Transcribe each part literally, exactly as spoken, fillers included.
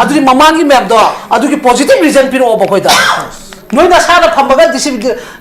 ꯑꯗꯨꯗꯤ ꯃꯃꯥꯡꯒꯤ ꯃꯌꯥꯝꯗꯣ, ꯑꯗꯨꯒꯤ positive reason ꯄꯤꯔꯛꯑꯣꯕ ꯑꯩꯈꯣꯏꯗ꯫ ꯅꯣꯏ ꯅꯁꯥꯅ ꯐꯝꯃꯒ ꯗꯤ ꯁꯤ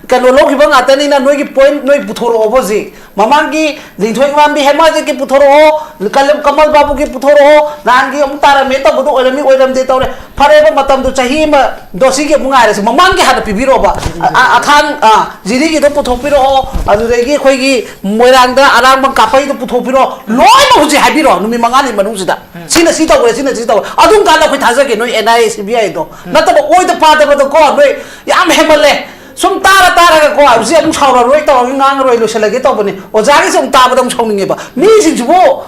ꯀꯩꯅꯣ ꯂꯧꯈꯤꯕ ꯉꯥꯛꯇꯅꯤꯅ, ꯅꯣꯏꯒꯤ point ꯅꯣꯏ ꯄꯨꯊꯣꯔꯛꯑꯣꯕ ꯍꯧꯖꯤꯛ꯫ ꯃꯃꯥꯡꯒꯤ ꯂꯤꯟꯊꯣꯏ ꯏꯃꯥꯝꯕꯤ ꯍꯦꯃꯥꯖꯤꯠꯀꯤ ꯄꯨꯊꯣꯔꯛꯑꯣ, ꯀꯂꯝ ꯀꯃꯜ ꯕꯥꯕꯨꯒꯤ ꯄꯨꯊꯣꯔꯛꯑꯣ, ꯅꯍꯥꯟꯒꯤ ꯑꯃꯨꯛ ꯇꯥꯔꯝꯃꯦ ꯇꯧꯕꯗꯣ ꯑꯣꯏꯔꯝꯃꯤ ꯑꯣꯏꯔꯝꯗꯦ ꯇꯧꯔꯦ꯫ ꯐꯔꯦꯕ, ꯃꯇꯝꯗꯣ ꯆꯍꯤ ꯑꯃꯗꯣ ꯁꯤꯒꯤ ꯑꯃꯨꯛ ꯉꯥꯏꯔꯁꯤ, ꯃꯃꯥꯡꯒꯤ ꯍꯥꯟꯅ ꯄꯤꯕꯤꯔꯛꯑꯣꯕ꯫ ꯑ-, ꯑ-, ꯑꯊꯥꯡ, ꯑ, ꯖꯤꯔꯤꯒꯤꯗꯣ ꯄꯨꯊꯣꯛꯄꯤꯔꯛꯑꯣ, ꯑꯗꯨꯗꯒꯤ ꯑꯩꯈꯣꯏꯒꯤ ꯃꯣꯏꯔꯥꯡꯗ ꯑꯔꯥꯡꯕ ꯀꯥꯞꯄꯩꯗꯣ ꯄꯨꯊꯣꯛꯄꯤꯔꯛꯑꯣ, ꯂꯣꯏꯅꯃꯛ ꯍꯧꯖꯤꯛ ꯍꯥꯏꯕꯤꯔꯛꯑꯣ ꯅꯨꯃꯤꯠ ꯃꯉꯥꯅꯤ ꯃꯅꯨꯡꯁꯤꯗ꯫ ꯁꯤꯅ ꯁꯤ ꯇꯧꯈ꯭ꯔꯦ, ꯁꯤꯅ ꯁꯤ ꯇꯧꯈ꯭ꯔꯦ꯫ ꯑꯗꯨꯝ ꯀꯥꯟꯗ ꯑꯩꯈꯣꯏ ꯊꯥꯖꯒꯦ ꯅꯣꯏ N I A, C B I ꯗꯣ꯫ ꯅꯠꯇꯕ ꯑꯣꯏꯗ ꯄꯥꯗꯕꯗꯀꯣ, ꯅꯣꯏ ꯌꯥꯝ ꯍꯦꯟꯃꯜꯂꯦ꯫ ꯁꯨꯝ ꯇꯥꯔ ꯇꯥꯔꯒꯀꯣ, ꯍꯧꯖꯤꯛ ꯑꯃꯨꯛ ꯁꯥꯎꯔꯔꯣꯏ, ꯇꯧꯔꯒ ꯉꯥꯡꯉꯔꯣꯏ, ꯂꯣꯏꯁꯤꯜꯂꯒꯦ ꯇꯧꯕꯅꯤ꯫ ꯑꯣꯖꯥꯒꯤꯁꯦ ꯑꯃꯨꯛ ꯇꯥꯕꯗ ꯑꯃꯨꯛ ꯁꯥꯎꯅꯤꯡꯉꯦꯕ꯫ ꯃꯤꯁꯤꯡꯁꯤꯕꯨ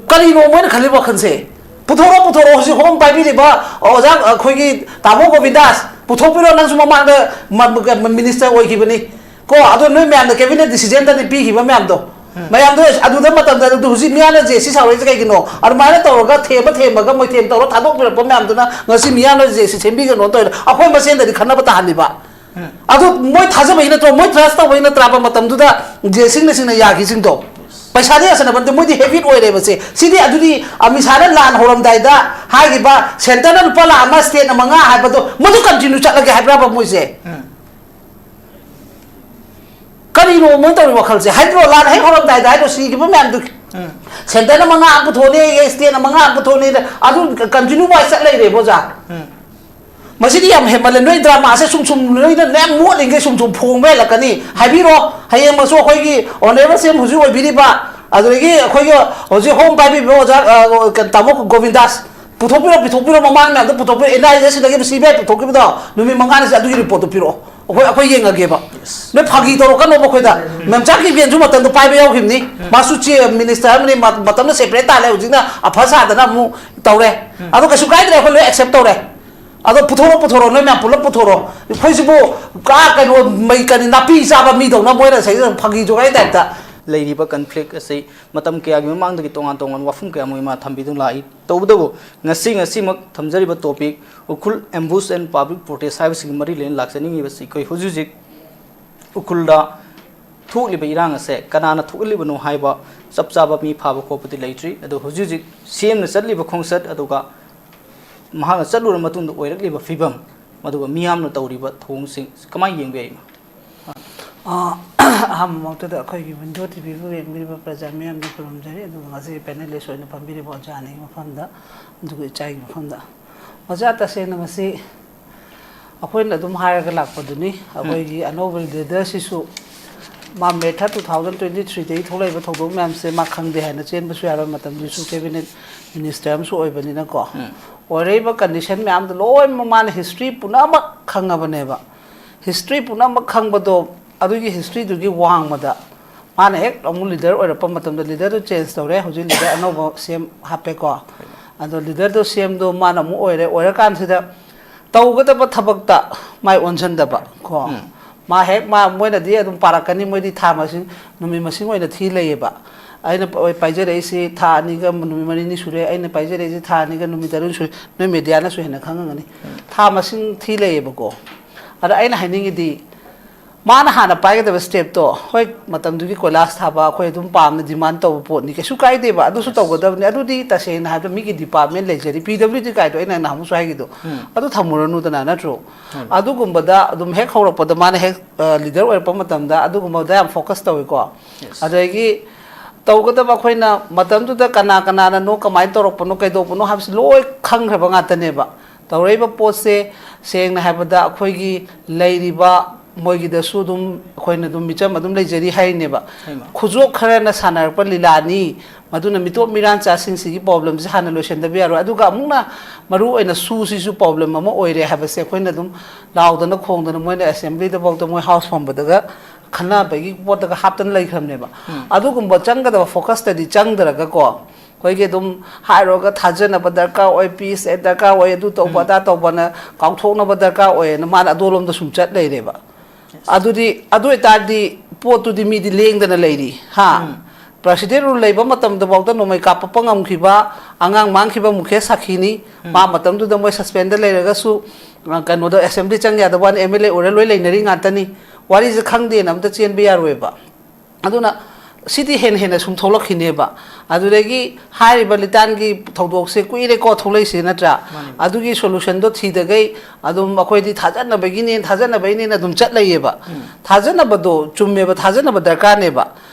ꯀꯔꯤꯅꯣ ꯃꯣꯏꯅ ꯈꯜꯂꯤꯕ ꯋꯥꯈꯜꯁꯦ? ꯄꯨꯊꯣꯔꯛꯑꯣ, ꯄꯨꯊꯣꯔꯛꯑꯣ, ꯍꯧꯖꯤꯛ ꯍꯣꯝ ꯄꯥꯏꯕꯤꯔꯤꯕ ꯑꯣꯖꯥ ꯑꯩꯈꯣꯏꯒꯤ ꯇꯥꯃꯣ ꯒꯣꯕꯤꯟꯗꯥꯁ, ꯄꯨꯊꯣꯛꯄꯤꯔꯣ, ꯅꯪꯁꯨ ꯃꯃꯥꯡꯗ ꯃ-, ꯃ-, minister ꯑꯣꯏꯈꯤꯕꯅꯤ꯫ ꯀꯣ, ꯑꯗꯣ ꯅꯣꯏ ꯃꯌꯥꯝꯅ cabinet decision ꯗꯗꯤ ꯄꯤꯈꯤꯕ ꯃꯌꯥꯝꯗꯣ, ꯃꯌꯥꯝꯗꯣ ꯑꯗꯨꯗ ꯃꯇꯝꯗ ꯑꯗꯨ ꯍꯧꯖꯤꯛ ꯃꯤꯌꯥꯅ ꯖꯦ ꯁꯤ ꯁꯥꯎꯔꯛꯏꯁꯦ ꯀꯩꯒꯤꯅꯣ? ꯑꯗꯨꯃꯥꯏꯅ ꯇꯧꯔꯒ ꯊꯦꯝꯕ ꯊꯦꯝꯕꯒ ꯃꯣꯏꯊꯦꯝ ꯇꯧꯔ ꯊꯥꯗꯣꯛꯄꯤꯔꯛꯄ ꯃꯌꯥꯝꯗꯨꯅ ꯉꯁꯤ ꯃꯤꯌꯥꯅ ꯖꯦ ꯁꯤ ꯁꯦꯝꯕꯤꯒꯅꯣ ꯇꯧꯔꯤꯗꯣ, ꯑꯩꯈꯣꯏ ꯃꯁꯦꯟꯗꯗꯤ ꯈꯟꯅꯕ ꯇꯥꯍꯜꯂꯤꯕ꯫ ꯑꯗꯨ ꯃꯣꯏ ꯊꯥꯖꯕꯩ ꯅꯠꯇ꯭ꯔꯣ? ꯃꯣꯏ trust ꯇꯧꯕꯩ ꯅꯠꯇ꯭ꯔꯕ ꯃꯇꯝꯗꯨꯗ ꯖꯦ ꯁꯤꯡꯅ ꯁꯤꯡꯅ ꯌꯥꯈꯤꯁꯤꯡꯗꯣ? ꯄꯩꯁꯥꯗꯤ ꯌꯥꯁꯟꯅꯕ ꯅꯠꯇꯦ, ꯃꯣꯏꯗꯤ habit ꯑꯣꯏꯔꯦꯕ ꯁꯦ꯫ ꯁꯤꯗꯤ ꯑꯗꯨꯗꯤ ꯑꯃꯤꯠ ꯁꯥꯍꯅ ꯂꯥꯟ ꯍꯧꯔꯝꯗꯥꯏꯗ ꯍꯥꯏꯈꯤꯕ centre ꯅ ꯂꯨꯄꯥ ꯂꯥꯈ ꯑꯃ, state ꯅ ꯃꯉꯥ ꯍꯥꯏꯕꯗꯣ ꯃꯗꯨ continue ꯆꯠꯂꯒꯦ ꯍꯥꯏꯕ꯭ꯔꯕ ꯃꯣꯏꯁꯦ? ꯀꯔꯤꯅꯣ ꯃꯣꯏ ꯇꯧꯔꯤ ꯋꯥꯈꯜꯁꯦ? ꯍꯥꯏꯗ꯭ꯔꯣ, ꯂꯥꯟ ꯍꯦꯛ ꯍꯧꯔꯝꯗꯥꯏꯗ ꯍꯥꯏꯗ꯭ꯔꯣ, ꯁꯤꯈꯤꯕ ꯃꯌꯥꯝꯗꯨ? ꯎꯝ꯫ Centre ꯅ ꯃꯉꯥ ꯑꯃ ꯄꯨꯊꯣꯛꯅꯤ, state ꯅ ꯃꯉꯥ ꯑꯃ ꯄꯨꯊꯣꯛꯅꯤ, ꯑꯗꯨ continue wise ꯆꯠ ꯂꯩꯔꯦꯕ, ꯑꯣꯖꯥ꯫ ꯎꯝ꯫ ꯃꯁꯤꯗꯤ ꯌꯥꯝ ꯍꯦꯟꯃꯜꯂꯦ꯫ ꯅꯣꯏ drama ꯁꯦ ꯁꯨꯝ ꯁꯨꯝ ꯅꯣꯏꯅ ꯃꯌꯥꯝ ꯃꯣꯠꯂꯤꯉꯩ ꯁꯨꯝ ꯁꯨꯝ ꯐꯣꯡꯕ ꯍꯦꯜꯂꯛꯀꯅꯤ꯫ ꯍꯥꯏꯕꯤꯔꯣ, ꯍꯌꯦꯡꯃꯛꯁꯨ ꯑꯩꯈꯣꯏꯒꯤ honourable C M ꯍꯧꯖꯤꯛ ꯑꯣꯏꯕꯤꯔꯤꯕ, ꯑꯗꯨꯗꯒꯤ ꯑꯩꯈꯣꯏꯒꯤ ꯍꯧꯖꯤꯛ ꯍꯣꯝ ꯄꯥꯏꯕꯤꯕ ꯑꯣꯖꯥ, ꯑ, ꯀꯩꯅꯣ, ꯇꯥꯃꯣ ꯒꯣꯕꯤꯟꯗꯥꯁ, ꯄꯨꯊꯣꯛꯄꯤꯔꯣ, ꯄꯨꯊꯣꯛꯄꯤꯔꯣ, ꯃꯃꯥꯡ ꯃꯌꯥꯝꯗꯣ ꯄꯨꯊꯣꯛꯄꯤꯔꯣ, N I A ꯁꯤꯗꯒꯤ C B I ꯄꯨꯊꯣꯛꯈꯤꯕꯗꯣ ꯅꯨꯃꯤꯠ ꯃꯉꯥꯅꯤꯁꯦ ꯑꯗꯨꯒꯤ report ꯇꯨ ꯄꯤꯔꯛꯑꯣ꯫ ꯑꯩꯈꯣꯏ, ꯑꯩꯈꯣꯏ ꯌꯦꯡꯉꯒꯦꯕ꯫ ꯅꯣꯏ ꯐꯥꯒꯤ ꯇꯧꯔꯛꯀꯅꯣꯕ ꯑꯩꯈꯣꯏꯗ꯫ ꯃꯦꯝꯆꯥ ꯀꯤꯔꯒꯦꯟꯁꯨ ꯃꯇꯝꯗꯨ ꯄꯥꯏꯕ ꯌꯥꯎꯈꯤꯕꯅꯤ꯫ ꯃꯥꯁꯨ ꯆꯦ-, minister ꯑꯃꯅꯤ, ꯃ-, ꯃꯇꯝꯗꯨ separate ꯇꯥꯜꯂꯦ, ꯍꯧꯖꯤꯛꯅ ꯑꯐ ꯁꯥꯗꯅ ꯑꯃꯨꯛ ꯇꯧꯔꯦ꯫ ꯑꯗꯣ ꯀꯩꯁꯨ ꯀꯥꯏꯗ꯭ꯔꯦ, ꯑꯩꯈꯣꯏ ꯂꯣꯏ accept ꯇꯧꯔꯦ꯫ ꯑꯗꯣ ꯄꯨꯊꯣꯔꯛꯑꯣ, ꯄꯨꯊꯣꯔꯛꯑꯣ, ꯅꯣꯏ ꯃꯌꯥꯝ ꯄꯨꯂꯞ ꯄꯨꯊꯣꯔꯛꯑꯣ꯫ ꯑꯩꯈꯣꯏꯁꯤꯕꯨ ꯀꯥ ꯀꯩꯅꯣ, ꯃꯩ ꯀꯔꯤ ꯅꯥꯄꯤ ꯆꯥꯕ ꯃꯤꯗꯧꯅ ꯃꯣꯏꯅ ꯉꯁꯥꯏ ꯐꯥꯒꯤ ꯖꯣꯒꯥꯏ type ꯇ꯫ ꯂꯩꯔꯤꯕ conflict ꯑꯁꯤ ꯃꯇꯝ ꯀꯌꯥꯒꯤ ꯃꯃꯥꯡꯗꯒꯤ ꯇꯣꯉꯥꯟ ꯇꯣꯉꯥꯟꯕ ꯋꯥꯐꯝ ꯀꯌꯥ ꯑꯃ ꯏꯃꯥ ꯊꯝꯕꯤꯗꯨꯅ ꯂꯥꯛꯏ꯫ ꯇꯧꯕꯇꯕꯨ ꯉꯁꯤ, ꯉꯁꯤꯃꯛ ꯊꯝꯖꯔꯤꯕ topic Ukhrul ambush and public protest ꯍꯥꯏꯕꯁꯤꯒꯤ ꯃꯔꯤ ꯂꯩꯅꯅ ꯂꯥꯛꯆꯅꯤꯡꯉꯤꯕꯁꯤ ꯑꯩꯈꯣꯏ ꯍꯧꯖꯤꯛ ꯍꯧꯖꯤꯛ ꯎꯈ꯭ꯔꯨꯜꯗ ꯊꯣꯛꯂꯤꯕ ꯏꯔꯥꯡ ꯑꯁꯦ ꯀꯅꯥꯅ ꯊꯣꯛꯍꯜꯂꯤꯕꯅꯣ ꯍꯥꯏꯕ ꯆꯞ ꯆꯥꯕ ꯃꯤ ꯐꯥꯕ ꯈꯣꯠꯄꯗꯤ ꯂꯩꯇ꯭ꯔꯤ꯫ ꯑꯗꯣ ꯍꯧꯖꯤꯛ ꯍꯧꯖꯤꯛ C M ꯅ ꯆꯠꯂꯤꯕ ꯈꯣꯡꯆꯠ ꯑꯗꯨꯒ ꯃꯍꯥꯛꯅ ꯆꯠꯂꯨꯔ ꯃꯇꯨꯡꯗ ꯑꯣꯏꯔꯛꯂꯤꯕ ꯐꯤꯕꯝ, ꯑꯗꯨꯒ ꯃꯤꯌꯥꯝꯅ ꯇꯧꯔꯤꯕ ꯊꯧꯑꯣꯡꯁꯤꯡ ꯀꯃꯥꯏꯅ ꯌꯦꯡꯕ ꯌꯥꯏ? ꯑ, ꯑꯍꯥꯟꯕꯃꯛꯇꯗ ꯑꯩꯈꯣꯏꯒꯤ ꯋꯤꯟꯗꯣ ꯇꯤꯚꯤꯕꯨ ꯌꯦꯡꯕꯤꯔꯤꯕ ꯄ꯭ꯔꯖꯥ ꯃꯤꯌꯥꯝꯗ ꯈꯨꯔꯨꯝꯖꯔꯤ, ꯑꯗꯨꯒ ꯉꯁꯤ ꯄꯦꯅꯦꯂꯤꯁ ꯑꯣꯏꯅ ꯐꯝꯕꯤꯔꯤꯕ ꯑꯣꯖꯥ ꯑꯅꯤꯒꯤ ꯃꯐꯝꯗ, ꯑꯗꯨꯒ ꯏꯆꯥꯒꯤ ꯃꯐꯝꯗ꯫ ꯑꯣꯖꯥ, ꯇꯁꯦꯡꯅ ꯃꯁꯤ ꯑꯩꯈꯣꯏꯅ ꯑꯗꯨꯝ ꯍꯥꯏꯔꯒ ꯂꯥꯛꯄꯗꯨꯅꯤ꯫ ꯑꯩꯈꯣꯏꯒꯤ ꯑꯅꯧꯕ ꯂꯤꯗꯔꯁꯤꯁꯨ ꯃꯥ ꯃꯦ ꯊꯥꯔꯠ, ꯇꯨ ꯊꯥꯎꯖꯟ ꯇ꯭ꯋꯦꯟꯇꯤ ꯊ꯭ꯔꯤꯗꯒꯤ ꯊꯣꯛꯂꯛꯏꯕ ꯊꯧꯗꯣꯛ ꯃꯌꯥꯝꯁꯦ ꯃꯥ ꯈꯪꯗꯦ ꯍꯥꯏꯅ ꯆꯦꯟꯕꯁꯨ ꯌꯥꯔꯣꯏ, ꯃꯇꯝꯗꯨꯁꯨ ꯀꯦꯕꯤꯅꯦꯠ ꯃꯤꯅꯤꯁꯇꯔ ꯑꯃꯁꯨ ꯑꯣꯏꯕꯅꯤꯅꯀꯣ꯫ ꯑꯣꯏꯔꯛꯏꯕ ꯀꯟꯗꯤꯁꯟ ꯃꯌꯥꯝꯗꯣ ꯂꯣꯏꯅꯃꯛ ꯃꯥꯅ ꯍꯤꯁꯇ꯭ꯔꯤ ꯄꯨꯝꯅꯃꯛ ꯈꯪꯉꯕꯅꯦꯕ꯫ ꯍꯤꯁꯇ꯭ꯔꯤ ꯄꯨꯝꯅꯃꯛ ꯈꯪꯕꯗꯣ, ꯑꯗꯨꯒꯤ ꯍꯤꯁꯇ꯭ꯔꯤꯗꯨꯒꯤ ꯋꯥꯡꯃꯗ ꯃꯥꯅ ꯍꯦꯛ ꯑꯃꯨꯛ ꯂꯤꯗꯔ ꯑꯣꯏꯔꯛꯄ ꯃꯇꯝꯗ ꯂꯤꯗꯔꯗꯨ ꯆꯦꯟꯖ ꯇꯧꯔꯦ, ꯍꯧꯖꯤꯛ ꯂꯤꯗꯔ ꯑꯅꯧꯕ ꯁꯤ ꯑꯦꯝ ꯍꯥꯞꯄꯦꯀꯣ꯫ ꯑꯗꯣ ꯂꯤꯗꯔꯗꯣ ꯁꯤ ꯑꯦꯝꯗꯣ ꯃꯥꯅ ꯑꯃꯨꯛ ꯑꯣꯏꯔꯦ, ꯑꯣꯏꯔꯀꯥꯟꯁꯤꯗ ꯇꯧꯒꯗꯕ ꯊꯕꯛꯇ ꯃꯥꯏ ꯑꯣꯟꯁꯤꯟꯗꯕ ꯀꯣ꯫ ꯃꯥ ꯍꯦꯛ, ꯃꯥ, ꯃꯣꯏꯅꯗꯤ ꯑꯗꯨꯝ ꯄꯥꯔꯛꯀꯅꯤ, ꯃꯣꯏꯗꯤ ꯊꯥ ꯃꯁꯤꯡ, ꯅꯨꯃꯤꯠ ꯃꯁꯤꯡ ꯑꯣꯏꯅ ꯊꯤ ꯂꯩꯌꯦꯕ꯫ ꯑꯩꯅ ꯄ-, ꯄꯥꯏꯖꯔꯛꯏꯁꯤ ꯊꯥ ꯑꯅꯤꯒ ꯅꯨꯃꯤꯠ ꯃꯔꯤꯅꯤ ꯁꯨꯔꯦ, ꯑꯩꯅ ꯄꯥꯏꯖꯔꯛꯏꯁꯤ ꯊꯥ ꯑꯅꯤꯒ ꯅꯨꯃꯤꯠ ꯇꯔꯨꯛ ꯁꯨꯔꯦ, ꯅꯣꯏ ꯃꯦꯗꯤꯌꯥꯅꯁꯨ ꯍꯦꯟꯅ ꯈꯪꯉꯝꯒꯅꯤ꯫ ꯊꯥ ꯃꯁꯤꯡ ꯊꯤ ꯂꯩꯌꯦꯕꯀꯣ꯫ ꯑꯗ ꯑꯩꯅ ꯍꯥꯏꯅꯤꯡꯉꯤꯗꯤ, ꯃꯥꯅ ꯍꯥꯟꯅ ꯄꯥꯏꯒꯗꯕ ꯁ꯭ꯇꯦꯞꯇꯣ, ꯍꯣꯏ, ꯃꯇꯝꯗꯨꯒꯤ ꯀꯣꯏꯂꯥꯁ ꯊꯥꯕ, ꯑꯩꯈꯣꯏ ꯑꯗꯨꯝ ꯄꯥꯝꯅ ꯗꯤꯃꯥꯟ ꯇꯧꯕ ꯄꯣꯠꯅꯤ, ꯀꯩꯁꯨ ꯀꯥꯏꯗꯦꯕ, ꯑꯗꯨꯁꯨ ꯇꯧꯒꯗꯕꯅꯤ꯫ ꯑꯗꯨꯗꯤ ꯇꯁꯦꯡꯅ ꯍꯥꯏꯕꯗ ꯃꯤꯒꯤ ꯗꯤꯄꯥꯔꯠꯃꯦꯟ ꯂꯩꯖꯔꯤ, ꯄꯤ ꯗꯕ꯭ꯂꯤꯎ ꯗꯤ ꯀꯥꯏꯗꯣ ꯑꯩꯅ ꯅꯍꯥꯟꯃꯨꯛꯁꯨ ꯍꯥꯏꯈꯤꯗꯣ, ꯑꯗꯨ ꯊꯝꯃꯨꯔꯅꯨꯗꯅ, ꯅꯠꯇ꯭ꯔꯣ? ꯑꯗꯨꯒꯨꯝꯕꯗ ꯑꯗꯨꯝ ꯍꯦꯛ ꯍꯧꯔꯛꯄꯗ ꯃꯥꯅ ꯍꯦꯛ, ꯑ, ꯂꯤꯗꯔ ꯑꯣꯏꯔꯛꯄ ꯃꯇꯝꯗ ꯑꯗꯨꯒꯨꯝꯕꯗ ꯌꯥꯝ ꯐꯣꯀꯁ ꯇꯧꯋꯤꯀꯣ꯫ ꯑꯗꯒꯤ ꯇꯧꯒꯗꯕ ꯑꯩꯈꯣꯏꯅ ꯃꯇꯝꯗꯨꯗ ꯀꯅꯥ ꯀꯅꯥꯅꯅꯣ, ꯀꯃꯥꯏꯅ ꯇꯧꯔꯛꯄꯅꯣ, ꯀꯩꯗꯧꯕꯅꯣ ꯍꯥꯏꯕꯁꯤ ꯂꯣꯏ ꯈꯪꯈ꯭ꯔꯕ ꯉꯥꯛꯇꯅꯦꯕ꯫ ꯇꯧꯔꯛꯏꯕ ꯄꯣꯠꯁꯦ, ꯁꯦꯡꯅ ꯍꯥꯏꯕꯗ, ꯑꯩꯈꯣꯏꯒꯤ ꯂꯩꯔꯤꯕ ꯃꯣꯏꯒꯤꯗꯁꯨ ꯑꯗꯨꯝ ꯑꯩꯈꯣꯏꯅ ꯑꯗꯨꯝ ꯃꯤꯆꯝ ꯑꯗꯨꯝ ꯂꯩꯖꯔꯤ ꯍꯥꯏꯔꯤꯅꯦꯕ꯫ ꯈꯨꯖꯣꯞ ꯈꯔꯅ ꯁꯥꯟꯅꯔꯛꯄ ꯂꯤꯂꯥꯅꯤ, ꯃꯗꯨꯅ ꯃꯤꯇꯣꯞ ꯃꯤꯔꯥꯟꯆꯥꯁꯤꯡꯁꯤꯒꯤ ꯄ꯭ꯔꯣꯕ꯭ꯂꯦꯝꯁꯦ ꯍꯥꯟꯅ ꯂꯣꯏꯁꯤꯟꯗꯕ ꯌꯥꯔꯣꯏ꯫ ꯑꯗꯨꯒ ꯑꯃꯨꯛꯅ ꯃꯔꯨ ꯑꯣꯏꯅ ꯁꯨꯁꯤꯁꯨ ꯄ꯭ꯔꯣꯕ꯭ꯂꯦꯝ ꯑꯃ ꯑꯣꯏꯔꯦ ꯍꯥꯏꯕꯁꯦ ꯑꯩꯈꯣꯏꯅ ꯑꯗꯨꯝ ꯂꯥꯎꯗꯅ ꯈꯣꯡꯗꯅ ꯃꯣꯏꯅ ꯑꯦꯁꯦꯝꯕ꯭ꯂꯤꯗꯐꯥꯎꯗ ꯃꯣꯏ ꯍꯥꯎꯁ ꯐꯝꯕꯗꯒ ꯈꯟꯅꯕꯒꯤ ꯄꯣꯠꯇꯒ ꯍꯥꯞꯇꯅ ꯂꯩꯈ꯭ꯔꯕꯅꯦꯕ꯫ ꯑꯗꯨꯒꯨꯝꯕ ꯆꯪꯒꯗꯕ ꯐꯣꯀꯁꯇꯗꯤ ꯆꯪꯗ꯭ꯔꯒꯀꯣ, ꯑꯩꯈꯣꯏꯒꯤ ꯑꯗꯨꯝ ꯍꯥꯏꯔꯨꯔꯒ ꯊꯥꯖꯅꯕ ꯗꯔꯀꯥꯔ ꯑꯣꯏ, ꯄꯤꯁ ꯗꯔꯀꯥꯔ ꯑꯣꯏ, ꯑꯗꯨ ꯇꯧꯕ ꯑꯗꯥ ꯇꯧꯕꯅ ꯀꯥꯎꯊꯣꯛꯅꯕ ꯗꯔꯀꯥꯔ ꯑꯣꯏꯌꯦꯅ ꯃꯥꯅ ꯑꯗꯣꯂꯣꯝꯗ ꯁꯨꯝ ꯆꯠ ꯂꯩꯔꯦꯕ꯫ ꯑꯗꯨꯗꯤ, ꯑꯗꯨ ꯑꯣꯏꯇꯥꯔꯗꯤ ꯄꯣꯠꯇꯨꯗꯤ ꯃꯤꯗꯤ ꯂꯦꯡꯗꯅ ꯂꯩꯔꯤ, ꯍꯥ? ꯄ꯭ꯔꯁꯤꯗꯦꯟ ꯔꯨꯜ ꯂꯩꯕ ꯃꯇꯝꯗꯐꯥꯎꯗ ꯅꯣꯡꯃꯩ ꯀꯥꯞꯄꯛꯄ ꯉꯝꯈꯤꯕ ꯑꯉꯥꯡ ꯃꯥꯡꯈꯤꯕ ꯃꯨꯈꯦꯁ ꯁꯥꯈꯤꯅꯤ꯫ ꯃꯥ ꯃꯇꯝꯗꯨꯗ ꯃꯣꯏ ꯁꯁꯄꯦꯟꯗ ꯂꯩꯔꯒꯁꯨ, ꯑ, ꯀꯩꯅꯣꯗ ꯑꯦꯁꯦꯝꯕ꯭ꯂꯤ ꯆꯪ ꯌꯥꯗꯕ ꯋꯥꯅꯤ, ꯑꯦꯝ ꯑꯦꯜ ꯑꯦ ꯑꯣꯏꯔ ꯂꯣꯏ ꯂꯩꯅꯔꯤ ꯉꯥꯛꯇꯅꯤ꯫ ꯋꯥꯔꯤꯁꯦ ꯈꯪꯗꯦꯅ ꯑꯝꯇ ꯆꯦꯟꯕ ꯌꯥꯔꯣꯏꯕ꯫ ꯑꯗꯨꯅ ꯁꯤꯗꯤ ꯍꯦꯟꯅ ꯍꯦꯟꯅ ꯁꯨꯝ ꯊꯣꯛꯂꯛꯈꯤꯅꯦꯕ꯫ ꯑꯗꯨꯗꯒꯤ ꯍꯥꯏꯔꯤꯕ ꯂꯤꯇꯥꯟꯒꯤ ꯊꯧꯗꯣꯛꯁꯦ ꯀꯨꯏꯔꯦꯀꯣ ꯊꯣꯛꯂꯛꯏꯁꯦ, ꯅꯠꯇ꯭ꯔꯥ? ꯑꯗꯨꯒꯤ solution ꯗꯣ ꯊꯤꯗꯈꯩ ꯑꯗꯨꯝ ꯑꯩꯈꯣꯏꯗꯤ ꯊꯥꯖꯅꯕꯒꯤꯅꯦ, ꯊꯥꯖꯅꯕꯩꯅꯦꯅ ꯑꯗꯨꯝ ꯆꯠ ꯂꯩꯌꯦꯕ꯫ ꯊꯥꯖꯅꯕꯗꯣ ꯆꯨꯝꯃꯦꯕ, ꯊꯥꯖꯅꯕ ꯗꯔꯀꯥꯔꯅꯦꯕ꯫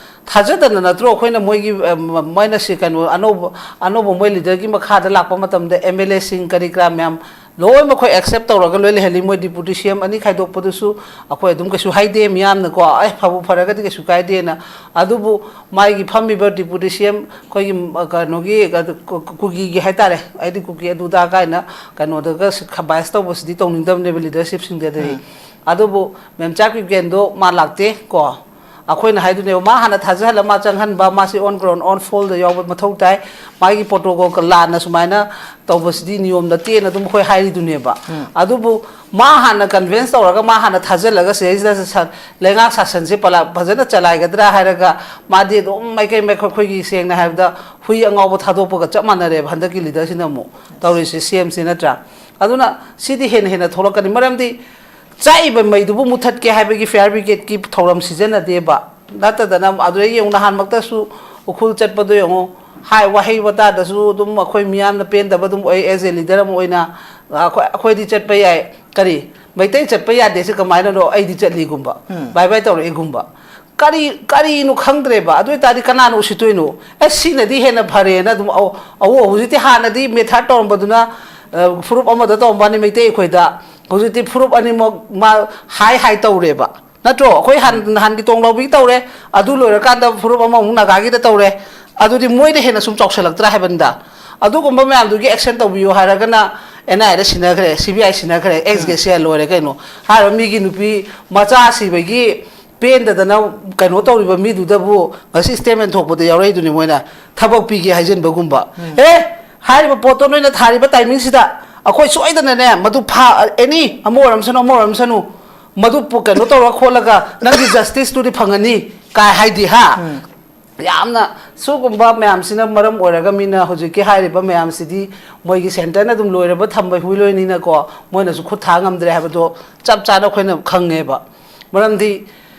ꯊꯥꯖꯗꯅ ꯅꯠꯇ꯭ꯔꯣ ꯑꯩꯈꯣꯏꯅ ꯃꯣꯏꯒꯤ, ꯑ, ꯃ-, ꯃꯣꯏꯅ ꯁꯤ ꯀꯩꯅꯣ ꯑꯅꯧꯕ, ꯑꯅꯧꯕ ꯃꯣꯏ leader ꯒꯤ ꯃꯈꯥꯗ ꯂꯥꯛꯄ ꯃꯇꯝꯗ M L A ꯁꯤꯡ ꯀꯔꯤ ꯀꯔꯥ ꯃꯌꯥꯝ ꯂꯣꯏꯅꯃꯛ ꯑꯩꯈꯣꯏ accept ꯇꯧꯔꯒ ꯂꯣꯏ ꯂꯩꯍꯜꯂꯤ꯫ ꯃꯣꯏ deputy C M ꯑꯅꯤ ꯈꯥꯏꯗꯣꯛꯄꯗꯨꯁꯨ ꯑꯩꯈꯣꯏ ꯑꯗꯨꯝ ꯀꯩꯁꯨ ꯍꯥꯏꯗꯦ, ꯃꯤꯌꯥꯝꯅꯀꯣ, "ꯑꯦ, ꯐꯕꯨ ꯐꯔꯒꯗꯤ ꯀꯩꯁꯨ ꯀꯥꯏꯗꯦꯅ"꯫ ꯑꯗꯨꯕꯨ ꯃꯥꯒꯤ ꯐꯝꯃꯤꯕ deputy C M ꯑꯩꯈꯣꯏꯒꯤ, ꯎꯝ, ꯀꯩꯅꯣꯒꯤ, ꯀ-, ꯀ-, ꯀꯨꯀꯤꯒꯤ ꯍꯥꯏꯇꯥꯔꯦ, ꯑꯩꯗꯤ ꯀꯨꯀꯤ ꯑꯗꯨꯗ ꯀꯥꯏꯅ ꯀꯩꯅꯣꯗꯒ ꯁꯤ-, ꯈ-, bias ꯇꯧꯕꯁꯤꯗꯤ ꯇꯧꯅꯤꯡꯗꯕꯅꯦꯕ leadership ꯁꯤꯡꯗꯗꯤ꯫ ꯑꯗꯨꯕꯨ ꯃꯦꯝꯆꯥ ꯀ꯭ꯌꯨꯀꯦꯟꯗꯣ ꯃꯥ ꯂꯥꯛꯇꯦ ꯀꯣ꯫ ꯑꯩꯈꯣꯏꯅ ꯍꯥꯏꯗꯨꯅꯦꯕ, ꯃꯥ ꯍꯥꯟꯅ ꯊꯥꯖꯍꯜꯂ ꯃꯥ ꯆꯪꯍꯟꯕ, ꯃꯥꯁꯤ on ground, on field ꯗ ꯌꯥꯎꯕ ꯃꯊꯧ ꯇꯥꯏ꯫ ꯃꯥꯒꯤ protocol ꯂꯥꯟꯅ ꯁꯨꯃꯥꯏꯅ ꯇꯧꯕꯁꯤꯗꯤ ꯅꯤꯌꯣꯝ ꯅꯠꯇꯦꯅ ꯑꯗꯨꯝ ꯑꯩꯈꯣꯏ ꯍꯥꯏꯔꯤꯗꯨꯅꯦꯕ꯫ ꯑꯗꯨꯕꯨ ꯃꯥ ꯍꯥꯟꯅ convince ꯇꯧꯔꯒ, ꯃꯥ ꯍꯥꯟꯅ ꯊꯥꯖꯤꯜꯂꯒ ꯁꯤꯗꯩꯁꯤꯗ ꯁ-, ꯂꯩꯉꯥꯛ ꯁꯥꯁꯟꯁꯦ ꯄꯂꯥ-, ꯐꯖꯅ ꯆꯂꯥꯏꯒꯗ꯭ꯔꯥ ꯍꯥꯏꯔꯒ, ꯃꯥꯗꯤ ꯑꯗꯨꯝ ꯃꯥꯏꯀꯩ ꯃꯥꯏꯀꯩ, ꯑꯩꯈꯣꯏꯒꯤ ꯁꯦꯡꯅ ꯍꯥꯏꯕꯗ ꯍꯨꯏ ꯑꯉꯥꯎꯕ ꯊꯥꯗꯣꯛꯄꯒ ꯆꯞ ꯃꯥꯟꯅꯔꯦꯕ ꯍꯟꯗꯛꯀꯤ leader ꯁꯤꯅ ꯑꯃꯨꯛ ꯇꯧꯔꯤꯁꯦ, C M ꯁꯤ, ꯅꯠꯇ꯭ꯔꯥ? ꯑꯗꯨꯅ ꯁꯤꯗꯤ ꯍꯦꯟꯅ ꯍꯦꯟꯅ ꯊꯣꯛꯂꯛꯀꯅꯤ꯫ ꯃꯔꯝꯗꯤ ꯆꯥꯛꯏꯕ ꯃꯩꯗꯨꯕꯨ ꯃꯨꯊꯠꯀꯦ ꯍꯥꯏꯕꯒꯤ fire brigade ꯀꯤ ꯊꯧꯔꯝ ꯁꯤꯖꯤꯟꯅꯗꯦꯕ꯫ ꯅꯠꯇꯗꯅ ꯑꯗꯨꯗꯩ ꯌꯦꯡꯉꯨ, ꯅꯍꯥꯟꯃꯛꯇꯁꯨ ꯎꯈ꯭ꯔꯨꯜ ꯆꯠꯄꯗꯣ ꯌꯦꯡꯉꯨ, ꯍꯥꯏ, ꯋꯥꯍꯩ ꯋꯥꯇꯥꯗꯁꯨ ꯑꯗꯨꯝ ꯑꯩꯈꯣꯏ ꯃꯤꯌꯥꯝꯅ ꯄꯦꯟꯗꯕ ꯑꯗꯨꯝ ꯑꯣꯏ꯫ As a leader ꯑꯃ ꯑꯣꯏꯅ ꯑꯩꯈꯣꯏ, ꯑꯩꯈꯣꯏꯗꯤ ꯆꯠꯄ ꯌꯥꯏ, ꯀꯔꯤ, ꯃꯩꯇꯩ ꯆꯠꯄ ꯌꯥꯗꯦ ꯁꯤ ꯀꯃꯥꯏꯅꯅꯣ, ꯑꯩꯗꯤ ꯆꯠꯂꯤꯒꯨꯝꯕ, ꯎꯝ꯫ Bye bye ꯇꯧꯔꯛꯏꯒꯨꯝꯕ꯫ ꯀꯔꯤ, ꯀꯔꯤꯅꯣ ꯈꯪꯗ꯭ꯔꯦꯕ꯫ ꯑꯗꯨ ꯑꯣꯏꯇꯥꯔꯗꯤ ꯀꯅꯥꯅ ꯎꯁꯤꯠꯇꯣꯏꯅꯣ? ꯑꯦ, ꯁꯤꯅꯗꯤ ꯍꯦꯟꯅ ꯐꯔꯦꯅ ꯑꯗꯨꯝ ꯑꯧ, ꯑꯧ, ꯍꯧꯖꯤꯛꯇꯤ, ꯍꯥꯟꯅꯗꯤ method ꯇꯧꯔꯝꯕꯗꯨꯅ, ꯑ, ꯐꯨꯔꯨꯞ ꯑꯃꯗ ꯇꯧꯔꯝꯕꯅꯤ ꯃꯩꯇꯩ ꯑꯩꯈꯣꯏꯗ, ꯍꯧꯖꯤꯛꯇꯤ ꯐꯨꯔꯨꯞ ꯑꯅꯤꯃꯛ ꯃꯥ ꯍꯥꯏ ꯍꯥꯏ ꯇꯧꯔꯦꯕ, ꯅꯠꯇ꯭ꯔꯣ? ꯑꯩꯈꯣꯏ ꯍꯥꯟ-, ꯅꯍꯥꯟꯒꯤ ꯇꯣꯡꯂꯥꯎꯕꯤꯒꯤ ꯇꯧꯔꯦ, ꯑꯗꯨ ꯂꯣꯏꯔꯀꯥꯟꯗ ꯐꯨꯔꯨꯞ ꯑꯃꯃꯨꯛ ꯅꯥꯒꯥꯒꯤꯗ ꯇꯧꯔꯦ꯫ ꯑꯗꯨꯗꯤ ꯃꯣꯏꯗ ꯍꯦꯟꯅ ꯁꯨꯝ ꯆꯥꯎꯁꯜꯂꯛꯇ꯭ꯔꯥ ꯍꯥꯏꯕꯅꯤꯗ꯫ ꯑꯗꯨꯒꯨꯝꯕ ꯃꯌꯥꯝꯗꯨꯒꯤ action ꯇꯧꯕꯤꯌꯨ ꯍꯥꯏꯔꯒꯅ N I A the ꯁꯤꯟꯅꯈ꯭ꯔꯦ, C B I ꯁꯤꯟꯅꯈ꯭ꯔꯦ, ex gratia ꯂꯣꯏꯔꯦ ꯀꯩꯅꯣ꯫ ꯍꯥꯏꯔꯤꯕ ꯃꯤꯒꯤ ꯅꯨꯄꯤ ꯃꯆꯥ ꯁꯤꯕꯒꯤ ꯄꯦꯟꯗꯗꯅ ꯀꯩꯅꯣ ꯇꯧꯔꯤꯕ ꯃꯤꯗꯨꯗꯕꯨ ꯉꯁꯤ statement ꯊꯣꯛꯄꯗ ꯌꯥꯎꯔꯛꯏꯗꯨꯅꯤ ꯃꯣꯏꯅ ꯊꯕꯛ ꯄꯤꯒꯦ ꯍꯥꯏꯖꯤꯟꯕꯒꯨꯝꯕ꯫ ꯎꯝ꯫ ꯑꯦ, ꯍꯥꯏꯔꯤꯕ ꯄꯣꯠꯇꯣ ꯅꯣꯏꯅ ꯊꯥꯔꯤꯕ timing ꯁꯤꯗ ꯑꯩꯈꯣꯏ ꯁꯣꯏꯗꯅꯅꯦ ꯃꯗꯨ ꯐꯥ-, any ꯑꯃ ꯑꯣꯏꯔꯝꯁꯅꯨ, ꯑꯃ ꯑꯣꯏꯔꯝꯁꯅꯨ, ꯃꯗꯨ ꯄꯨ-, ꯀꯩꯅꯣ ꯇꯧꯔ ꯈꯣꯠꯂꯒ ꯅꯪꯒꯤ justice ꯇꯨꯗꯤ ꯐꯪꯉꯅꯤ ꯀꯥꯏ ꯍꯥꯏꯗꯤ, ꯍꯥ? ꯎꯝ꯫ ꯌꯥꯝꯅ ꯁꯤꯒꯨꯝꯕ ꯃꯌꯥꯝꯁꯤꯅ ꯃꯔꯝ ꯑꯣꯏꯔꯒ ꯃꯤꯅ ꯍꯧꯖꯤꯛꯀꯤ ꯍꯥꯏꯔꯤꯕ ꯃꯌꯥꯝꯁꯤꯗꯤ ꯃꯣꯏꯒꯤ centre ꯅ ꯑꯗꯨꯝ ꯂꯣꯏꯔꯕ ꯊꯝꯕ ꯍꯨꯏ ꯂꯣꯏꯅꯤꯅꯀꯣ, ꯃꯣꯏꯅꯁꯨ ꯈꯨꯠ ꯊꯥ ꯉꯝꯗ꯭ꯔꯦ ꯍꯥꯏꯕꯗꯣ ꯆꯞ ꯆꯥꯅ ꯑꯩꯈꯣꯏꯅ ꯈꯪꯉꯦꯕ꯫ ꯃꯔꯝꯗꯤ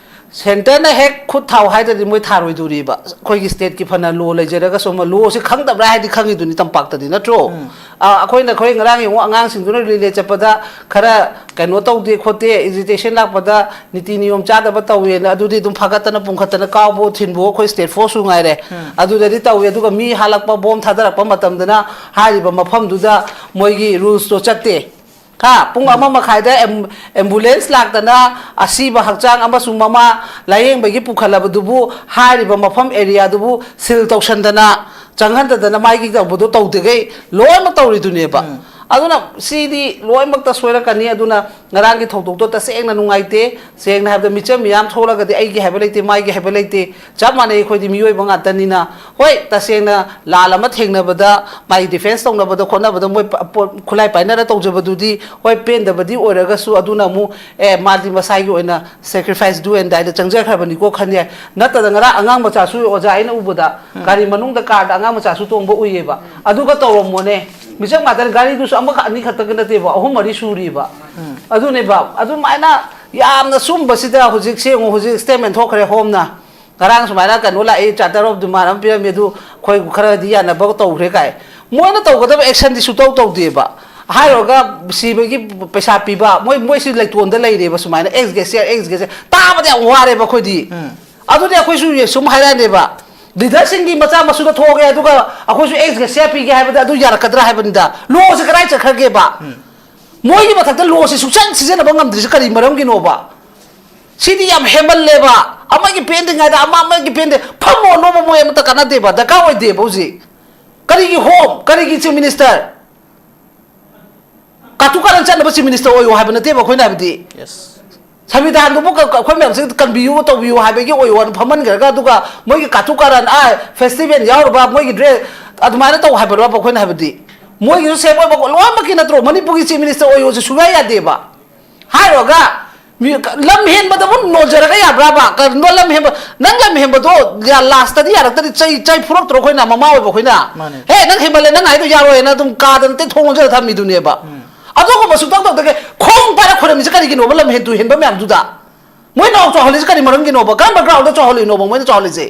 ꯁꯦꯟꯇꯔꯅ ꯍꯦꯛ ꯈꯨꯠ ꯊꯥꯎ ꯍꯥꯏꯗ꯭ꯔꯗꯤ ꯃꯣꯏ ꯊꯥꯔꯣꯏꯗꯣꯔꯤꯕ꯫ ꯑꯩꯈꯣꯏꯒꯤ ꯁ꯭ꯇꯦꯠꯀꯤ ꯐꯅ ꯂꯣ ꯂꯩꯖꯔꯒꯁꯨ ꯑꯃ ꯂꯣꯁꯤ ꯈꯪꯗꯕ꯭ꯔꯥ ꯍꯥꯏꯗꯤ ꯈꯪꯉꯤꯗꯨꯅꯤ ꯇꯝꯄꯥꯛꯇꯗꯤ, ꯅꯠꯇ꯭ꯔꯣ? ꯎꯝ꯫ ꯑ, ꯑꯩꯈꯣꯏꯅ, ꯑꯩꯈꯣꯏ ꯉꯔꯥꯡ ꯌꯦꯡꯉꯨ, ꯑꯉꯥꯡꯁꯤꯡꯗꯨꯅ ꯔꯤꯂꯦ ꯆꯠꯄꯗ ꯈꯔ ꯀꯩꯅꯣ ꯇꯧꯗꯦ ꯈꯣꯠꯇꯦ, ꯑꯦꯖꯤꯇꯦꯁꯟ ꯂꯥꯛꯄꯗ ꯅꯤꯇꯤ ꯅꯤꯌꯣꯝ ꯆꯥꯗꯕ ꯇꯧꯋꯦꯅ, ꯑꯗꯨꯗꯤ ꯑꯗꯨꯝ ꯐꯥꯒꯠꯇꯅ ꯄꯨꯝꯈꯠꯇꯅ ꯀꯥꯎꯕꯨ ꯊꯤꯟꯕꯨ ꯑꯩꯈꯣꯏ ꯁ꯭ꯇꯦꯠ ꯐꯣꯔꯁꯁꯨ ꯉꯥꯏꯔꯦ꯫ ꯎꯝ꯫ ꯑꯗꯨꯗꯗꯤ ꯇꯧꯋꯦ꯫ ꯑꯗꯨꯒ ꯃꯤ ꯍꯥꯠꯂꯛꯄ, ꯕꯣꯝ ꯊꯥꯗꯔꯛꯄ ꯃꯇꯝꯗꯅ ꯍꯥꯏꯔꯤꯕ ꯃꯐꯝꯗꯨꯗ ꯃꯣꯏꯒꯤ ꯔꯨꯜꯁꯇꯣ ꯆꯠꯇꯦ꯫ ꯍꯥ, ꯄꯨꯡ ꯎꯝ꯫ ꯑꯃ ꯃꯈꯥꯏꯗ ꯑꯦꯝ-, ꯑꯦꯝꯕꯨꯂꯦꯟꯁ ꯂꯥꯛꯇꯅ ꯑꯁꯤꯕ ꯍꯛꯆꯥꯡ ꯑꯃꯁꯨꯡ ꯃꯃꯥ ꯂꯥꯌꯦꯡꯕꯒꯤ ꯄꯨꯈꯠꯂꯕꯗꯨꯕꯨ ꯍꯥꯏꯔꯤꯕ ꯃꯐꯝ ꯑꯦꯔꯤꯌꯥꯗꯨꯕꯨ ꯁꯤꯜ ꯇꯧꯁꯟꯗꯅ, ꯆꯪꯍꯟꯗꯗꯅ ꯃꯥꯒꯤ ꯇꯧꯕꯗꯣ ꯇꯧꯗ꯭ꯔꯤꯈꯩ ꯂꯣꯏꯅꯃꯛ ꯇꯧꯔꯤꯗꯨꯅꯦꯕ꯫ ꯎꯝ꯫ ꯑꯗꯨꯅ ꯁꯤꯗꯤ ꯂꯣꯏꯅꯃꯛꯇ ꯁꯣꯏꯔꯛꯀꯅꯤ꯫ ꯑꯗꯨꯅ ꯉꯔꯥꯡꯒꯤ ꯊꯧꯗꯣꯛꯇꯣ ꯇꯁꯦꯡꯅ ꯅꯨꯡꯉꯥꯏꯇꯦ꯫ ꯁꯦꯡꯅ ꯍꯥꯏꯕꯗ ꯃꯤꯆꯝ ꯃꯤꯌꯥꯝ ꯊꯣꯛꯂꯒꯗꯤ ꯑꯩꯒꯤ ꯍꯥꯏꯕ ꯂꯩꯇꯦ, ꯃꯥꯒꯤ ꯍꯥꯏꯕ ꯂꯩꯇꯦ, ꯆꯞ ꯃꯥꯟꯅꯩ, ꯑꯩꯈꯣꯏꯗꯤ ꯃꯤꯑꯣꯏꯕ ꯉꯥꯛꯇꯅꯤꯅ꯫ ꯍꯣꯏ, ꯇꯁꯦꯡꯅ ꯂꯥꯟ ꯑꯃ ꯊꯦꯡꯅꯕꯗ ꯃꯥꯒꯤ ꯗꯤꯐꯦꯟꯁ ꯇꯧꯅꯕꯗ ꯈꯣꯠꯅꯕꯗ ꯃꯣꯏ ꯄ-, ꯄꯣ-, ꯈꯨꯠꯂꯥꯏ ꯄꯥꯏꯅꯔ ꯇꯧꯖꯕꯗꯨꯗꯤ ꯍꯣꯏ, ꯄꯦꯟꯗꯕꯗꯤ ꯑꯣꯏꯔꯒꯁꯨ, ꯑꯗꯨꯅ ꯑꯃꯨꯛ ꯑꯦ, ꯃꯥꯗꯤ ꯃꯁꯥꯒꯤ ꯑꯣꯏꯅ sacrifice, do and die ꯗ ꯆꯪꯖꯈ꯭ꯔꯕꯅꯤꯀꯣ ꯈꯟ ꯌꯥꯏ꯫ ꯅꯠꯇꯗ ꯉꯔꯥꯡ ꯑꯉꯥꯡ ꯃꯆꯥꯁꯨ, ꯑꯣꯖꯥ, ꯑꯩꯅ ꯎꯕꯗ ꯎꯝ꯫ ꯒꯥꯔꯤ ꯃꯅꯨꯡꯗ, ꯀꯥꯔꯗ ꯑꯉꯥꯡ ꯃꯆꯥꯁꯨ ꯇꯣꯡꯕ ꯎꯏꯌꯦꯕ꯫ ꯑꯗꯨꯒ ꯇꯧꯔꯝꯃꯣꯅꯦ, ꯃꯤꯆꯝ ꯉꯥꯛꯇꯅꯤ꯫ ꯒꯥꯔꯤꯗꯨꯁꯨ ꯑꯃꯈꯛ ꯑꯅꯤ ꯈꯛꯇꯒ ꯅꯠꯇꯦꯕ, ꯑꯍꯨꯝ ꯃꯔꯤ ꯁꯨꯔꯤꯕ꯫ ꯎꯝ꯫ ꯑꯗꯨꯅꯦꯕ, ꯑꯗꯨꯃꯥꯏꯅ ꯌꯥꯝꯅ ꯁꯨꯝꯕꯁꯤꯗ ꯍꯧꯖꯤꯛꯁꯦ ꯌꯦꯡꯉꯨ, ꯍꯧꯖꯤꯛ ꯁ꯭ꯇꯦꯠꯃꯦꯟ ꯊꯣꯛꯈ꯭ꯔꯦ ꯍꯣꯝꯅ꯫ ꯉꯔꯥꯡ ꯁꯨꯃꯥꯏꯅ ꯀꯩꯅꯣ ꯂꯥꯛꯏ, ꯆꯥꯔꯇꯔ ꯑꯣꯐ ꯗꯤꯃꯥꯟ ꯑꯃ ꯄꯤꯔꯝꯃꯤ, ꯑꯗꯨ ꯑꯩꯈꯣꯏ ꯈꯔꯗꯤ ꯌꯥꯅꯕ ꯇꯧꯈ꯭ꯔꯦ ꯀꯥꯏ꯫ ꯃꯣꯏꯅ ꯇꯧꯒꯗꯕ ꯑꯦꯛꯁꯟꯗꯤ ꯁꯨꯇꯧ ꯇꯧꯗꯦꯕ꯫ ꯍꯥꯏꯔꯨꯔꯒ ꯁꯤꯕꯒꯤ ꯄꯩꯁꯥ ꯄꯤꯕ, ꯃꯣꯏ, ꯃꯣꯏꯁꯤ ꯂꯩꯇꯣꯟꯗ ꯂꯩꯔꯦꯕ ꯁꯨꯃꯥꯏꯅ, ꯑꯦꯛꯁ ꯒꯦꯁꯤꯌꯔ, ꯑꯦꯛꯁ ꯒꯦꯁꯤꯌꯔ꯫ ꯇꯥꯕꯗ ꯌꯥꯝ ꯋꯥꯔꯦꯕ ꯑꯩꯈꯣꯏꯗꯤ꯫ ꯎꯝ꯫ ꯑꯗꯨꯗꯤ ꯑꯩꯈꯣꯏꯁꯨ ꯁꯨꯝ ꯍꯥꯏꯔꯛꯑꯅꯦꯕ, ꯂꯤꯗꯔꯁꯤꯡꯒꯤ ꯃꯆꯥ ꯃꯁꯨꯗ ꯊꯣꯛꯑꯒꯦ, ꯑꯗꯨꯒ ꯑꯩꯈꯣꯏꯁꯨ ꯑꯦꯛꯁ ꯒꯦꯁꯤꯌꯔ ꯄꯤꯒꯦ ꯍꯥꯏꯕꯗ ꯑꯗꯨ ꯌꯥꯔꯛꯀꯗ꯭ꯔꯥ ꯍꯥꯏꯕꯅꯤꯗ꯫ ꯂꯣꯁꯦ ꯀꯗꯥꯏ ꯆꯠꯈ꯭ꯔꯒꯦꯕ? ꯎꯝ꯫ ꯃꯣꯏꯒꯤ ꯃꯊꯛꯇ ꯂꯣꯁꯦ ꯁꯨꯡꯆꯪ ꯁꯤꯖꯤꯟꯅꯕ ꯉꯝꯗ꯭ꯔꯤꯁꯦ ꯀꯔꯤ ꯃꯔꯝꯒꯤꯅꯣꯕ? ꯁꯤꯗꯤ ꯌꯥꯝ ꯍꯦꯟꯃꯜꯂꯦꯕ꯫ ꯑꯃꯒꯤ ꯄꯦꯟꯗ꯭ꯔꯤꯉꯩꯗ ꯑꯃ, ꯑꯃꯒꯤ ꯄꯦꯟꯗꯦ꯫ ꯐꯝꯃꯣ, ꯅꯣꯝꯃꯣ, ꯃꯣꯏ ꯑꯃꯠꯇ ꯀꯥꯟꯅꯗꯦꯕ, ꯗꯔꯀꯥꯔ ꯑꯣꯏꯗꯦꯕ ꯍꯧꯖꯤꯛ꯫ ꯀꯔꯤꯒꯤ ꯍꯣꯝ? ꯀꯔꯤꯒꯤ ꯆꯤꯐ ꯃꯤꯅꯤꯁꯇꯔ? ꯀꯥꯇꯨ ꯀꯥꯔꯟ ꯆꯠꯅꯕ ꯆꯤꯐ ꯃꯤꯅꯤꯁꯇꯔ ꯑꯣꯏꯌꯣ ꯍꯥꯏꯕ ꯅꯠꯇꯦꯕ ꯑꯩꯈꯣꯏꯅ ꯍꯥꯏꯕꯗꯤ꯫ ꯌꯦꯁ꯫ ꯁꯪꯕꯤꯙꯥꯟꯗꯨꯕꯨ ꯀ-, ꯀ-, ꯑꯩꯈꯣꯏ ꯃꯌꯥꯝꯁꯦ ꯀꯟꯕꯤꯌꯨ, ꯇꯧꯕꯤꯌꯨ ꯍꯥꯏꯕꯒꯤ ꯑꯣꯏꯌꯣꯅ ꯐꯝꯍꯟꯈ꯭ꯔꯒ, ꯑꯗꯨꯒ ꯃꯣꯏꯒꯤ ꯀꯥꯇꯨ ꯀꯥꯔꯟ, ꯑꯥ, ꯐꯦꯁꯇꯤꯚꯦꯜ ꯌꯥꯎꯔꯨꯕ, ꯃꯣꯏꯒꯤ ꯗ꯭ꯔꯦꯁ ꯑꯗꯨꯃꯥꯏꯅ ꯇꯧ ꯍꯥꯏꯕꯔꯣꯕ ꯑꯩꯈꯣꯏꯅ ꯍꯥꯏꯕꯗꯤ? ꯃꯣꯏꯒꯤꯁꯨ ꯁꯦꯞ ꯑꯣꯏꯕ ꯂꯣꯏꯅꯃꯛꯀꯤ ꯅꯠꯇ꯭ꯔꯣ? ꯃꯅꯤꯄꯨꯔꯒꯤ ꯆꯤꯐ ꯃꯤꯅꯤꯁꯇꯔ ꯑꯣꯏꯌꯣꯁꯦ ꯁꯨꯡꯌꯥ ꯌꯥꯗꯦꯕ꯫ ꯍꯥꯏꯔꯨꯔꯒ ꯃꯤ ꯂꯝ ꯍꯦꯟꯕꯗꯕꯨ ꯅꯣꯟꯖꯔꯒ ꯌꯥꯕ꯭ꯔꯥꯕ? ꯀꯔꯤꯅꯣ ꯂꯝ ꯍꯦꯟꯕ? ꯅꯪ ꯂꯝ ꯍꯦꯟꯕꯗꯣ ꯂꯥꯁꯇꯗꯤ ꯌꯥꯔꯛꯇꯗꯤ ꯆꯩ, ꯆꯩ ꯐꯨꯔꯛꯇ꯭ꯔꯣ ꯑꯩꯈꯣꯏꯅ, ꯃꯃꯥ ꯑꯣꯏꯕ ꯑꯩꯈꯣꯏꯅ? ꯃꯥꯅꯦ꯫ "ꯍꯦ, ꯅꯪ ꯍꯦꯟꯃꯜꯂꯦ, ꯅꯪ ꯍꯥꯏꯗꯣ ꯌꯥꯔꯣꯏꯅ" ꯑꯗꯨꯝ ꯀꯥꯗꯅ ꯇꯦꯛ ꯊꯣꯡ ꯂꯣꯟꯖꯜꯂ ꯊꯝꯃꯤꯗꯨꯅꯦꯕ꯫ ꯎꯝ꯫ ꯑꯗꯨꯒꯨꯝꯕ ꯁꯨꯡꯇꯧ ꯇꯧꯗꯒꯩ ꯈꯣꯡ ꯄꯥꯏꯔ ꯈꯣꯏꯔꯝꯃꯤꯁꯦ ꯀꯔꯤꯒꯤꯅꯣꯕ, ꯂꯝ ꯍꯦꯟ ꯇꯨ ꯍꯦꯟꯕ ꯃꯌꯥꯝꯗꯨꯗ? ꯃꯣꯏ ꯅꯥꯎ ꯆꯥꯎꯍꯜꯂꯤꯁꯦ ꯀꯔꯤ ꯃꯔꯝꯒꯤꯅꯣꯕ? ꯀꯔꯝꯕ ꯒ꯭ꯔꯥꯎꯟꯗ ꯆꯥꯎꯍꯜꯂꯤꯅꯣꯕ ꯃꯣꯏꯅ ꯆꯥꯎꯍꯜꯂꯤꯁꯦ?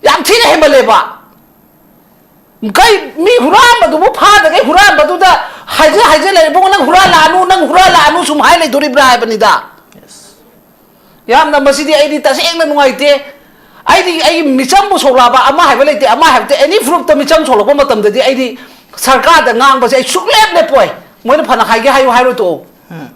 ꯌꯥꯝ ꯊꯤꯅ ꯍꯦꯟꯃꯜꯂꯦꯕ꯫ ꯀꯩ, ꯃꯤ ꯍꯨꯔꯥꯟꯕꯗꯨꯕꯨ ꯐꯥꯗꯒꯩ ꯍꯨꯔꯥꯟꯕꯗꯨꯗ ꯍꯥꯏꯖ ꯍꯥꯏꯖ ꯂꯩ, "ꯏꯕꯨꯡꯉꯣ, ꯅꯪ ꯍꯨꯔꯥꯜꯂꯛꯑꯅꯨ, ꯅꯪ ꯍꯨꯔꯥꯜꯂꯛꯑꯅꯨ" ꯁꯨꯝ ꯍꯥꯏ ꯂꯩꯗꯣꯔꯤꯕ꯭ꯔꯥ ꯍꯥꯏꯕꯅꯤꯗ꯫ ꯌꯥꯝꯅ ꯃꯁꯤꯗꯤ ꯑꯩꯗꯤ ꯇꯁꯦꯡꯅ ꯅꯨꯡꯉꯥꯏꯇꯦ꯫ ꯑꯩꯗꯤ ꯑꯩꯒꯤ ꯃꯤꯆꯝꯕꯨ ꯁꯣꯛꯂꯛꯑꯕ, ꯑꯃ ꯍꯥꯏꯕ ꯂꯩꯇꯦ, ꯑꯃ ꯍꯥꯏꯕ ꯂꯩꯇꯦ, ꯑꯦꯅꯤ ꯐ꯭ꯔꯨꯞꯇ ꯃꯤꯆꯝ ꯁꯣꯛꯂꯛꯄ ꯃꯇꯝꯗꯗꯤ ꯑꯩꯗꯤ ꯁꯔꯀꯥꯔꯗ ꯉꯥꯡꯕꯁꯦ ꯑꯩ ꯁꯨꯛꯂꯦꯞ ꯂꯦꯞꯄꯣꯏ꯫ ꯃꯣꯏꯅ ꯐꯅ ꯍꯥꯏꯒꯦ ꯍꯥꯏꯌꯨ, ꯍꯥꯏꯔꯣꯏ ꯇꯣꯛꯑꯣ꯫ ꯎꯝ꯫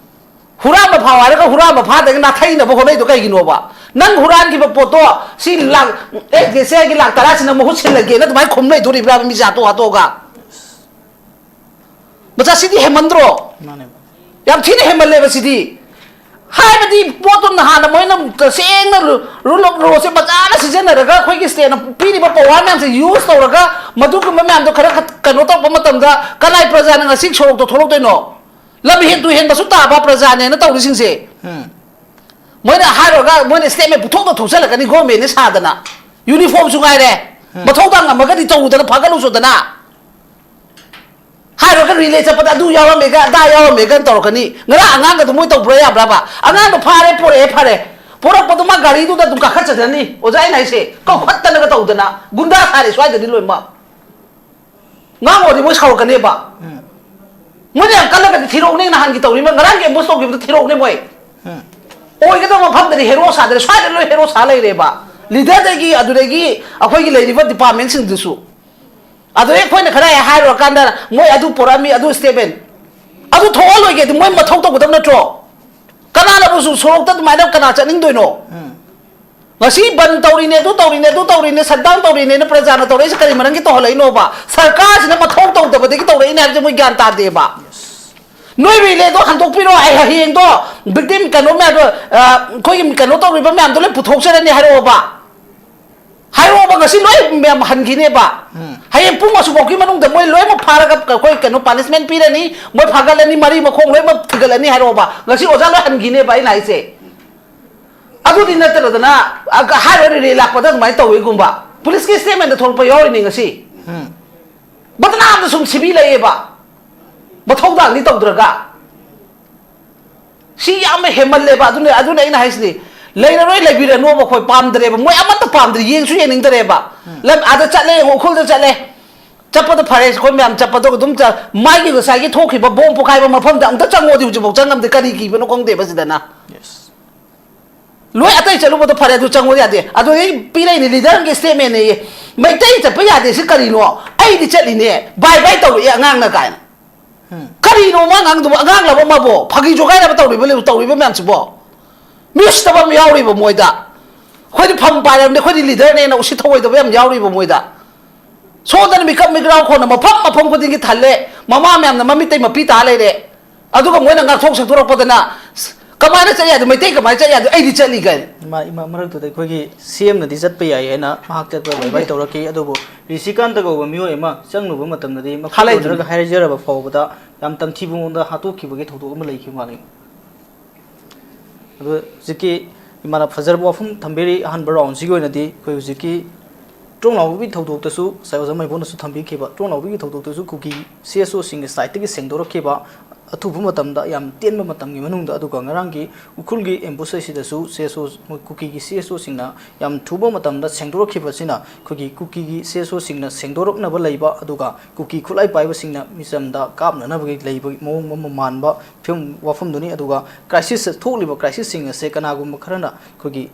ꯍꯨꯔꯥꯟꯕ ꯐꯥꯎ ꯍꯥꯏꯔꯒ ꯍꯨꯔꯥꯟꯕ ꯐꯥꯗꯒ ꯅꯥꯊꯩꯅꯕ ꯍꯣꯠꯅꯩꯗꯣ ꯀꯩꯒꯤꯅꯣꯕ? ꯅꯪ ꯍꯨꯔꯥꯟꯈꯤꯕ ꯄꯣꯠꯇꯣ ꯁꯤ ꯂꯥꯛ, ꯑꯦ, ꯁꯦꯒꯤ ꯂꯥꯛ ꯇꯔꯥꯁꯤꯅ ꯃꯍꯨꯠ ꯁꯤꯜꯂꯒꯦꯅ ꯑꯗꯨꯃꯥꯏꯅ ꯈꯨꯝ ꯂꯩꯗꯣꯔꯤꯕ꯭ꯔꯥꯕ ꯃꯤꯁꯦ ꯍꯥꯠꯇꯣꯛ ꯍꯥꯠꯇꯣꯛꯑꯒ? ꯃꯆꯥꯁꯤꯗꯤ ꯍꯦꯟꯃꯟꯗ꯭ꯔꯣ? ꯃꯥꯅꯦ꯫ ꯌꯥꯝ ꯊꯤꯅ ꯍꯦꯟꯃꯜꯂꯦꯕ ꯁꯤꯗꯤ꯫ ꯍꯥꯏꯕꯗꯤ ꯄꯣꯠꯇꯣ ꯅꯍꯥꯟꯅ ꯃꯣꯏꯅ ꯇꯁꯦꯡꯅ ꯔꯨ-, ꯔꯨꯜ ꯑꯣꯐ ꯂꯣꯁꯦ ꯃꯆꯥꯅ ꯁꯤꯖꯤꯟꯅꯔꯒ ꯑꯩꯈꯣꯏꯒꯤ ꯁ꯭ꯇꯦꯠꯅ ꯄꯤꯔꯤꯕ ꯄꯋꯥꯔ ꯃꯌꯥꯝꯁꯦ ꯌꯨꯁ ꯇꯧꯔꯒ ꯃꯗꯨꯒꯨꯝꯕ ꯃꯌꯥꯝꯗꯣ ꯈꯔ ꯈ-, ꯀꯩꯅꯣ ꯇꯧꯔꯛꯄ ꯃꯇꯝꯗ ꯀꯅꯥꯏ ꯄ꯭ꯔꯖꯥꯅ ꯉꯁꯤ ꯁꯣꯔꯣꯛꯇ ꯊꯣꯛꯂꯛꯇꯣꯏꯅꯣ? ꯂꯝ ꯍꯦꯟ ꯇꯨ ꯍꯦꯟꯕꯁꯨ ꯇꯥꯕ ꯄ꯭ꯔꯖꯥꯅꯦꯅ ꯇꯧꯔꯤꯁꯤꯡꯁꯦ꯫ ꯎꯝ꯫ ꯃꯣꯏꯅ ꯍꯥꯏꯔꯨꯔꯒ ꯃꯣꯏꯅ ꯁ꯭ꯇꯦꯠꯃꯦꯟ ꯄꯨꯊꯣꯛꯇ ꯊꯣꯛꯆꯜꯂꯛꯀꯅꯤ ꯒꯣꯔꯃꯦꯟꯅ ꯁꯥꯗꯅ꯫ ꯌꯨꯅꯤꯐꯣꯔꯝꯁꯨ ꯉꯥꯏꯔꯦ꯫ ꯎꯝ꯫ ꯃꯊꯧꯗꯥꯡ ꯉꯝꯃꯒꯗꯤ ꯇꯧꯔꯨꯗꯅ ꯐꯒꯠꯂꯨꯁꯨꯗꯅ꯫ ꯍꯥꯏꯔꯨꯔꯒ ꯔꯤꯂꯦ ꯆꯠꯄꯗ ꯑꯗꯨ ꯌꯥꯎꯔꯝꯃꯦꯒ ꯑꯗꯥ ꯌꯥꯎꯔꯝꯃꯦꯒ ꯇꯧꯔꯛꯀꯅꯤ꯫ ꯉꯔꯥꯡ ꯑꯉꯥꯡꯒꯗꯣ ꯃꯣꯏ ꯇꯧꯕ꯭ꯔꯥ ꯌꯥꯕ꯭ꯔꯥꯕ? ꯑꯉꯥꯡꯗꯣ ꯐꯥꯔꯦ, ꯄꯣꯔꯛꯑꯦ, ꯐꯔꯦ꯫ ꯄꯣꯔꯛꯄꯗꯣ ꯃꯥ ꯒꯥꯔꯤꯗꯨꯗ ꯑꯗꯨꯝ ꯀꯥꯈꯠꯆꯗꯅꯤ꯫ ꯑꯣꯖꯥ ꯑꯩꯅ ꯍꯥꯏꯁꯦ, ꯀꯧꯈꯠꯇꯅꯒ ꯇꯧꯗꯅ ꯒꯨꯟꯗꯥ ꯁꯥꯔꯦ ꯁ꯭ꯋꯥꯏꯗꯗꯤ ꯂꯣꯏꯅꯃꯛ꯫ ꯉꯥꯡꯉꯨꯔꯗꯤ ꯃꯣꯏ ꯁꯥꯎꯔꯛꯀꯅꯦꯕ꯫ ꯎꯝ꯫ ꯃꯣꯏꯅ ꯌꯥꯝ ꯀꯜꯂꯒꯗꯤ ꯊꯤꯔꯛꯎꯅꯦ, ꯅꯍꯥꯟꯒꯤ ꯇꯧꯔꯤꯕ, ꯉꯔꯥꯡꯒꯤ ꯑꯦꯝꯕꯨꯁ ꯇꯧꯈꯤꯕꯗꯣ ꯊꯤꯔꯛꯎꯅꯦ ꯃꯣꯏ꯫ ꯎꯝ꯫ ꯑꯣꯏꯒꯗꯕ ꯃꯐꯝꯗꯗꯤ ꯍꯦꯔꯣ ꯁꯥꯗ꯭ꯔꯦ, ꯁ꯭ꯋꯥꯏꯗ ꯂꯣꯏ ꯍꯦꯔꯣ ꯁꯥ ꯂꯩꯔꯦꯕ꯫ ꯂꯤꯗꯔꯗꯒꯤ ꯑꯗꯨꯗꯒꯤ ꯑꯩꯈꯣꯏꯒꯤ ꯂꯩꯔꯤꯕ ꯗꯤꯄꯥꯔꯠꯃꯦꯟꯁꯤꯡꯗꯨꯁꯨ꯫ ꯑꯗꯨꯗꯩ ꯑꯩꯈꯣꯏꯅ ꯈꯔ ꯍꯦꯛ ꯍꯥꯏꯔꯨꯔꯀꯥꯟꯗ ꯃꯣꯏ ꯑꯗꯨ ꯄꯣꯔꯛꯑꯝꯃꯤ, ꯑꯗꯨ ꯁ꯭ꯇꯦꯠꯃꯦꯟ꯫ ꯑꯗꯨ ꯊꯣꯛꯍꯜꯂꯣꯏꯒꯦ, ꯑꯗꯨ ꯃꯣꯏ ꯃꯊꯧ ꯇꯧꯒꯗꯕ ꯅꯠꯇ꯭ꯔꯣ? ꯀꯅꯥꯅꯕꯨ ꯁꯣꯔꯣꯛꯇ ꯑꯗꯨꯃꯥꯏꯅ ꯀꯅꯥ ꯆꯠꯅꯤꯡꯗꯣꯏꯅꯣ? ꯎꯝ꯫ ꯉꯁꯤ ꯕꯟ ꯇꯧꯔꯤꯅꯦ, ꯑꯗꯨ ꯇꯧꯔꯤꯅꯦ, ꯑꯗꯨ ꯇꯧꯔꯤꯅꯦ, ꯁꯠꯗꯥꯎꯟ ꯇꯧꯔꯤꯅꯦꯅ ꯄ꯭ꯔꯖꯥꯅ ꯇꯧꯔꯛꯏꯁꯦ ꯀꯔꯤ ꯃꯔꯝꯒꯤ ꯇꯧꯍꯜꯂꯛꯏꯅꯣꯕ? ꯁꯔꯀꯥꯔꯁꯤꯅ ꯃꯊꯧ ꯇꯧꯗꯕꯗꯒꯤ ꯇꯧꯔꯛꯏꯅꯦ ꯍꯥꯏꯕꯁꯦ ꯃꯣꯏ ꯒ꯭ꯌꯥꯟ ꯇꯥꯗꯦꯕ꯫ ꯅꯣꯏ ꯔꯤꯂꯦꯗꯣ ꯍꯟꯗꯣꯛꯄꯤꯔꯣ, ꯑꯩ ꯍꯌꯦꯡꯗꯣ ꯚꯤꯛꯇꯤꯝ ꯀꯩꯅꯣ ꯃꯌꯥꯝꯗꯣ, ꯑ, ꯑꯩꯈꯣꯏꯒꯤ ꯀꯩꯅꯣ ꯇꯧꯔꯤꯕ ꯃꯌꯥꯝꯗꯣ ꯂꯣꯏ ꯄꯨꯊꯣꯛꯆꯔꯅꯤ ꯍꯥꯏꯔꯛꯑꯣꯕ꯫ ꯍꯥꯏꯔꯛꯑꯣꯕ, ꯉꯁꯤ ꯂꯣꯏ ꯃꯌꯥꯝ ꯍꯟꯈꯤꯅꯦꯕ꯫ ꯎꯝ꯫ ꯍꯌꯦꯡ ꯄꯨꯡ ꯑꯁꯨꯛꯐꯥꯎꯒꯤ ꯃꯅꯨꯡꯗ ꯃꯣꯏ ꯂꯣꯏꯅꯃꯛ ꯐꯥꯔꯒ ꯑꯩꯈꯣꯏ ꯀꯩꯅꯣ ꯄꯥꯅꯤꯁꯃꯦꯟ ꯄꯤꯔꯅꯤ, ꯃꯣꯏ ꯐꯥꯒꯠꯂꯅꯤ, ꯃꯔꯤ ꯃꯈꯣꯡ ꯂꯣꯏꯅꯃꯛ ꯊꯤꯒꯠꯂꯅꯤ ꯍꯥꯏꯔꯛꯑꯣꯕ꯫ ꯉꯁꯤ ꯑꯣꯖꯥ ꯂꯣꯏ ꯍꯟꯈꯤꯅꯦꯕ ꯑꯩꯅ ꯍꯥꯏꯁꯦ꯫ ꯑꯗꯨꯗꯤ ꯅꯠꯇꯗꯅ, ꯑ, ꯍꯥꯏꯔꯣ, ꯔꯤꯂꯦ ꯂꯥꯛꯄꯗ ꯑꯗꯨꯃꯥꯏꯅ ꯇꯧꯋꯤꯒꯨꯝꯕ꯫ ꯄꯨꯂꯤꯁꯀꯤ ꯁ꯭ꯇꯦꯠꯃꯦꯟꯗ ꯊꯣꯛꯂꯛꯄ ꯌꯥꯎꯔꯤꯅꯤ ꯉꯁꯤ꯫ ꯎꯝ꯫ ꯕꯗꯅꯥꯝꯗ ꯁꯨꯝ ꯁꯤꯕꯤ ꯂꯩꯌꯦꯕ꯫ ꯃꯊꯧꯗꯥꯡꯗꯤ ꯇꯧꯗ꯭ꯔꯒ꯫ ꯁꯤ ꯌꯥꯝꯅ ꯍꯦꯟꯃꯜꯂꯦꯕ꯫ ꯑꯗꯨꯅ ꯑꯗꯨꯅ ꯑꯩꯅ ꯍꯥꯏꯁꯤꯅꯤ, ꯂꯩꯔꯔꯣꯏ, ꯂꯩꯕꯤꯔꯅꯣꯕ꯫ ꯑꯩꯈꯣꯏ ꯄꯥꯝꯗ꯭ꯔꯦꯕ, ꯃꯣꯏ ꯑꯃꯠꯇ ꯄꯥꯝꯗ꯭ꯔꯦ, ꯌꯦꯡꯁꯨ ꯌꯦꯡꯅꯤꯡꯗ꯭ꯔꯦꯕ꯫ ꯂꯝ ꯑꯥꯗ ꯆꯠꯂꯦ, ꯌꯦꯡꯉꯣ, ꯎꯈ꯭ꯔꯨꯜꯗ ꯆꯠꯂꯦ, ꯆꯠꯄꯗ ꯐꯔꯦ, ꯑꯩꯈꯣꯏ ꯃꯌꯥꯝ ꯆꯠꯄꯗꯣ ꯑꯗꯨꯝ ꯆ-, ꯃꯥꯒꯤ ꯉꯁꯥꯏꯒꯤ ꯊꯣꯛꯈꯤꯕ ꯕꯣꯝ ꯄꯣꯈꯥꯏꯕ ꯃꯐꯝꯗ ꯑꯝꯇ ꯆꯪꯉꯣꯗꯤ ꯍꯧꯖꯤꯛꯐꯥꯎ ꯆꯪꯉꯝꯗꯦ꯫ ꯀꯔꯤ ꯀꯤꯕꯅꯣ ꯈꯪꯗꯦꯕ ꯁꯤꯗꯅ꯫ ꯂꯣꯏ ꯑꯇꯩ ꯆꯠꯂꯨꯕꯗꯣ ꯐꯔꯦ, ꯑꯗꯨ ꯆꯪꯉꯣ ꯌꯥꯗꯦ꯫ ꯑꯗꯨꯗꯩ ꯄꯤꯔꯛꯏꯅꯦ ꯂꯤꯗꯔꯒꯤ ꯁ꯭ꯇꯦꯠꯃꯦꯟꯅꯦꯌꯦ, "ꯃꯩꯇꯩ ꯆꯠꯄ ꯌꯥꯗꯦ, ꯁꯤ ꯀꯔꯤꯅꯣ? ꯑꯩꯗꯤ ꯆꯠꯂꯤꯅꯦ, ꯕꯥꯏ ꯕꯥꯏ ꯇꯧꯔꯛꯑꯦ ꯑꯉꯥꯡꯅ" ꯀꯥꯏꯅ꯫ ꯀꯔꯤꯅꯣ ꯃꯥ ꯉꯥꯡꯗꯨꯕꯨ? ꯑꯉꯥꯡꯂꯕ ꯃꯥꯕꯣ? ꯐꯥꯒꯤ ꯖꯣꯒꯥꯏꯔꯕ ꯇꯧꯔꯤꯕ, ꯇꯧꯔꯤꯕ ꯃꯌꯥꯝꯁꯤꯕꯣ? ꯃꯤ ꯎꯁꯤꯠꯇꯕ ꯑꯃ ꯌꯥꯎꯔꯤꯕ ꯃꯣꯏꯗ꯫ ꯑꯩꯈꯣꯏꯗꯤ ꯐꯝ ꯄꯥꯏꯔꯕꯅꯤ, ꯑꯩꯈꯣꯏꯗꯤ ꯂꯤꯗꯔꯅꯦꯅ ꯎꯁꯤꯠ ꯊꯑꯣꯏꯗꯕ ꯌꯥꯝ ꯌꯥꯎꯔꯤꯕ ꯃꯣꯏꯗ꯫ ꯁꯣꯝꯗꯅ ꯃꯤꯀꯞ ꯃꯤꯀ꯭ꯔꯥꯎ ꯈꯣꯟꯅ ꯃꯐꯝ ꯃꯐꯝ ꯈꯨꯗꯤꯡꯒꯤ ꯊꯜꯂꯦ, ꯃꯃꯥ ꯃꯌꯥꯝꯅ ꯃꯃꯤꯠꯇꯩ ꯃꯄꯤ ꯇꯥ ꯂꯩꯔꯦ꯫ ꯑꯗꯨꯒ ꯃꯣꯏꯅ ꯉꯥꯛꯊꯣꯛ ꯁꯦꯡꯗꯣꯔꯛꯄꯗꯅ, "ꯀꯃꯥꯏꯅ ꯆꯠ ꯌꯥꯗꯦ? ꯃꯩꯇꯩ ꯀꯃꯥꯏꯅ ꯆꯠ ꯌꯥꯗꯦ? ꯑꯩꯗꯤ ꯆꯠꯂꯤ" ꯀꯥꯏꯅ꯫ ꯏꯃꯥ, ꯏꯃꯥ, ꯃꯔꯛꯇꯨꯗ ꯑꯩꯈꯣꯏꯒꯤ ꯁꯤ ꯑꯦꯝꯅꯗꯤ ꯆꯠꯄ ꯌꯥꯏ ꯍꯥꯏꯅ ꯃꯍꯥꯛ ꯆꯠꯄ ꯕꯥꯏ ꯕꯥꯏ ꯇꯧꯔꯛꯈꯤ, ꯑꯗꯨꯕꯨ ꯔꯤꯁꯤꯀꯥꯟꯇ ꯀꯧꯕ ꯃꯤꯑꯣꯏ ꯑꯃ ꯆꯪꯂꯨꯕ ꯃꯇꯝꯗꯗꯤ ꯃꯈꯣꯏ ꯍꯥꯂꯩꯗꯨꯅꯤ꯫ ꯂꯣꯟꯅꯔꯒ ꯍꯥꯏꯖꯔꯕ ꯐꯥꯎꯕꯗ ꯌꯥꯝ ꯇꯝꯊꯤꯕ ꯃꯑꯣꯡꯗ ꯍꯥꯠꯇꯣꯛꯈꯤꯕꯒꯤ ꯊꯧꯗꯣꯛ ꯑꯃ ꯂꯩꯈꯤꯕ ꯃꯥꯜꯂꯤ꯫ ꯑꯗꯨ ꯍꯧꯖꯤꯛꯀꯤ ꯏꯃꯥꯅ ꯐꯖꯔꯕ ꯋꯥꯐꯝ ꯊꯝꯕꯤꯔꯤ꯫ ꯑꯍꯥꯟꯕ ꯔꯥꯎꯟꯁꯤꯒꯤ ꯑꯣꯏꯅꯗꯤ ꯑꯩꯈꯣꯏ ꯍꯧꯖꯤꯛꯀꯤ ꯇ꯭ꯔꯣꯡꯂꯥꯎꯕꯤꯒꯤ ꯊꯧꯗꯣꯛꯇꯁꯨ ꯉꯁꯥꯏ ꯑꯣꯖꯥ ꯃꯥꯏꯕꯣꯟꯅꯁꯨ ꯊꯝꯕꯤꯈꯤꯕ, ꯇ꯭ꯔꯣꯡꯂꯥꯎꯕꯤꯒꯤ ꯊꯧꯗꯣꯛꯇꯁꯨ ꯀꯨꯀꯤ ꯁꯤ ꯑꯦꯁ ꯑꯣꯁꯤꯡꯒꯤ ꯁꯥꯏꯠꯇꯒꯤ ꯁꯦꯡꯗꯣꯔꯛꯈꯤꯕ, ꯑꯊꯨꯕ ꯃꯇꯝꯗ, ꯌꯥꯝ ꯇꯦꯟꯕ ꯃꯇꯝꯒꯤ ꯃꯅꯨꯡꯗ, ꯑꯗꯨꯒ ꯉꯔꯥꯡꯒꯤ ꯎꯈ꯭ꯔꯨꯜꯒꯤ ꯑꯦꯝꯕꯨꯁ ꯑꯁꯤꯗꯁꯨ ꯁꯤ ꯑꯦꯁ ꯑꯣ, ꯃꯣꯏ ꯀꯨꯀꯤꯒꯤ ꯁꯤ ꯑꯦꯁ ꯑꯣꯁꯤꯡꯅ ꯌꯥꯝ ꯊꯨꯕ ꯃꯇꯝꯗ ꯁꯦꯡꯗꯣꯔꯛꯈꯤꯕꯁꯤꯅ ꯑꯩꯈꯣꯏꯒꯤ ꯀꯨꯀꯤꯒꯤ ꯁꯤ ꯑꯦꯁ ꯑꯣꯁꯤꯡꯅ ꯁꯦꯡꯗꯣꯔꯛꯅꯕ ꯂꯩꯕ, ꯑꯗꯨꯒ ꯀꯨꯀꯤ ꯈꯨꯠꯂꯥꯏ ꯄꯥꯏꯕꯁꯤꯡꯅ ꯃꯤꯆꯝꯗ ꯀꯥꯞꯅꯅꯕꯒꯤ ꯂꯩꯕꯒꯤ ꯃꯑꯣꯡ ꯑꯃ ꯃꯥꯟꯕ ꯐꯤꯕꯝ, ꯋꯥꯐꯝꯗꯨꯅꯤ꯫ ꯑꯗꯨꯒ ꯀ꯭ꯔꯥꯏꯁꯤꯁ, ꯊꯣꯛꯂꯤꯕ ꯀ꯭ꯔꯥꯏꯁꯤꯁꯁꯤꯡ ꯑꯁꯦ ꯀꯅꯥꯒꯨꯝꯕ ꯈꯔꯅ ꯑꯩꯈꯣꯏꯒꯤ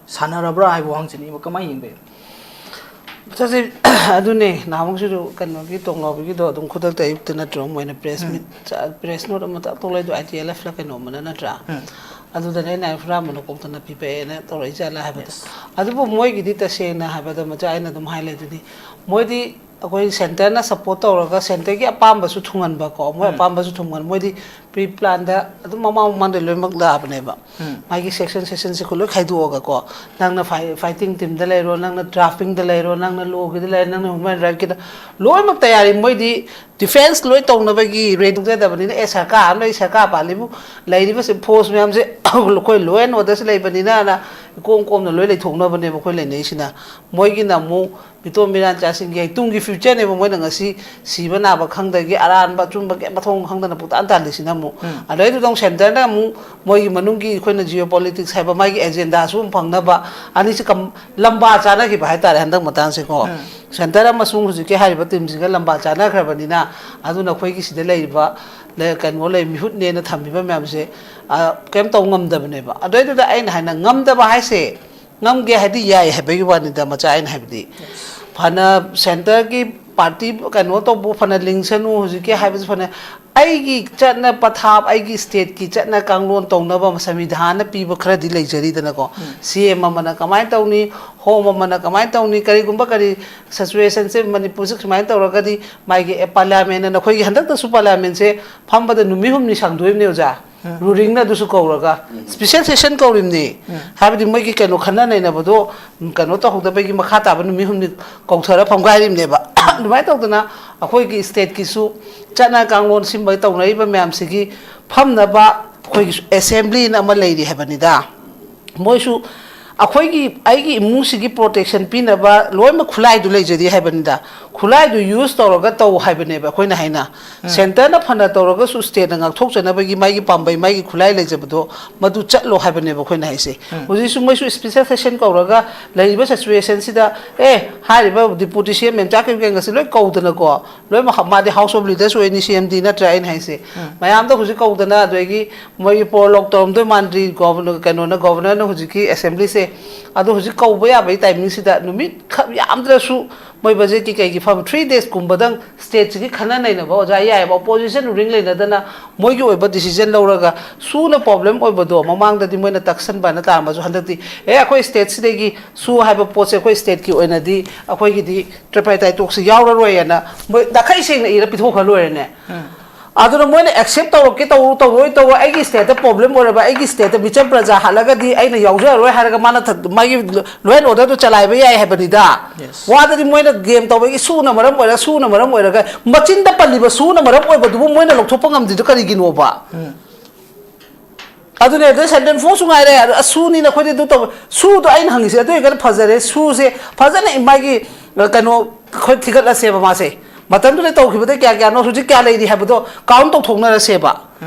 ꯁꯥꯟꯅꯔꯕ꯭ꯔꯥ ꯍꯥꯏꯕ ꯋꯥꯍꯪꯁꯤꯅꯤ꯫ ꯀꯃꯥꯏꯅ ꯌꯦꯡꯕ ꯌꯥꯏ? ꯆꯠꯁꯤ꯫ ꯑꯗꯨꯅꯦ, ꯅꯍꯥꯟꯃꯨꯛꯁꯤꯁꯨ ꯀꯩꯅꯣꯒꯤ ꯇꯣꯡꯂꯥꯎꯕꯤꯒꯤꯗꯣ ꯑꯗꯨꯝ ꯈꯨꯗꯛꯇ ꯑꯌꯨꯛꯇ ꯅꯠꯇ꯭ꯔꯣ ꯃꯣꯏꯅ ꯄ꯭ꯔꯦꯁ ꯎꯝ꯫ ꯃꯤꯠ, ꯆ-, ꯄ꯭ꯔꯦꯁ ꯅꯣꯠ ꯑꯃ ꯇꯛ ꯇꯧ ꯂꯩꯗꯣ, ꯑꯥꯏ ꯇꯤ ꯑꯦꯜ ꯑꯦꯐ ꯂ ꯀꯩꯅꯣꯝꯃꯅ ꯅꯠꯇ꯭ꯔꯥ? ꯎꯝ꯫ ꯑꯗꯨꯗꯅꯦ ꯑꯩꯅ ꯍꯨꯔꯥꯟꯕꯅ ꯀꯣꯛꯇꯅ ꯄꯤꯕꯛꯑꯦꯅ ꯇꯧꯔꯛꯏ ꯖꯥꯠꯂꯥ ꯍꯥꯏꯕꯗꯣ꯫ ꯌꯦꯁ꯫ ꯑꯗꯨꯕꯨ ꯃꯣꯏꯒꯤꯗꯤ ꯇꯁꯦꯡꯅ ꯍꯥꯏꯕꯗ, ꯃꯆꯥ ꯑꯩꯅ ꯑꯗꯨꯝ ꯍꯥꯏ ꯂꯩꯗꯨꯅꯤ, ꯃꯣꯏꯗꯤ ꯑꯩꯈꯣꯏ ꯁꯦꯟꯇꯔꯅ ꯁꯞꯄꯣꯔꯠ ꯇꯧꯔꯒ ꯁꯦꯟꯇꯔꯒꯤ ꯑꯄꯥꯝꯕꯁꯨ ꯊꯨꯡꯍꯟꯕꯀꯣ, ꯃꯣꯏ ꯎꯝ꯫ ꯑꯄꯥꯝꯕꯁꯨ ꯊꯨꯡꯍꯟ-, ꯃꯣꯏꯗꯤ ꯄ꯭ꯔꯤ ꯄ꯭ꯂꯥꯟꯗ ꯑꯗꯨꯝ ꯃꯃꯥꯡ ꯃꯃꯥꯡꯗ ꯂꯣꯏꯅꯃꯛ ꯂꯥꯛꯑꯕꯅꯦꯕ꯫ ꯎꯝ꯫ ꯃꯥꯒꯤ ꯁꯦꯛꯁꯟ ꯁꯦꯛꯁꯟꯁꯦ ꯂꯣꯏ ꯈꯥꯏꯗꯣꯛꯑꯒꯀꯣ, ꯅꯪꯅ ꯐꯥꯏ-, ꯐꯥꯏꯇꯤꯡ ꯇꯤꯝꯗ ꯂꯩꯔꯣ, ꯅꯪꯅ ꯗ꯭ꯔꯥꯐꯇꯤꯡꯗ ꯂꯩꯔꯣ, ꯅꯪꯅ ꯂꯣꯒꯤꯗ ꯂꯩꯔꯣ, ꯅꯪꯅ ꯍ꯭ꯌꯨꯃꯦꯟ ꯔꯥꯏꯠꯀꯤꯗ, ꯂꯣꯏꯅꯃꯛ ꯇꯌꯥꯔꯤ꯫ ꯃꯣꯏꯗꯤ ꯗꯤꯐꯦꯟꯁ ꯂꯣꯏ ꯇꯧꯅꯕꯒꯤ ꯔꯦꯗꯤ ꯇꯧꯖꯗꯕꯅꯤꯅ, ꯑꯦ, ꯁꯔꯀꯥꯔ ꯑꯃ ꯂꯩ, ꯁꯔꯀꯥꯔ ꯄꯥꯜꯂꯤꯕꯨ ꯂꯩꯔꯤꯕꯁꯦ ꯐꯣꯔꯁ ꯃꯌꯥꯝꯁꯦ ꯑꯩꯈꯣꯏ ꯂꯣ ꯑꯦꯟ ꯑꯣꯔꯗꯔꯁꯦ ꯂꯩꯕꯅꯤꯅꯅ ꯏꯀꯣꯝ ꯀꯣꯝꯅ ꯂꯣꯏ ꯂꯩꯊꯣꯛꯅꯕꯅꯦꯕ ꯑꯩꯈꯣꯏ ꯂꯩꯅꯩꯁꯤꯅ꯫ ꯃꯣꯏꯒꯤꯅ ꯑꯃꯨꯛ ꯃꯤꯇꯣꯝ ꯃꯤꯔꯥꯟꯆꯥꯁꯤꯡꯒꯤ ꯇꯨꯡꯒꯤ ꯐ꯭ꯌꯨꯆꯔꯅꯦꯕ ꯃꯣꯏꯅ ꯉꯁꯤ ꯁꯤꯕ ꯅꯥꯕ ꯈꯪꯗꯒꯤ, ꯑꯔꯥꯟꯕ ꯑꯆꯨꯝꯕ ꯀꯩꯝ ꯃꯊꯣꯡ ꯈꯪꯗꯅ ꯄꯨꯡꯇꯥꯟ ꯇꯥꯜꯂꯤꯁꯤꯅ꯫ ꯑꯗꯩꯗꯨꯗ ꯑꯃꯨꯛ ꯁꯦꯟꯇꯔꯅ ꯑꯃꯨꯛ ꯃꯣꯏꯒꯤ ꯃꯅꯨꯡꯒꯤ ꯑꯩꯈꯣꯏꯅ ꯖꯤꯑꯣ ꯄꯣꯂꯤꯇꯤꯛꯁ ꯍꯥꯏꯕ ꯃꯥꯒꯤ ꯑꯦꯖꯦꯟꯗꯥꯁꯨ ꯑꯃꯨꯛ ꯐꯪꯅꯕ, ꯑꯅꯤꯁꯤ ꯀꯝ-, ꯂꯝꯕꯥ ꯆꯥꯅꯈꯤꯕ ꯍꯥꯏꯇꯥꯔꯦ ꯍꯟꯗꯛ ꯃꯇꯥꯡꯁꯦꯀꯣ꯫ ꯁꯦꯟꯇꯔ ꯑꯃꯁꯨꯡ ꯍꯧꯖꯤꯛꯀꯤ ꯍꯥꯏꯔꯤꯕ ꯇꯤꯝꯁꯤꯒ ꯂꯝꯕꯥ ꯆꯥꯅꯈ꯭ꯔꯕꯅꯤꯅ, ꯑꯗꯨꯅ ꯑꯩꯈꯣꯏꯒꯤ ꯁꯤꯗ ꯂꯩꯔꯤꯕ ꯂꯩ-, ꯀꯩꯅꯣ ꯂꯩ, ꯃꯤꯍꯨꯠꯅꯦꯅ ꯊꯝꯃꯤꯕ ꯃꯌꯥꯝꯁꯦ, ꯑ, ꯀꯩꯝ ꯇꯧ ꯉꯝꯗꯕꯅꯦꯕ꯫ ꯑꯗꯨꯏꯗꯨꯗ ꯑꯩꯅ ꯍꯥꯏꯅ ꯉꯝꯗꯕ ꯍꯥꯏꯁꯦ, ꯉꯝꯒꯦ ꯍꯥꯏꯗꯤ ꯌꯥꯏ ꯍꯥꯏꯕꯒꯤ ꯋꯥꯅꯤꯗ, ꯃꯆꯥ, ꯑꯩꯅ ꯍꯥꯏꯕꯗꯤ꯫ ꯐꯅ ꯁꯦꯟꯇꯔꯒꯤ ꯄꯥꯔꯇꯤ ꯀꯩꯅꯣ ꯇꯧꯕ, ꯐꯅ ꯂꯤꯡꯁꯅꯨ, ꯍꯧꯖꯤꯛꯀꯤ ꯍꯥꯏꯕꯁꯤ ꯐꯅ, ꯑꯩꯒꯤ ꯆꯠꯅ ꯄꯊꯥꯞ, ꯑꯩꯒꯤ ꯁ꯭ꯇꯦꯠꯀꯤ ꯆꯠꯅ ꯀꯥꯡꯂꯣꯟ ꯇꯧꯅꯕ ꯁꯪꯕꯤꯙꯥꯟꯅ ꯄꯤꯕ ꯈꯔꯗꯤ ꯂꯩꯖꯔꯤꯗꯅꯀꯣ꯫ ꯁꯤ ꯑꯦꯝ ꯑꯃꯅ ꯀꯃꯥꯏꯅ ꯇꯧꯅꯤ, ꯍꯣꯝ ꯑꯃꯅ ꯀꯃꯥꯏꯅ ꯇꯧꯅꯤ, ꯀꯔꯤꯒꯨꯝꯕ ꯀꯔꯤ ꯁꯤꯆꯨꯋꯦꯁꯟꯁꯦ ꯃꯅꯤꯄꯨꯔꯁꯦ ꯁꯨꯃꯥꯏꯅ ꯇꯧꯔꯒꯗꯤ, ꯃꯥꯒꯤ ꯑꯦ, ꯄꯥꯔꯂꯤꯌꯥꯃꯦꯟꯅ, ꯅꯈꯣꯏꯒꯤ ꯍꯟꯗꯛꯇꯁꯨ ꯄꯥꯔꯂꯤꯌꯥꯃꯦꯟꯁꯦ ꯐꯝꯕꯗ ꯅꯨꯃꯤꯠ ꯍꯨꯝꯅꯤ ꯁꯥꯡꯗꯣꯛꯏꯕꯅꯦ, ꯑꯣꯖꯥ꯫ ꯔꯨꯂꯤꯡꯅ ꯑꯗꯨꯁꯨ ꯀꯧꯔꯒ ꯁ꯭ꯄꯤꯁꯦꯜ ꯁꯦꯁꯟ ꯀꯧꯔꯤꯕꯅꯤ꯫ ꯍꯥꯏꯕꯗꯤ ꯃꯣꯏꯒꯤ ꯀꯩꯅꯣ ꯈꯟꯅ ꯅꯩꯅꯕꯗꯣ, ꯎꯝ, ꯀꯩꯅꯣ ꯇꯧꯍꯧꯗꯕꯒꯤ ꯃꯈꯥ ꯇꯥꯕ ꯅꯨꯃꯤꯠ ꯍꯨꯝꯅꯤ ꯀꯧꯊꯔ ꯐꯝꯒꯥꯏꯔꯤꯕꯅꯦꯕ꯫ ꯑꯗꯨꯃꯥꯏꯅ ꯇꯧꯗꯅ ꯑꯩꯈꯣꯏꯒꯤ ꯁ꯭ꯇꯦꯠꯀꯤꯁꯨ ꯆꯠꯅ ꯀꯥꯡꯂꯣꯟ ꯁꯤꯟꯕ ꯇꯧꯅꯔꯤꯕ ꯃꯌꯥꯝꯁꯤꯒꯤ ꯐꯝꯅꯕ ꯑꯩꯈꯣꯏꯒꯤꯁꯨ ꯑꯦꯁꯦꯝꯕ꯭ꯂꯤꯅ ꯑꯃ ꯂꯩꯔꯤ ꯍꯥꯏꯕꯅꯤꯗ꯫ ꯃꯣꯏꯁꯨ ꯑꯩꯈꯣꯏꯒꯤ, ꯑꯩꯒꯤ ꯏꯃꯨꯡꯁꯤꯒꯤ ꯄ꯭ꯔꯣꯇꯦꯛꯁꯟ ꯄꯤꯅꯕ ꯂꯣꯏꯅꯃꯛ ꯈꯨꯠꯂꯥꯏꯗꯨ ꯂꯩꯖꯔꯤ ꯍꯥꯏꯕꯅꯤꯗ꯫ ꯈꯨꯠꯂꯥꯏꯗꯨ ꯌꯨꯁ ꯇꯧꯔꯒ ꯇꯧ ꯍꯥꯏꯕꯅꯦꯕ ꯑꯩꯈꯣꯏꯅ ꯍꯥꯏꯅ꯫ ꯁꯦꯟꯇꯔꯅ ꯐꯅ ꯇꯧꯔꯒꯁꯨ ꯁ꯭ꯇꯦꯠꯅ ꯉꯥꯛꯊꯣꯛꯆꯅꯕꯒꯤ ꯃꯥꯒꯤ ꯄꯥꯝꯕꯩ, ꯃꯥꯒꯤ ꯈꯨꯠꯂꯥꯏ ꯂꯩꯖꯕꯗꯣ ꯃꯗꯨ ꯆꯠꯂꯣ ꯍꯥꯏꯕꯅꯦꯕ ꯑꯩꯈꯣꯏꯅ ꯍꯥꯏꯁꯦ꯫ ꯍꯧꯖꯤꯛꯁꯨ ꯃꯣꯏꯁꯨ ꯁ꯭ꯄꯤꯁꯦꯜ ꯁꯦꯁꯟ ꯀꯧꯔꯒ ꯂꯩꯔꯤꯕ ꯁꯤꯆꯨꯋꯦꯁꯟꯁꯤꯗ, ꯑꯦ, ꯍꯥꯏꯔꯤꯕ ꯗꯤꯄꯨꯇꯤ ꯁꯤ ꯑꯦꯝ ꯃꯦꯝꯆꯥ ꯀꯩꯀꯩꯒꯁꯦ ꯂꯣꯏ ꯀꯧꯗꯅꯀꯣ, ꯂꯣꯏꯅꯃꯛ ꯃꯥꯗꯤ ꯍꯥꯎꯁ ꯑꯣꯐ ꯂꯤꯗꯔꯁꯨ ꯑꯣꯏꯅꯤ, ꯁꯤ ꯑꯦꯝ ꯗꯤ ꯅꯠꯇ꯭ꯔꯥ ꯑꯩꯅ ꯍꯥꯏꯁꯦ꯫ ꯃꯌꯥꯝꯗ ꯍꯧꯖꯤꯛ ꯀꯧꯗꯅ, ꯑꯗꯒꯤ ꯃꯣꯏꯒꯤ ꯄ꯭ꯔꯣꯂꯣꯛ ꯇꯧꯔꯝꯗꯣꯏ ꯃꯥꯟꯗ꯭ꯔꯤ, ꯒꯣꯕꯔꯅꯔ, ꯀꯩꯅꯣꯅ, ꯒꯣꯕꯔꯅꯔꯅ ꯍꯧꯖꯤꯛꯀꯤ ꯑꯦꯁꯦꯝꯕ꯭ꯂꯤꯁꯦ꯫ ꯑꯗꯣ ꯍꯧꯖꯤꯛ ꯀꯧꯕ ꯌꯥꯕꯒꯤ ꯇꯥꯏꯃꯤꯡꯁꯤꯗ ꯅꯨꯃꯤꯠ ꯈꯛ ꯌꯥꯝꯗ꯭ꯔꯁꯨ ꯃꯣꯏ ꯕꯖꯦꯠꯀꯤ ꯀꯩꯒꯤ ꯐꯝ ꯊ꯭ꯔꯤ ꯗꯦꯖꯀꯨꯝꯕꯗꯪ ꯁ꯭ꯇꯦꯠꯁꯤꯒꯤ ꯈꯟꯅ ꯅꯩꯅꯕ, ꯑꯣꯖꯥ, ꯌꯥꯏꯑꯕ꯫ ꯑꯣꯄꯣꯖꯤꯁꯟ ꯔꯨꯂꯤꯡ ꯂꯩꯅꯗꯅ ꯃꯣꯏꯒꯤ ꯑꯣꯏꯕ ꯗꯤꯁꯤꯖꯟ ꯂꯧꯔꯒ ꯁꯨꯅ ꯄ꯭ꯔꯣꯕ꯭ꯂꯦꯝ ꯑꯣꯏꯕꯗꯣ ꯃꯃꯥꯡꯗꯗꯤ ꯃꯣꯏꯅ ꯇꯛꯁꯟꯕꯅ ꯇꯥꯔꯝꯃꯁꯨ ꯍꯟꯗꯛꯇꯤ, ꯑꯦ, ꯑꯩꯈꯣꯏ ꯁ꯭ꯇꯦꯠꯁꯤꯗꯒꯤ ꯁꯨ ꯍꯥꯏꯕ ꯄꯣꯠꯁꯦ ꯑꯩꯈꯣꯏ ꯁ꯭ꯇꯦꯠꯀꯤ ꯑꯣꯏꯅꯗꯤ ꯑꯩꯈꯣꯏꯒꯤꯗꯤ ꯇ꯭ꯔꯥꯏꯄꯥꯔꯇꯥꯏꯇꯣꯛꯁꯦ ꯌꯥꯎꯔꯔꯣꯏꯅ ꯃꯣꯏ ꯅꯥꯈꯩ ꯁꯦꯡꯅ ꯏꯔ ꯄꯤꯊꯣꯛꯈ꯭ꯔ ꯂꯣꯏꯔꯦꯅꯦ꯫ ꯑꯗꯨꯅ ꯃꯣꯏꯅ ꯑꯦꯛꯁꯦꯞ ꯇꯧꯔꯛꯀꯦ ꯇꯧꯔꯨ, ꯇꯧꯔꯣꯏ ꯇꯧꯔꯣꯏ, ꯑꯩꯒꯤ ꯁ꯭ꯇꯦꯠꯇ ꯄ꯭ꯔꯣꯕ꯭ꯂꯦꯝ ꯑꯣꯏꯔꯕ, ꯑꯩꯒꯤ ꯁ꯭ꯇꯦꯠꯇ ꯃꯤꯆꯝ ꯄ꯭ꯔꯖꯥ ꯍꯥꯠꯂꯒꯗꯤ ꯑꯩꯅ ꯌꯥꯎꯖꯔꯔꯣꯏ ꯍꯥꯏꯔꯒ ꯃꯥꯅ ꯊ-, ꯃꯥꯒꯤ ꯂꯣ ꯑꯦꯟ ꯑꯣꯔꯗꯔꯗꯨ ꯆꯂꯥꯏꯕ ꯌꯥꯏ ꯍꯥꯏꯕꯅꯤꯗ꯫ ꯋꯥꯗꯗꯤ ꯃꯣꯏꯅ ꯒꯦꯝ ꯇꯧꯕꯒꯤ ꯁꯨꯅ ꯃꯔꯝ ꯑꯣꯏꯔꯒ, ꯁꯨꯅ ꯃꯔꯝ ꯑꯣꯏꯔꯒ, ꯃꯆꯤꯟꯗ ꯄꯜꯂꯤꯕ ꯁꯨꯅ ꯃꯔꯝ ꯑꯣꯏꯕꯗꯨꯕꯨ ꯃꯣꯏꯅ ꯂꯧꯊꯣꯛꯄ ꯉꯝꯗ꯭ꯔꯤꯗꯣ ꯀꯔꯤꯒꯤꯅꯣꯕ? ꯑꯗꯨꯅꯦ, ꯑꯗꯨ ꯁꯦꯟꯗ꯭ꯔꯦꯟ ꯐꯣꯡꯁꯨ ꯉꯥꯏꯔꯦ, ꯑꯗꯨ ꯑꯁꯨꯅꯤ ꯅꯈꯣꯏꯗꯤ ꯑꯗꯨ ꯇꯧꯕ꯫ ꯁꯨꯗꯣ ꯑꯩꯅ ꯍꯪꯉꯤꯁꯦ ꯑꯗꯨ ꯑꯣꯏꯔꯒꯅ ꯐꯖꯔꯦ, ꯁꯨꯁꯦ ꯐꯖꯅ ꯃꯥꯒꯤ, ꯑ, ꯀꯩꯅꯣ, ꯑꯩꯈꯣꯏ ꯊꯤꯒꯠꯂꯁꯦꯕ ꯃꯥꯁꯦ꯫ ꯃꯇꯝꯗꯨꯗ ꯇꯧꯈꯤꯕꯗ ꯀꯌꯥ ꯀꯌꯥꯅꯣ, ꯍꯧꯖꯤꯛ ꯀꯌꯥ ꯂꯩꯔꯤ ꯍꯥꯏꯕꯗꯣ ꯀꯥꯎꯟ ꯇꯧꯊꯣꯛꯅꯔꯁꯦꯕ꯫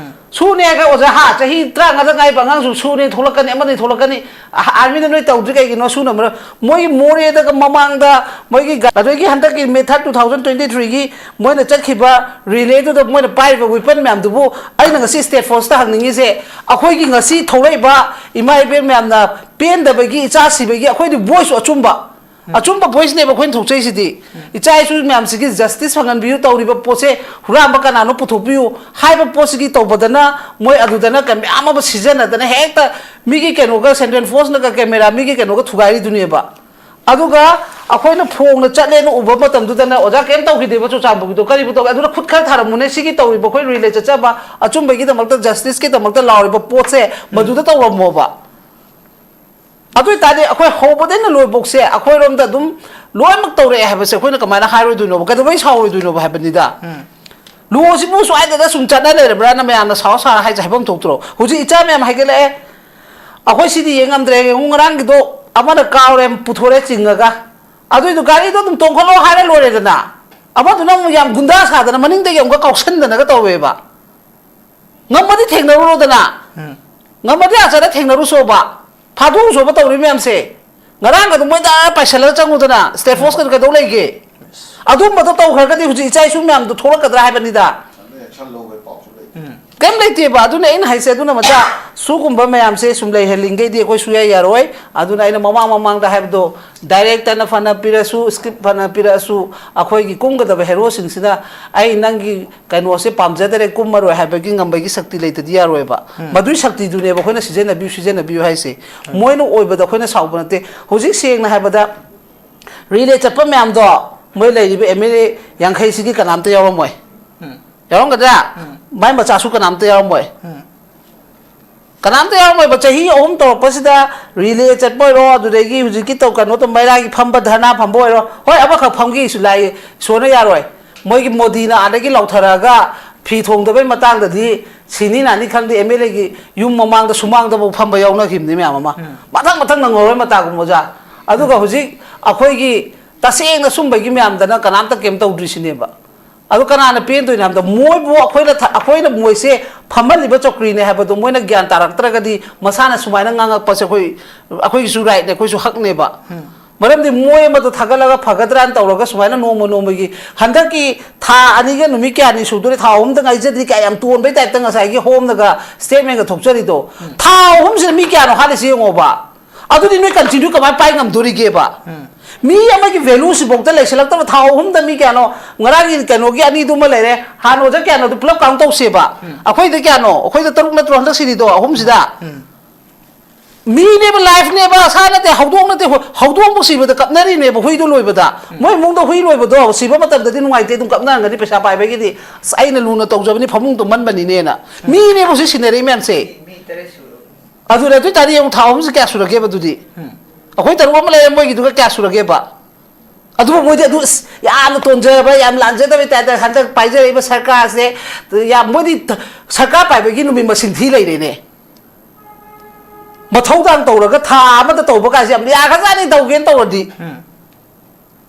ꯁꯨꯅꯦ ꯍꯥꯏꯔꯒ ꯑꯣꯖꯥ, ꯍꯥ, ꯆꯍꯤ ꯇꯔꯥꯃꯉꯥꯗ ꯉꯥꯏꯕ ꯑꯉꯥꯡꯁꯨ ꯁꯨꯅꯦ ꯊꯣꯛꯂꯛꯀꯅꯤ, ꯑꯃꯅꯤ ꯊꯣꯛꯂꯛꯀꯅꯤ꯫ ꯑ-, ꯑꯥꯔꯃꯤꯗ ꯅꯣꯏ ꯇꯧꯗ꯭ꯔꯤ ꯀꯩꯒꯤꯅꯣ? ꯁꯨꯅ ꯃꯔꯝ, ꯃꯣꯏꯒꯤ ꯃꯣꯔꯦꯗꯒ ꯃꯃꯥꯡꯗ ꯃꯣꯏꯒꯤ ꯒ-, ꯑꯗꯨꯗꯒꯤ ꯍꯟꯗꯛꯀꯤ ꯃꯦ ꯊꯥꯔꯠ ꯇꯨ ꯊꯥꯎꯖꯟ ꯇ꯭ꯋꯦꯟꯇꯤ ꯊ꯭ꯔꯤꯒꯤ ꯃꯣꯏꯅ ꯆꯠꯈꯤꯕ ꯔꯤꯂꯦꯗꯨꯗ ꯃꯣꯏꯅ ꯄꯥꯏꯔꯤꯕ ꯋꯤꯄꯟ ꯃꯌꯥꯝꯗꯨꯕꯨ ꯑꯩꯅ ꯉꯁꯤ ꯁ꯭ꯇꯦꯠ ꯐꯣꯔꯁꯇ ꯍꯪꯅꯤꯡꯉꯤꯁꯦ, ꯑꯩꯈꯣꯏꯒꯤ ꯉꯁꯤ ꯊꯣꯛꯂꯛꯏꯕ ꯏꯃꯥ ꯏꯕꯦꯟ ꯃꯌꯥꯝꯅ ꯄꯦꯟꯗꯕꯒꯤ, ꯏꯆꯥ ꯁꯤꯕꯒꯤ ꯑꯩꯈꯣꯏꯗꯤ ꯚꯣꯏꯁꯁꯨ ꯑꯆꯨꯝꯕ, ꯑꯆꯨꯝꯕ ꯚꯣꯏꯁꯅꯦꯕ ꯑꯩꯈꯣꯏꯅ ꯊꯣꯛꯆꯩꯁꯤꯗꯤ꯫ ꯏꯆꯥ ꯏꯁꯨ ꯃꯌꯥꯝꯁꯤꯒꯤ ꯖꯁꯇꯤꯁ ꯐꯪꯍꯟꯕꯤꯌꯨ, ꯇꯧꯔꯤꯕ ꯄꯣꯠꯁꯦ ꯍꯨꯔꯥꯟꯕ ꯀꯅꯥꯅꯣ ꯄꯨꯊꯣꯛꯄꯤꯌꯨ ꯍꯥꯏꯕ ꯄꯣꯠꯁꯤꯒꯤ ꯇꯧꯕꯗꯅ ꯃꯣꯏ ꯑꯗꯨꯗꯅ ꯀ-, ꯃꯌꯥꯝ ꯑꯃ ꯁꯤꯖꯤꯟꯅꯗꯅ ꯍꯦꯛꯇ ꯃꯤꯒꯤ ꯀꯩꯅꯣꯒ, ꯁꯦꯟꯇ꯭ꯔꯦꯜ ꯐꯣꯔꯁꯅꯒ ꯀꯦꯃꯦꯔꯥ ꯃꯤꯒꯤ ꯀꯩꯅꯣꯒ ꯊꯨꯒꯥꯏꯔꯤꯗꯨꯅꯦꯕ꯫ ꯑꯗꯨꯒ ꯑꯩꯈꯣꯏꯅ ꯐꯣꯡꯅ ꯆꯠꯂꯦꯅ ꯎꯕ ꯃꯇꯝꯗꯨꯗꯅ ꯑꯣꯖꯥ ꯀꯩꯝ ꯇꯧꯈꯤꯗꯦꯕ, ꯆꯨꯔꯆꯥꯟꯄꯨꯔꯒꯤꯗꯣ ꯀꯔꯤꯕꯨ ꯇꯧꯒꯦ? ꯑꯗꯨꯅ ꯈꯨꯠ ꯈꯔ ꯊꯥꯔꯝꯃꯨꯅꯦ, ꯁꯤꯒꯤ ꯇꯧꯔꯤꯕ ꯑꯩꯈꯣꯏ ꯔꯤꯂꯦ ꯆꯠꯆꯕ ꯑꯆꯨꯝꯕꯒꯤꯗꯃꯛꯇ, ꯖꯁꯇꯤꯁꯀꯤꯗꯃꯛꯇ ꯂꯥꯎꯔꯤꯕ ꯄꯣꯠꯁꯦ ꯃꯗꯨꯗ ꯇꯧꯔꯝꯃꯣꯕ꯫ ꯑꯗꯨ ꯑꯣꯏꯇꯥꯔꯗꯤ ꯑꯩꯈꯣꯏ ꯍꯧꯕꯗꯩꯅ ꯂꯣꯏꯕꯧꯁꯦ ꯑꯩꯈꯣꯏꯔꯣꯝꯗ ꯑꯗꯨꯝ ꯂꯣꯏꯅꯃꯛ ꯇꯧꯔꯛꯑꯦ ꯍꯥꯏꯕꯁꯦ ꯑꯩꯈꯣꯏꯅ ꯀꯃꯥꯏꯅ ꯍꯥꯏꯔꯣꯏꯗꯣꯏꯅꯣꯕ? ꯀꯩꯗꯧꯕꯩ ꯁꯥꯎꯔꯣꯏꯗꯣꯏꯅꯣꯕ ꯍꯥꯏꯕꯅꯤꯗ꯫ ꯂꯣꯁꯤꯕꯨ ꯁ꯭ꯋꯥꯏꯗꯗ ꯁꯨꯝ ꯆꯠꯅ ꯂꯩꯔꯕ꯭ꯔꯥꯅ ꯃꯌꯥꯝꯅ ꯁꯥꯎ ꯁꯥꯎ ꯍꯥꯏꯁꯦ ꯍꯥꯏꯐꯝ ꯊꯣꯛꯇ꯭ꯔꯣ? ꯍꯧꯖꯤꯛ ꯏꯆꯥ ꯃꯌꯥꯝ ꯍꯥꯏꯒꯠꯂꯛꯑꯦ, ꯑꯩꯈꯣꯏ ꯁꯤꯗꯤ ꯌꯦꯡ ꯉꯝꯗ꯭ꯔꯦ, ꯌꯦꯡꯉꯨ ꯉꯔꯥꯡꯒꯤꯗꯣ ꯑꯃꯅ ꯀꯥꯎꯔꯦ ꯄꯨꯊꯣꯔꯦ ꯆꯤꯡꯉꯒ, ꯑꯗꯨꯏꯗꯣ ꯒꯥꯔꯤꯗꯣ ꯑꯗꯨꯝ ꯇꯣꯡꯈꯠꯂꯣ ꯍꯥꯏꯔ ꯂꯣꯏꯔꯦꯗꯅ꯫ ꯑꯃꯗꯨꯅ ꯑꯃꯨꯛ ꯌꯥꯝ ꯒꯨꯟꯗꯥ ꯁꯥꯗꯅ ꯃꯅꯤꯡꯗꯒꯤ ꯑꯃꯨꯛꯀ ꯀꯥꯎꯁꯟꯗꯅꯒ ꯇꯧꯋꯦꯕ꯫ ꯉꯝꯃꯗꯤ ꯊꯦꯡꯅꯔꯨꯔꯣꯗꯅ꯫ ꯎꯝ꯫ ꯉꯝꯃꯗꯤ ꯑꯥ ꯆꯠꯂ ꯊꯦꯡꯅꯔꯨꯁꯣꯕ꯫ ꯐꯥꯗꯣꯛꯎꯁꯣꯕ ꯇꯧꯔꯤ ꯃꯌꯥꯝꯁꯦ꯫ ꯉꯔꯥꯡꯒꯗꯣ ꯃꯣꯏꯗ ꯄꯥꯏꯁꯜꯂꯒ ꯆꯪꯉꯨꯗꯅ, ꯁ꯭ꯇꯦꯠ ꯐꯣꯔꯁꯀꯗꯣ ꯀꯩꯗꯧ ꯂꯩꯒꯦ? ꯑꯗꯨꯝꯕꯗꯣ ꯇꯧꯈ꯭ꯔꯒꯗꯤ ꯍꯧꯖꯤꯛ ꯏꯆꯥ ꯏꯁꯨ ꯃꯌꯥꯝꯗꯣ ꯊꯣꯛꯂꯛꯀꯗ꯭ꯔꯥ ꯍꯥꯏꯕꯅꯤꯗ꯫ ꯑꯗꯨ action ꯂꯧꯕꯩ ꯄꯥꯎꯁꯨ ꯂꯩ꯫ ꯎꯝ꯫ ꯀꯩꯝ ꯂꯩꯇꯦꯕ꯫ ꯑꯗꯨꯅ ꯑꯩꯅ ꯍꯥꯏꯁꯦ, ꯑꯗꯨꯅ ꯃꯆꯥ ꯁꯤꯒꯨꯝꯕ ꯃꯌꯥꯝꯁꯦ ꯁꯨꯝ ꯂꯩꯍꯜꯂꯤꯡꯒꯩꯗꯤ ꯑꯩꯈꯣꯏ ꯁꯨꯌꯥ ꯌꯥꯔꯣꯏ꯫ ꯑꯗꯨꯅ ꯑꯩꯅ ꯃꯃꯥꯡ ꯃꯃꯥꯡꯗ ꯍꯥꯏꯕꯗꯣ, ꯗꯥꯏꯔꯦꯛꯇꯔꯅ ꯐꯅ ꯄꯤꯔꯁꯨ, ꯁ꯭ꯀ꯭ꯔꯤꯞ ꯐꯅ ꯄꯤꯔꯛꯑꯁꯨ, ꯑꯩꯈꯣꯏꯒꯤ ꯀꯨꯝꯒꯗꯕ ꯍꯦꯔꯣꯁꯤꯡꯁꯤꯅ ꯑꯩ ꯅꯪꯒꯤ ꯀꯩꯅꯣꯁꯦ ꯄꯥꯝꯖꯗꯔꯦ, ꯀꯨꯝꯃꯔꯣꯏ ꯍꯥꯏꯕꯒꯤ ꯉꯝꯕꯒꯤ ꯁꯛꯇꯤ ꯂꯩꯇꯗꯤ ꯌꯥꯔꯣꯏꯕ꯫ ꯎꯝ꯫ ꯃꯗꯨꯏ ꯁꯛꯇꯤꯗꯨꯅꯦꯕ ꯑꯩꯈꯣꯏꯅ ꯁꯤꯖꯤꯟꯅꯕꯤꯌꯨ, ꯁꯤꯖꯤꯟꯅꯕꯤꯌꯨ ꯍꯥꯏꯁꯦ꯫ ꯎꯝ꯫ ꯃꯣꯏꯅ ꯑꯣꯏꯕꯗ ꯑꯩꯈꯣꯏꯅ ꯁꯥꯎꯕ ꯅꯠꯇꯦ꯫ ꯍꯧꯖꯤꯛ ꯁꯦꯡꯅ ꯍꯥꯏꯕꯗ ꯔꯤꯂꯦ ꯆꯠꯄ ꯃꯌꯥꯝꯗꯣ, ꯃꯣꯏ ꯂꯩꯔꯤꯕ ꯑꯦꯝ ꯑꯦꯜ ꯑꯦ ꯌꯥꯡꯈꯩꯁꯤꯒꯤ ꯀꯅꯥꯝꯇ ꯌꯥꯎꯔꯝꯃꯣꯏ꯫ ꯎꯝ꯫ ꯌꯥꯎꯔꯝꯒꯗ꯭ꯔꯥ? ꯎꯝ꯫ ꯃꯥꯏ ꯃꯆꯥꯁꯨ ꯀꯅꯥꯝꯇ ꯌꯥꯎꯔꯝꯃꯣꯏ꯫ ꯎꯝ꯫ ꯀꯅꯥꯝꯇ ꯌꯥꯎꯔꯝꯃꯣꯏꯕ꯫ ꯆꯍꯤ ꯑꯍꯨꯝ ꯇꯧꯔꯛꯄꯁꯤꯗ ꯔꯤꯂꯦ ꯆꯠꯄ ꯑꯣꯏꯔꯣ, ꯑꯗꯨꯗꯒꯤ ꯍꯧꯖꯤꯛꯀꯤ ꯇꯧ-, ꯀꯩꯅꯣ ꯇꯧ-, ꯃꯩꯔꯥꯒꯤ ꯐꯝꯕ, ꯙꯔꯅꯥ ꯐꯝꯕ ꯑꯣꯏꯔꯣ, ꯍꯣꯏ, ꯑꯃꯈꯛ ꯐꯝꯈꯤꯁꯨ ꯂꯥꯏ, ꯏꯁꯣꯔꯅ ꯌꯥꯔꯣꯏ꯫ ꯃꯣꯏꯒꯤ ꯃꯣꯗꯤꯅ ꯑꯥꯗꯒꯤ ꯂꯥꯎꯊꯔꯛꯑꯒ ꯐꯤ ꯊꯣꯡꯗꯕꯩ ꯃꯇꯥꯡꯗꯗꯤ ꯁꯤꯅꯤ ꯅꯥꯅꯤ ꯈꯪꯗꯦ, ꯑꯦꯝ ꯑꯦꯜ ꯑꯦꯒꯤ ꯌꯨꯝ ꯃꯃꯥꯡꯗ ꯁꯨꯃꯥꯡꯗꯐꯥꯎ ꯐꯝꯕ ꯌꯥꯎꯅꯈꯤꯕꯅꯤ ꯃꯌꯥꯝ ꯑꯃ꯫ ꯎꯝ꯫ ꯃꯊꯪ ꯃꯊꯪ ꯅꯪꯍꯧꯔꯣꯏ ꯃꯇꯥꯒꯨꯝꯕ ꯑꯣꯖꯥ꯫ ꯑꯗꯨꯒ ꯎꯝ꯫ ꯍꯧꯖꯤꯛ ꯑꯩꯈꯣꯏꯒꯤ ꯇꯁꯦꯡꯅ ꯁꯨꯝꯕꯒꯤ ꯃꯌꯥꯝꯗꯅ ꯀꯅꯥꯝꯇ ꯀꯩꯝ ꯇꯧꯗ꯭ꯔꯤꯁꯤꯅꯦꯕ꯫ ꯑꯗꯣ ꯀꯅꯥꯅ ꯄꯦꯟꯗꯣꯏꯅꯣ ꯍꯥꯏꯕꯗ, ꯃꯣꯏꯕꯨ ꯑꯩꯈꯣꯏꯅ ꯊ-, ꯑꯩꯈꯣꯏꯅ ꯃꯣꯏꯁꯦ ꯐꯝꯍꯜꯂꯤꯕ ꯆꯧꯀ꯭ꯔꯤꯅꯦ ꯍꯥꯏꯕꯗꯣ ꯃꯣꯏꯅ ꯒ꯭ꯌꯥꯟ ꯇꯥꯔꯛꯇ꯭ꯔꯒꯗꯤ, ꯃꯁꯥꯅ ꯁꯨꯃꯥꯏꯅ ꯉꯥꯡꯉꯛꯄꯁꯦ ꯑꯩꯈꯣꯏ, ꯑꯩꯈꯣꯏꯒꯤꯁꯨ ꯔꯥꯏꯠꯅꯦ, ꯑꯩꯈꯣꯏꯁꯨ ꯍꯛꯅꯦꯕ꯫ ꯃꯔꯝꯗꯤ ꯃꯣꯏ ꯑꯃꯗ ꯊꯥꯒꯠꯂꯒ ꯐꯒꯗ꯭ꯔꯥꯅ ꯇꯧꯔꯒ ꯁꯨꯃꯥꯏꯅ ꯅꯣꯡꯃ ꯅꯣꯡꯃꯒꯤ, ꯍꯟꯗꯛꯀꯤ ꯊꯥ ꯑꯅꯤꯒ ꯅꯨꯃꯤꯠ ꯀꯌꯥꯅꯤ ꯁꯨꯗꯣꯔꯦ, ꯊꯥ ꯑꯍꯨꯝꯗ ꯉꯥꯏꯖꯗ꯭ꯔꯤ ꯀꯥꯏ ꯌꯥꯝ ꯇꯣꯟꯕꯩ ꯇꯥꯏꯞꯇ ꯉꯁꯥꯏꯒꯤ ꯍꯣꯝꯅꯒ ꯁ꯭ꯇꯦꯠꯃꯦꯟꯒ ꯊꯣꯛꯆꯔꯤꯗꯣ꯫ ꯊꯥ ꯑꯍꯨꯝꯁꯤꯗ ꯃꯤ ꯀꯌꯥꯅꯣ ꯍꯥꯠꯂꯤꯁꯤ ꯌꯦꯡꯉꯣꯕ꯫ ꯑꯗꯨꯗꯤ ꯅꯣꯏ ꯀꯟꯇꯤꯅ꯭ꯌꯨ ꯀꯃꯥꯏꯅ ꯄꯥꯏ ꯉꯝꯗꯣꯔꯤꯒꯦꯕ? ꯃꯤ ꯑꯃꯒꯤ ꯚꯦꯂꯨꯁꯤꯐꯧꯗ ꯂꯩꯁꯤꯜꯂꯛꯇꯕ, ꯊꯥ ꯑꯍꯨꯝꯗ ꯃꯤ ꯀꯌꯥꯅꯣ, ꯉꯔꯥꯡꯒꯤ ꯀꯩꯅꯣꯒꯤ ꯑꯅꯤꯗꯨꯃ ꯂꯩꯔꯦ, ꯍꯥꯟꯅ ꯑꯣꯖꯥ ꯀꯌꯥꯅꯣꯗꯨ ꯄꯨꯂꯞ ꯀꯥꯎꯟ ꯇꯧꯁꯦꯕ꯫ ꯑꯩꯈꯣꯏꯗ ꯀꯌꯥꯅꯣ? ꯑꯩꯈꯣꯏꯗ ꯇꯔꯨꯛ ꯅꯠꯇ꯭ꯔꯣ ꯍꯟꯗꯛ ꯁꯤꯔꯤꯗꯣ ꯑꯍꯨꯝꯁꯤꯗ? ꯃꯤꯅꯦꯕ, ꯂꯥꯏꯐꯅꯦꯕ, ꯁꯥ ꯅꯠꯇꯦ, ꯍꯧꯗꯣꯡ ꯅꯠꯇꯦ, ꯍꯧ-, ꯍꯧꯗꯣꯡꯕꯨ ꯁꯤꯕꯗ ꯀꯞꯅꯔꯤꯅꯦꯕ, ꯍꯨꯏꯗꯣ ꯂꯣꯏꯕꯗ꯫ ꯃꯣꯏ ꯏꯃꯨꯡꯗ ꯍꯨꯏ ꯂꯣꯏꯕꯗꯣ ꯁꯤꯕ ꯃꯇꯝꯗꯗꯤ ꯅꯨꯡꯉꯥꯏꯇꯦ, ꯑꯗꯨꯝ ꯀꯞꯅꯔꯝꯒꯅꯤ, ꯄꯩꯁꯥ ꯄꯥꯏꯕꯒꯤꯗꯤ꯫ "ꯑꯁ, ꯑꯩꯅ ꯂꯨꯅ ꯇꯧꯖꯕꯅꯤ, ꯐꯃꯨꯡ ꯇꯨꯝꯍꯟꯕꯅꯤꯅꯦꯅ"꯫ ꯃꯤꯅꯦꯕ ꯍꯧꯖꯤꯛ ꯁꯤꯟꯅꯔꯤ ꯃꯌꯥꯝꯁꯦ꯫ ꯑꯗꯨꯅꯦ, ꯑꯗꯨ ꯑꯣꯏꯇꯥꯔꯗꯤ ꯌꯦꯡꯉꯨ, ꯊꯥ ꯑꯍꯨꯝꯁꯦ ꯀꯌꯥ ꯁꯨꯔꯒꯦꯕ ꯑꯗꯨꯗꯤ? ꯑꯩꯈꯣꯏ ꯇꯔꯨꯛ ꯑꯃ ꯂꯩꯔꯦ, ꯃꯣꯏꯒꯤꯗꯨꯒ ꯀꯌꯥ ꯁꯨꯔꯒꯦꯕ? ꯑꯗꯨꯕꯨ ꯃꯣꯏꯗꯤ ꯑꯗꯨ, ꯑꯁ, ꯌꯥꯝꯅ ꯇꯣꯟꯖꯕ, ꯌꯥꯝ ꯂꯥꯟꯖꯗꯕꯩ ꯇꯥꯏꯞꯇ ꯍꯟꯗꯛ ꯄꯥꯏꯖꯔꯛꯏꯕ ꯁꯔꯀꯥꯔꯁꯦ, ꯌꯥꯝ, ꯃꯣꯏꯗꯤ ꯊ-, ꯁꯔꯀꯥꯔ ꯄꯥꯏꯕꯒꯤ ꯅꯨꯃꯤꯠ ꯃꯁꯤꯡ ꯊꯤ ꯂꯩꯔꯦꯅꯦ꯫ ꯃꯊꯧꯗꯥꯡ ꯇꯧꯔꯒ ꯊꯥ ꯑꯃꯗ ꯇꯧꯕ ꯀꯥꯏꯁꯦ ꯌꯥꯝ ꯌꯥꯒ꯭ꯔꯖꯥꯠꯅꯤ, ꯇꯧꯒꯦꯅ ꯇꯧꯔꯗꯤ꯫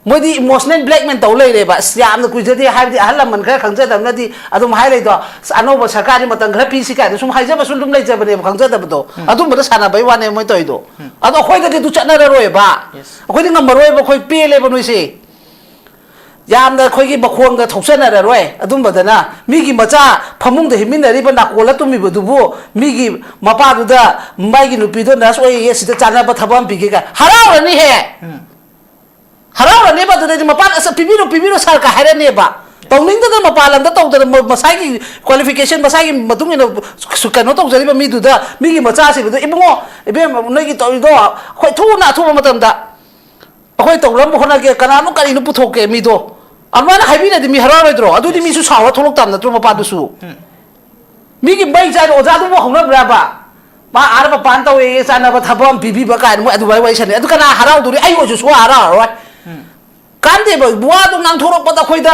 ꯃꯣꯏꯗꯤ ꯏꯃꯣꯁꯅꯦꯜ ꯕ꯭ꯂꯦꯛꯃꯦꯜ ꯇꯧ ꯂꯩꯔꯦꯕ꯫ "ꯑꯁ, ꯌꯥꯝꯅ ꯀꯨꯏꯖꯗꯦ", ꯍꯥꯏꯕꯗꯤ ꯑꯍꯜ ꯂꯃꯟ ꯈꯔ ꯈꯪꯖꯗꯕꯅꯗꯤ ꯑꯗꯨꯝ ꯍꯥꯏ ꯂꯩꯗꯣ, "ꯑꯁ, ꯑꯅꯧꯕ ꯁꯔꯀꯥꯔꯗꯤ ꯃꯇꯝ ꯈꯔ ꯄꯤꯁꯤ" ꯀꯥꯏꯅ ꯁꯨꯝ ꯍꯥꯏꯖꯕꯁꯨ ꯑꯗꯨꯝ ꯂꯩꯖꯕꯅꯦꯕ, ꯈꯪꯖꯗꯕꯗꯣ꯫ ꯑꯗꯨꯝꯕꯗ ꯁꯥꯟꯅꯕꯩ ꯋꯥꯅꯦ ꯃꯣꯏ ꯇꯧꯔꯤꯗꯣ꯫ ꯑꯗꯣ ꯑꯩꯈꯣꯏꯗꯗꯤ ꯑꯗꯨ ꯆꯠꯅꯔꯔꯣꯏꯕ꯫ ꯑꯩꯈꯣꯏꯗꯤ ꯉꯝꯃꯔꯣꯏꯕ, ꯑꯩꯈꯣꯏ ꯄꯦꯜꯂꯦꯕ ꯅꯣꯏꯁꯦ꯫ ꯌꯥꯝꯅ ꯑꯩꯈꯣꯏꯒꯤ ꯃꯈꯣꯟꯒ ꯊꯣꯛꯆꯅꯔꯔꯣꯏ꯫ ꯑꯗꯨꯝꯕꯗꯅ ꯃꯤꯒꯤ ꯃꯆꯥ ꯐꯃꯨꯡꯗ ꯍꯤꯞꯃꯤꯟꯅꯔꯤꯕ, ꯅꯥꯀꯣꯜꯂ ꯇꯨꯝꯃꯤꯕꯗꯨꯕꯨ, ꯃꯤꯒꯤ ꯃꯄꯥꯗꯨꯗ ꯃꯥꯒꯤ ꯅꯨꯄꯤꯗꯣ ꯅꯔꯁ ꯑꯣꯏꯌꯦ, ꯁꯤꯗ ꯆꯥꯅꯕ ꯊꯕꯛ ꯑꯃ ꯄꯤꯒꯦ ꯀꯥꯏ ꯍꯔꯥꯎꯔꯅꯤꯍꯦ꯫ ꯍꯔꯥꯎꯔꯅꯦꯕ꯫ ꯑꯗꯨꯗꯩꯗꯤ ꯃꯄꯥꯟ, "ꯑꯁ, ꯄꯤꯕꯤꯔꯣ, ꯄꯤꯕꯤꯔꯣ ꯁꯥꯔ" ꯀꯥꯏ ꯍꯥꯏꯔꯅꯦꯕ꯫ ꯇꯧꯅꯤꯡꯗꯅ ꯃꯄꯥꯟ ꯂꯝꯗ ꯇꯧꯗꯅ ꯃ-, ꯃꯁꯥꯒꯤ ꯀ꯭ꯋꯥꯂꯤꯐꯤꯀꯦꯁꯟ, ꯃꯁꯥꯒꯤ ꯃꯇꯨꯡ ꯏꯟꯅ ꯁꯨ-, ꯀꯩꯅꯣ ꯇꯧꯖꯔꯤꯕ ꯃꯤꯗꯨꯗ, ꯃꯤꯒꯤ ꯃꯆꯥ ꯁꯤꯕꯗꯣ, "ꯏꯕꯨꯡꯉꯣ, ꯏꯕꯦꯝꯃ, ꯅꯣꯏꯒꯤ ꯇꯧꯔꯤꯗꯣ ꯑꯩꯈꯣꯏ ꯊꯨꯅ ꯑꯊꯨꯕ ꯃꯇꯝꯗ ꯑꯩꯈꯣꯏ ꯇꯧꯅꯕ ꯍꯣꯠꯅꯒꯦ, ꯀꯅꯥꯅꯣ ꯀꯔꯤꯅꯣ ꯄꯨꯊꯣꯛꯀꯦ ꯃꯤꯗꯣ"꯫ ꯑꯗꯨꯃꯥꯏꯅ ꯍꯥꯏꯕꯤꯔꯗꯤ ꯃꯤ ꯍꯔꯥꯎꯔꯣꯏꯗ꯭ꯔꯣ? ꯑꯗꯨꯗꯤ ꯃꯤꯁꯨ ꯁꯥꯎꯔ ꯊꯣꯛꯂꯛꯇꯕ ꯅꯠꯇ꯭ꯔꯣ ꯃꯄꯥꯗꯨꯁꯨ? ꯃꯤꯒꯤ ꯃꯩ ꯆꯥꯏꯗꯣ ꯑꯣꯖꯥꯗꯨꯕꯨ ꯍꯧꯅꯕ꯭ꯔꯕ? ꯃꯥ ꯑꯥꯗ ꯃꯄꯥꯟ ꯇꯧꯋꯦ, ꯆꯥꯅꯕ ꯊꯕꯛ ꯑꯃ ꯄꯤꯕꯤꯕ ꯀꯥꯏꯅ ꯃꯣꯏ ꯑꯗꯨꯃꯥꯏꯅ ꯋꯥꯔꯤ ꯁꯥꯟꯅꯩ꯫ ꯑꯗꯨ ꯀꯅꯥ ꯍꯔꯥꯎꯗꯣꯔꯤ? ꯑꯩ ꯑꯣꯏꯁꯨ ꯁꯨꯡꯍꯔꯥꯎ ꯍꯔꯥꯎꯔꯣꯏ꯫ ꯀꯥꯟꯗꯦꯕ, ꯋꯥꯗꯣ ꯉꯥꯡꯊꯣꯔꯛꯄꯗ ꯑꯩꯈꯣꯏꯗ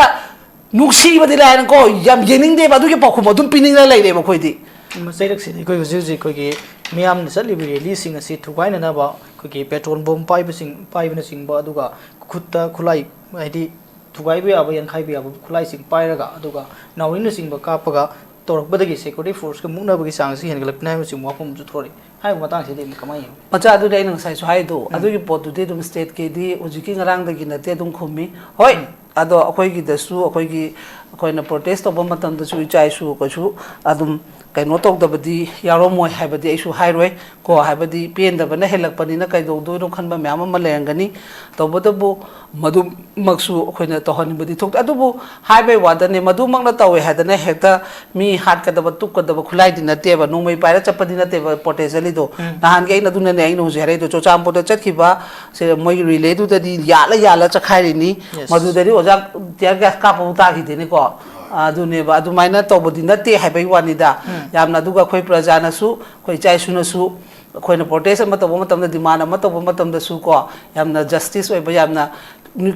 ꯅꯨꯡꯁꯤꯕꯗꯤ ꯂꯥꯏꯔꯅꯀꯣ, ꯌꯥꯝ ꯌꯦꯡꯅꯤꯡꯗꯦꯕ꯫ ꯑꯗꯨꯒꯤ ꯄꯥꯎꯈꯨꯝ ꯑꯗꯨꯝ ꯄꯤꯅꯤꯡꯉ ꯂꯩꯔꯦꯕ ꯑꯩꯈꯣꯏꯗꯤ꯫ ꯆꯩꯔꯛꯁꯤꯗ ꯑꯩꯈꯣꯏ ꯍꯧꯖꯤꯛ ꯍꯧꯖꯤꯛ ꯑꯩꯈꯣꯏꯒꯤ ꯃꯤꯌꯥꯝꯅ ꯆꯠꯂꯤꯕ ꯔꯦꯂꯤꯁꯤꯡ ꯑꯁꯤ ꯊꯨꯒꯥꯏꯅꯅꯕ ꯑꯩꯈꯣꯏꯒꯤ ꯄꯦꯇ꯭ꯔꯣꯜ ꯕꯣꯝ ꯄꯥꯏꯕꯁꯤꯡ, ꯄꯥꯏꯕꯅꯆꯤꯡꯕ, ꯑꯗꯨꯒ ꯈꯨꯠꯇ ꯈꯨꯠꯂꯥꯏ, ꯍꯥꯏꯗꯤ ꯊꯨꯒꯥꯏꯕ ꯌꯥꯕ, ꯌꯥꯟꯈꯥꯏꯕ ꯌꯥꯕ ꯈꯨꯠꯂꯥꯏꯁꯤꯡ ꯄꯥꯏꯔꯒ, ꯑꯗꯨꯒ ꯅꯥꯎꯔꯤꯅꯆꯤꯡꯕ ꯀꯥꯞꯄꯒ ꯇꯧꯔꯛꯄꯗꯒꯤ security force ꯀ ꯃꯨꯛꯅꯕꯒꯤ ꯆꯥꯡꯁꯤ ꯍꯦꯟꯒꯠꯂꯛꯄꯅꯤ ꯍꯥꯏꯕꯅꯆꯤꯡꯕ ꯋꯥꯐꯝ ꯑꯃꯁꯨ ꯊꯣꯔꯛꯏ꯫ ꯍꯥꯏꯔꯤꯕ ꯃꯇꯥꯡꯁꯤꯗꯤ ꯀꯃꯥꯏꯅ ꯌꯦꯡꯕꯤ? ꯃꯆꯥ, ꯑꯗꯨꯅꯤ ꯑꯩꯅ ꯉꯁꯥꯏꯁꯨ ꯍꯥꯏꯗꯣ, ꯎꯝ꯫ ꯑꯗꯨꯒꯤ ꯄꯣꯠꯇꯨꯗꯤ ꯑꯗꯨꯝ state ꯀꯤꯗꯤ ꯍꯧꯖꯤꯛꯀꯤ ꯉꯔꯥꯡꯗꯒꯤ ꯅꯠꯇꯦ, ꯑꯗꯨꯝ ꯈꯨꯝꯃꯤ꯫ ꯍꯣꯏ, ꯎꯝ꯫ ꯑꯗꯣ ꯑꯩꯈꯣꯏꯒꯤꯗꯁꯨ, ꯑꯩꯈꯣꯏꯒꯤ, ꯑꯩꯈꯣꯏꯅ protest ꯇꯧꯕ ꯃꯇꯝꯗꯁꯨ ꯏꯆꯥ ꯏꯁꯨ ꯀꯩꯁꯨ ꯑꯗꯨꯝ ꯀꯩꯅꯣ ꯇꯧꯗꯕꯗꯤ ꯌꯥꯎꯔꯝꯃꯣꯏ ꯍꯥꯏꯕꯗꯤ ꯑꯩꯁꯨ ꯍꯥꯏꯔꯣꯏ ꯀꯣ, ꯍꯥꯏꯕꯗꯤ ꯄꯦꯟꯗꯕꯅ ꯍꯦꯜꯂꯛꯄꯅꯤꯅ ꯀꯩꯗꯧꯗꯣꯏꯅꯣ ꯈꯟꯕ ꯃꯌꯥꯝ ꯑꯃ ꯂꯩꯔꯝꯒꯅꯤ꯫ ꯇꯧꯕꯇꯕꯨ ꯃꯗꯨꯃꯛꯁꯨ ꯑꯩꯈꯣꯏꯅ ꯇꯧꯍꯟꯅꯤꯡꯕꯗꯤ ꯊꯣꯛꯇꯦ꯫ ꯑꯗꯨꯕꯨ ꯍꯥꯏꯕꯩ ꯋꯥꯗꯅꯦ, ꯃꯗꯨꯃꯛꯅ ꯇꯧꯋꯦ ꯍꯥꯏꯗꯅ ꯍꯦꯛꯇ ꯃꯤ ꯍꯥꯠꯀꯗꯕ, ꯇꯨꯞꯀꯗꯕ ꯈꯨꯠꯂꯥꯏꯗꯤ ꯅꯠꯇꯦꯕ, ꯅꯣꯡꯃꯩ ꯄꯥꯏꯔ ꯆꯠꯄꯗꯤ ꯅꯠꯇꯦꯕ protest ꯆꯠꯂꯤꯗꯣ꯫ ꯎꯝ꯫ ꯅꯍꯥꯟꯒꯤ ꯑꯩꯅ, ꯑꯗꯨꯅꯅꯦ ꯑꯩꯅ ꯍꯧꯖꯤꯛ ꯍꯥꯏꯔꯛꯏꯗꯣ, ꯆꯨꯔꯆꯥꯟꯄꯨꯔꯗ ꯆꯠꯈꯤꯕ ꯁꯦ, ꯃꯣꯏꯒꯤ relay ꯗꯨꯗꯗꯤ ꯌꯥꯜꯂ ꯌꯥꯜꯂ ꯆꯠꯈꯥꯏꯔꯤꯅꯤ꯫ Yes. ꯃꯗꯨꯗꯗꯤ ꯑꯣꯖꯥ tear gas ꯀꯥꯞꯄꯕꯨ ꯇꯥꯈꯤꯗꯦꯅꯦꯀꯣ꯫ ꯑꯗꯨꯅꯦꯕ, ꯑꯗꯨꯃꯥꯏꯅ ꯇꯧꯕꯗꯤ ꯅꯠꯇꯦ ꯍꯥꯏꯕꯒꯤ ꯋꯥꯅꯤꯗ꯫ ꯎꯝ꯫ ꯌꯥꯝꯅ, ꯑꯗꯨꯒ ꯑꯩꯈꯣꯏ ꯄ꯭ꯔꯖꯥꯅꯁꯨ, ꯑꯩꯈꯣꯏ ꯏꯆꯥ ꯏꯁꯨꯅꯁꯨ, ꯑꯩꯈꯣꯏꯅ protest ꯑꯃ ꯇꯧꯕ ꯃꯇꯝꯗ, demand ꯑꯃ ꯇꯧꯕ ꯃꯇꯝꯗꯁꯨ ꯀꯣ, ꯌꯥꯝꯅ justice ꯑꯣꯏꯕ, ꯌꯥꯝꯅ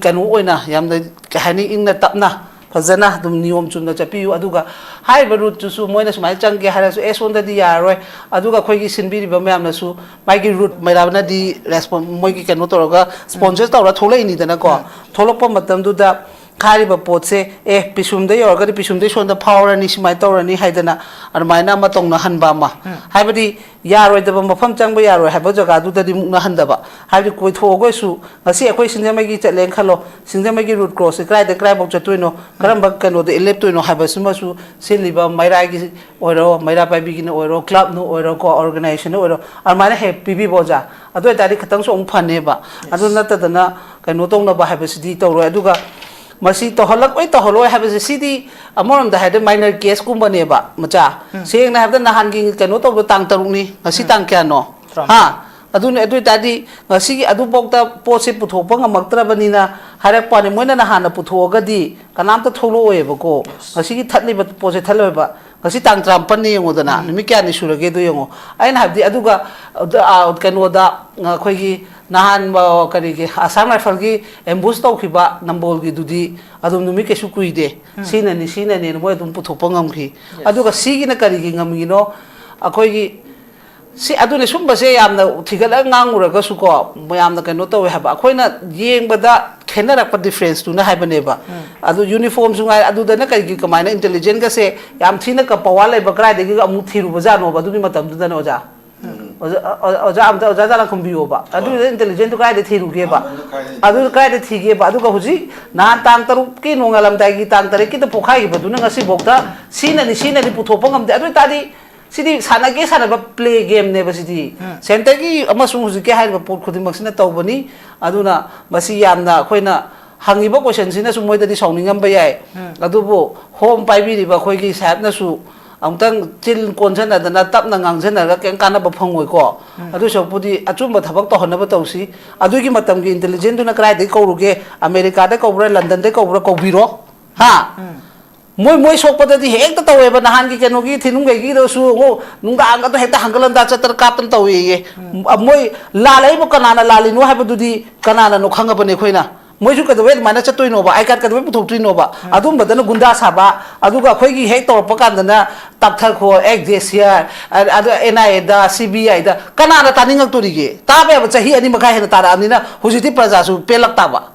ꯀꯩꯅꯣ ꯑꯣꯏꯅ, ꯌꯥꯝꯅ, ꯀꯩ ꯍꯥꯏꯅꯤ, ꯏꯪꯅ ꯇꯞꯅ ꯐꯖꯅ ꯑꯗꯨꯝ ꯅꯤꯌꯣꯝ ꯆꯨꯝꯅ ꯆꯠꯄꯤꯌꯨ꯫ ꯑꯗꯨꯒ ꯍꯥꯏꯔꯤꯕ route ꯇꯨꯁꯨ ꯃꯣꯏꯅ ꯁꯨꯃꯥꯏꯅ ꯆꯪꯒꯦ ꯍꯥꯏꯔꯁꯨ, ꯑꯦ, ꯁꯣꯝꯗꯗꯤ ꯌꯥꯔꯔꯣꯏ꯫ ꯑꯗꯨꯒ ꯑꯩꯈꯣꯏꯒꯤ ꯁꯤꯟꯕꯤꯔꯤꯕ ꯃꯌꯥꯝꯅꯁꯨ ꯃꯥꯒꯤ route, ꯃꯩꯔꯥꯅꯗꯤ respon-, ꯃꯣꯏꯒꯤ ꯀꯩꯅꯣ ꯇꯧꯔꯒ sponsor ꯇꯧꯔ ꯊꯣꯛꯂꯛꯏꯅꯤꯗꯅꯀꯣ꯫ ꯎꯝ꯫ ꯊꯣꯛꯂꯛꯄ ꯃꯇꯝꯗꯨꯗ ꯍꯥꯏꯔꯤꯕ ꯄꯣꯠꯁꯦ, ꯑꯦ, ꯄꯤꯁꯨꯝꯗ ꯌꯧꯔꯒꯗꯤ ꯄꯤꯁꯨꯝꯗꯩ ꯁꯣꯝꯗ ꯐꯥꯎꯔꯅꯤ, ꯁꯨꯃꯥꯏꯅ ꯇꯧꯔꯅꯤ ꯍꯥꯏꯗꯅ ꯑꯗꯨꯃꯥꯏꯅ ꯑꯃ ꯇꯧꯅꯍꯟꯕ ꯑꯃ꯫ ꯎꯝ꯫ ꯍꯥꯏꯕꯗꯤ ꯌꯥꯔꯣꯏꯗꯕ ꯃꯐꯝ ꯆꯪꯕ ꯌꯥꯔꯣꯏ ꯍꯥꯏꯕ ꯖꯒꯥꯗꯨꯗꯗꯤ ꯃꯨꯛꯅꯍꯟꯗꯕ꯫ ꯍꯥꯏꯕꯗꯤ ꯀꯣꯏꯊꯣꯛꯑꯒꯁꯨ, ꯉꯁꯤ ꯑꯩꯈꯣꯏ ꯁꯤꯡꯖꯃꯩꯒꯤ ꯆꯠꯂꯦꯅ ꯈꯜꯂꯣ, ꯁꯤꯡꯖꯃꯩꯒꯤ route cross ꯁꯦ ꯀꯗꯥꯏꯗ ꯀꯗꯥꯏꯐꯥꯎ ꯆꯠꯇꯣꯏꯅꯣ, ꯀꯔꯝꯕ ꯀꯩꯅꯣꯗ ꯂꯦꯞꯇꯣꯏꯅꯣ ꯍꯥꯏꯕꯁꯤꯃꯁꯨ ꯁꯤꯜꯂꯤꯕ ꯃꯩꯔꯥꯒꯤ ꯑꯣꯏꯔꯣ, ꯃꯩꯔꯥ ꯄꯥꯏꯕꯤꯒꯤꯅ ꯑꯣꯏꯔꯣ, club ꯅ ꯑꯣꯏꯔꯣ ꯀꯣ, organization ꯅ ꯑꯣꯏꯔꯣ, ꯑꯗꯨꯃꯥꯏꯅ ꯍꯦꯛ ꯄꯤꯕꯤꯕ ꯑꯣꯖꯥ꯫ ꯑꯗꯨ ꯑꯣꯏꯇꯥꯔꯗꯤ ꯈꯤꯇꯪꯁꯨ ꯑꯃꯨꯛ ꯐꯅꯦꯕ꯫ ꯑꯗꯨ ꯅꯠꯇꯗꯅ ꯀꯩꯅꯣ ꯇꯧꯅꯕ ꯍꯥꯏꯕꯁꯤꯗꯤ ꯇꯧꯔꯣꯏ꯫ ꯑꯗꯨꯒ ꯃꯁꯤ ꯇꯧꯍꯜꯂꯛꯑꯣꯏ, ꯇꯧꯍꯜꯂꯣꯏ ꯍꯥꯏꯕꯁꯦ, ꯁꯤꯗꯤ ꯑꯃꯔꯣꯝꯗ ꯍꯥꯏꯔꯗꯤ minor case ꯀꯨꯝꯕꯅꯦꯕ, ꯃꯆꯥ꯫ ꯎꯝ꯫ ꯁꯦꯡꯅ ꯍꯥꯏꯔꯕꯗ ꯅꯍꯥꯟꯒꯤ ꯀꯩꯅꯣ ꯇꯧꯕꯗꯣ ꯇꯥꯡ ꯇꯔꯨꯛꯅꯤ, ꯉꯁꯤ ꯎꯝ꯫ ꯇꯥꯡ ꯀꯌꯥꯅꯣ? ꯇꯔꯥꯃꯥꯄꯜ꯫ ꯍꯥ? ꯑꯗꯨꯅꯦ, ꯑꯗꯨ ꯑꯣꯏꯇꯥꯔꯗꯤ ꯉꯁꯤꯒꯤ ꯑꯗꯨꯐꯥꯎꯗ ꯄꯣꯠꯁꯦ ꯄꯨꯊꯣꯛꯄ ꯉꯝꯃꯛꯇ꯭ꯔꯕꯅꯤꯅ ꯍꯥꯏꯔꯛꯄ ꯋꯥꯅꯤ꯫ ꯃꯣꯏꯅ ꯅꯍꯥꯟꯅ ꯄꯨꯊꯣꯛꯑꯒꯗꯤ ꯀꯅꯥꯝꯇ ꯊꯣꯛꯂꯛꯑꯣꯏꯕꯀꯣ꯫ Yes. ꯉꯁꯤꯒꯤ ꯊꯠꯂꯤꯕ ꯄꯣꯠꯁꯦ ꯊꯠꯂꯣꯏꯕ꯫ ꯉꯁꯤ ꯇꯥꯡ ꯇꯔꯥꯃꯥꯄꯜꯅꯤ ꯌꯦꯡꯉꯣꯗꯅ, ꯎꯝ꯫ ꯅꯨꯃꯤꯠ ꯀꯌꯥꯅꯤ ꯁꯨꯔꯒꯦꯗꯣ ꯌꯦꯡꯉꯣ꯫ ꯑꯩꯅ ꯍꯥꯏꯕꯗꯤ ꯑꯗꯨꯒ, ꯑ, ꯀꯩꯅꯣꯗ, ꯑꯩꯈꯣꯏꯒꯤ ꯅꯍꯥꯟ, ꯑ, ꯀꯔꯤꯒꯤ, ꯑꯁꯥꯝ ꯔꯥꯏꯐꯜꯒꯤ ꯑꯦꯝꯕꯨꯁ ꯇꯧꯈꯤꯕ ꯅꯝꯕꯣꯜꯒꯤꯗꯨꯗꯤ ꯑꯗꯨꯝ ꯅꯨꯃꯤꯠ ꯀꯩꯁꯨ ꯀꯨꯏꯗꯦ꯫ ꯎꯝ꯫ ꯁꯤꯅꯅꯤ, ꯁꯤꯅꯅꯦꯅ ꯃꯣꯏ ꯑꯗꯨꯝ ꯄꯨꯊꯣꯛꯄ ꯉꯝꯈꯤ꯫ Yes. ꯑꯗꯨꯒ ꯁꯤꯒꯤꯅ ꯀꯔꯤꯒꯤ ꯉꯝꯃꯤꯅꯣ? ꯑꯩꯈꯣꯏꯒꯤ ꯁꯤ, ꯑꯗꯨꯅꯦ, ꯁꯨꯝꯕꯁꯦ ꯌꯥꯝꯅ ꯊꯤꯒꯠꯂꯒ ꯉꯥꯡꯉꯨꯔꯒꯁꯨꯀꯣ, ꯃꯌꯥꯝꯅ ꯀꯩꯅꯣ ꯇꯧꯋꯦ ꯍꯥꯏꯕ꯫ ꯑꯩꯈꯣꯏꯅ ꯌꯦꯡꯕꯗ ꯈꯦꯠꯅꯔꯛꯄ difference ꯇꯨꯅ ꯍꯥꯏꯕꯅꯦꯕ꯫ ꯎꯝ꯫ ꯑꯗꯨ uniform ꯁꯨ ꯉꯥꯏ, ꯑꯗꯨꯗꯅ ꯀꯔꯤꯒꯤ, ꯀꯃꯥꯏꯅ intelligence ꯀꯁꯦ ꯌꯥꯝ ꯊꯤꯅ ꯀ-, power ꯂꯩꯕ ꯀꯔꯥꯏꯗꯒꯤ ꯑꯃꯨꯛ ꯊꯤꯔꯨꯕꯖꯥꯠꯅꯣꯕ ꯑꯗꯨꯒꯤ ꯃꯇꯝꯗꯨꯗꯅ, ꯑꯣꯖꯥ? ꯎꯝ꯫ ꯑꯣꯖꯥ, ꯑ-, ꯑꯣꯖꯥ ꯑꯝꯇ, ꯑꯣꯖꯥ ꯖꯥꯂꯥꯟ ꯈꯨꯝꯕꯤꯌꯣꯕ꯫ ꯑꯗꯨꯗ intelligence ꯇꯨ ꯀꯗꯥꯏꯗ ꯊꯤꯔꯨꯒꯦꯕ? ꯑꯗꯨꯗ ꯀꯗꯥꯏꯗ ꯑꯗꯨ ꯀꯗꯥꯏꯗ ꯊꯤꯒꯦꯕ? ꯑꯗꯨꯒ ꯍꯧꯖꯤꯛ ꯅꯍꯥꯟ ꯇꯥꯡ ꯇꯔꯨꯛꯀꯤ ꯅꯣꯡꯉꯥꯜꯂꯝꯗꯥꯏꯒꯤ, ꯇꯥꯡ ꯇꯔꯦꯠꯀꯤꯗ ꯄꯣꯛꯈꯥꯏꯈꯤꯕꯗꯨꯅ ꯉꯁꯤꯐꯥꯎꯗ ꯁꯤꯅꯅꯤ, ꯁꯤꯅꯅꯤ ꯄꯨꯊꯣꯛꯄ ꯉꯝꯗꯦ꯫ ꯑꯗꯨ ꯑꯣꯏꯇꯥꯔꯗꯤ ꯁꯤꯗꯤ ꯁꯥꯟꯅꯒꯦ ꯁꯥꯟꯅꯕ play game ꯅꯦꯕ ꯁꯤꯗꯤ꯫ ꯎꯝ꯫ Center ꯒꯤ ꯑꯃꯁꯨꯡ ꯍꯧꯖꯤꯛꯀꯤ ꯍꯥꯏꯔꯤꯕ ꯄꯣꯠ ꯈꯨꯗꯤꯡꯃꯛꯁꯤꯅ ꯇꯧꯕꯅꯤ꯫ ꯑꯗꯨꯅ ꯃꯁꯤ ꯌꯥꯝꯅ ꯑꯩꯈꯣꯏꯅ ꯍꯪꯉꯤꯕ question ꯁꯤꯅꯁꯨ ꯃꯣꯏꯗꯗꯤ ꯁꯥꯎꯅꯤꯡꯉꯝꯕ ꯌꯥꯏ꯫ ꯎꯝ꯫ ꯑꯗꯨꯕꯨ ꯍꯣꯝ ꯄꯥꯏꯕꯤꯔꯤꯕ ꯑꯩꯈꯣꯏꯒꯤ ꯁꯥꯍꯦꯕꯅꯁꯨ ꯑꯃꯨꯛꯇꯪ ꯆꯤꯟ ꯀꯣꯟꯁꯤꯟꯅꯗꯅ ꯇꯞꯅ ꯉꯥꯡꯁꯤꯟꯅꯔꯒ ꯀꯩꯝ ꯀꯥꯟꯅꯕ ꯐꯪꯉꯣꯏꯀꯣ꯫ ꯎꯝ꯫ ꯑꯗꯨ ꯁꯔꯨꯛꯄꯨꯗꯤ ꯑꯆꯨꯝꯕ ꯊꯕꯛ ꯇꯧꯍꯟꯅꯕ ꯇꯧꯁꯤ꯫ ꯑꯗꯨꯒꯤ ꯃꯇꯝꯒꯤ intelligence ꯗꯨꯅ ꯀꯗꯥꯏꯗꯒꯤ ꯀꯧꯔꯨꯒꯦ? ꯑꯃꯦꯔꯤꯀꯥꯗ ꯀꯧꯕ꯭ꯔꯥ, ꯂꯟꯗꯟꯗ ꯀꯧꯕ꯭ꯔꯥ, ꯀꯧꯕꯤꯔꯣ꯫ ꯍꯥ? ꯎꯝ꯫ ꯃꯣꯏ, ꯃꯣꯏ ꯁꯣꯛꯄꯗꯗꯤ ꯍꯦꯛꯇ ꯇꯧꯋꯦꯕ꯫ ꯅꯍꯥꯟꯒꯤ ꯀꯩꯅꯣꯒꯤ ꯊꯤꯅꯨꯡꯒꯩꯒꯤꯗꯁꯨ, ꯑꯣ, ꯅꯨꯡꯗꯥꯡꯒꯗꯣ ꯍꯦꯛꯇ ꯍꯪꯒꯠ ꯍꯟꯗꯥ ꯆꯠꯇꯅ ꯀꯥꯞꯇꯅ ꯇꯧꯋꯦꯌꯦ꯫ ꯎꯝ꯫ ꯑ, ꯃꯣꯏ ꯂꯥꯜꯂꯛꯏꯕꯣ, ꯀꯅꯥꯅ ꯂꯥꯜꯂꯤꯅꯣ ꯍꯥꯏꯕꯗꯨꯗꯤ ꯀꯅꯥꯅꯅꯣ ꯈꯪꯉꯕꯅꯦ ꯑꯩꯈꯣꯏꯅ꯫ ꯃꯣꯏꯁꯨ ꯀꯩꯗꯧꯕꯩ ꯑꯗꯨꯃꯥꯏꯅ ꯆꯠꯇꯣꯏꯅꯣꯕ? I card ꯀꯩꯗꯧꯕꯩ ꯄꯨꯊꯣꯛꯇꯣꯏꯅꯣꯕ? ꯎꯝ꯫ ꯑꯗꯨꯝꯕꯗꯅ ꯒꯨꯟꯗꯥ ꯁꯥꯕ, ꯑꯗꯨꯒ ꯑꯩꯈꯣꯏꯒꯤ ꯍꯦꯛ ꯇꯧꯔꯛꯄ ꯀꯥꯟꯗꯅ ꯇꯞꯊꯈꯣ, ꯑꯦꯛ ꯖꯦꯁꯤꯌꯥꯔ, ꯑ-, ꯑꯗꯨ and I aid, C B ꯑꯥꯏꯗ ꯀꯅꯥꯅ ꯇꯥꯅꯤꯡꯉꯛꯇꯣꯔꯤꯒꯦ? ꯇꯥꯕ ꯌꯥꯕ ꯆꯍꯤ ꯑꯅꯤ ꯃꯈꯥꯏ ꯍꯦꯟꯅ ꯇꯥꯔꯛꯑꯕꯅꯤꯅ ꯍꯧꯖꯤꯛꯇꯤ ꯄ꯭ꯔꯖꯥꯁꯨ ꯄꯦꯜꯂꯛ ꯇꯥꯕ꯫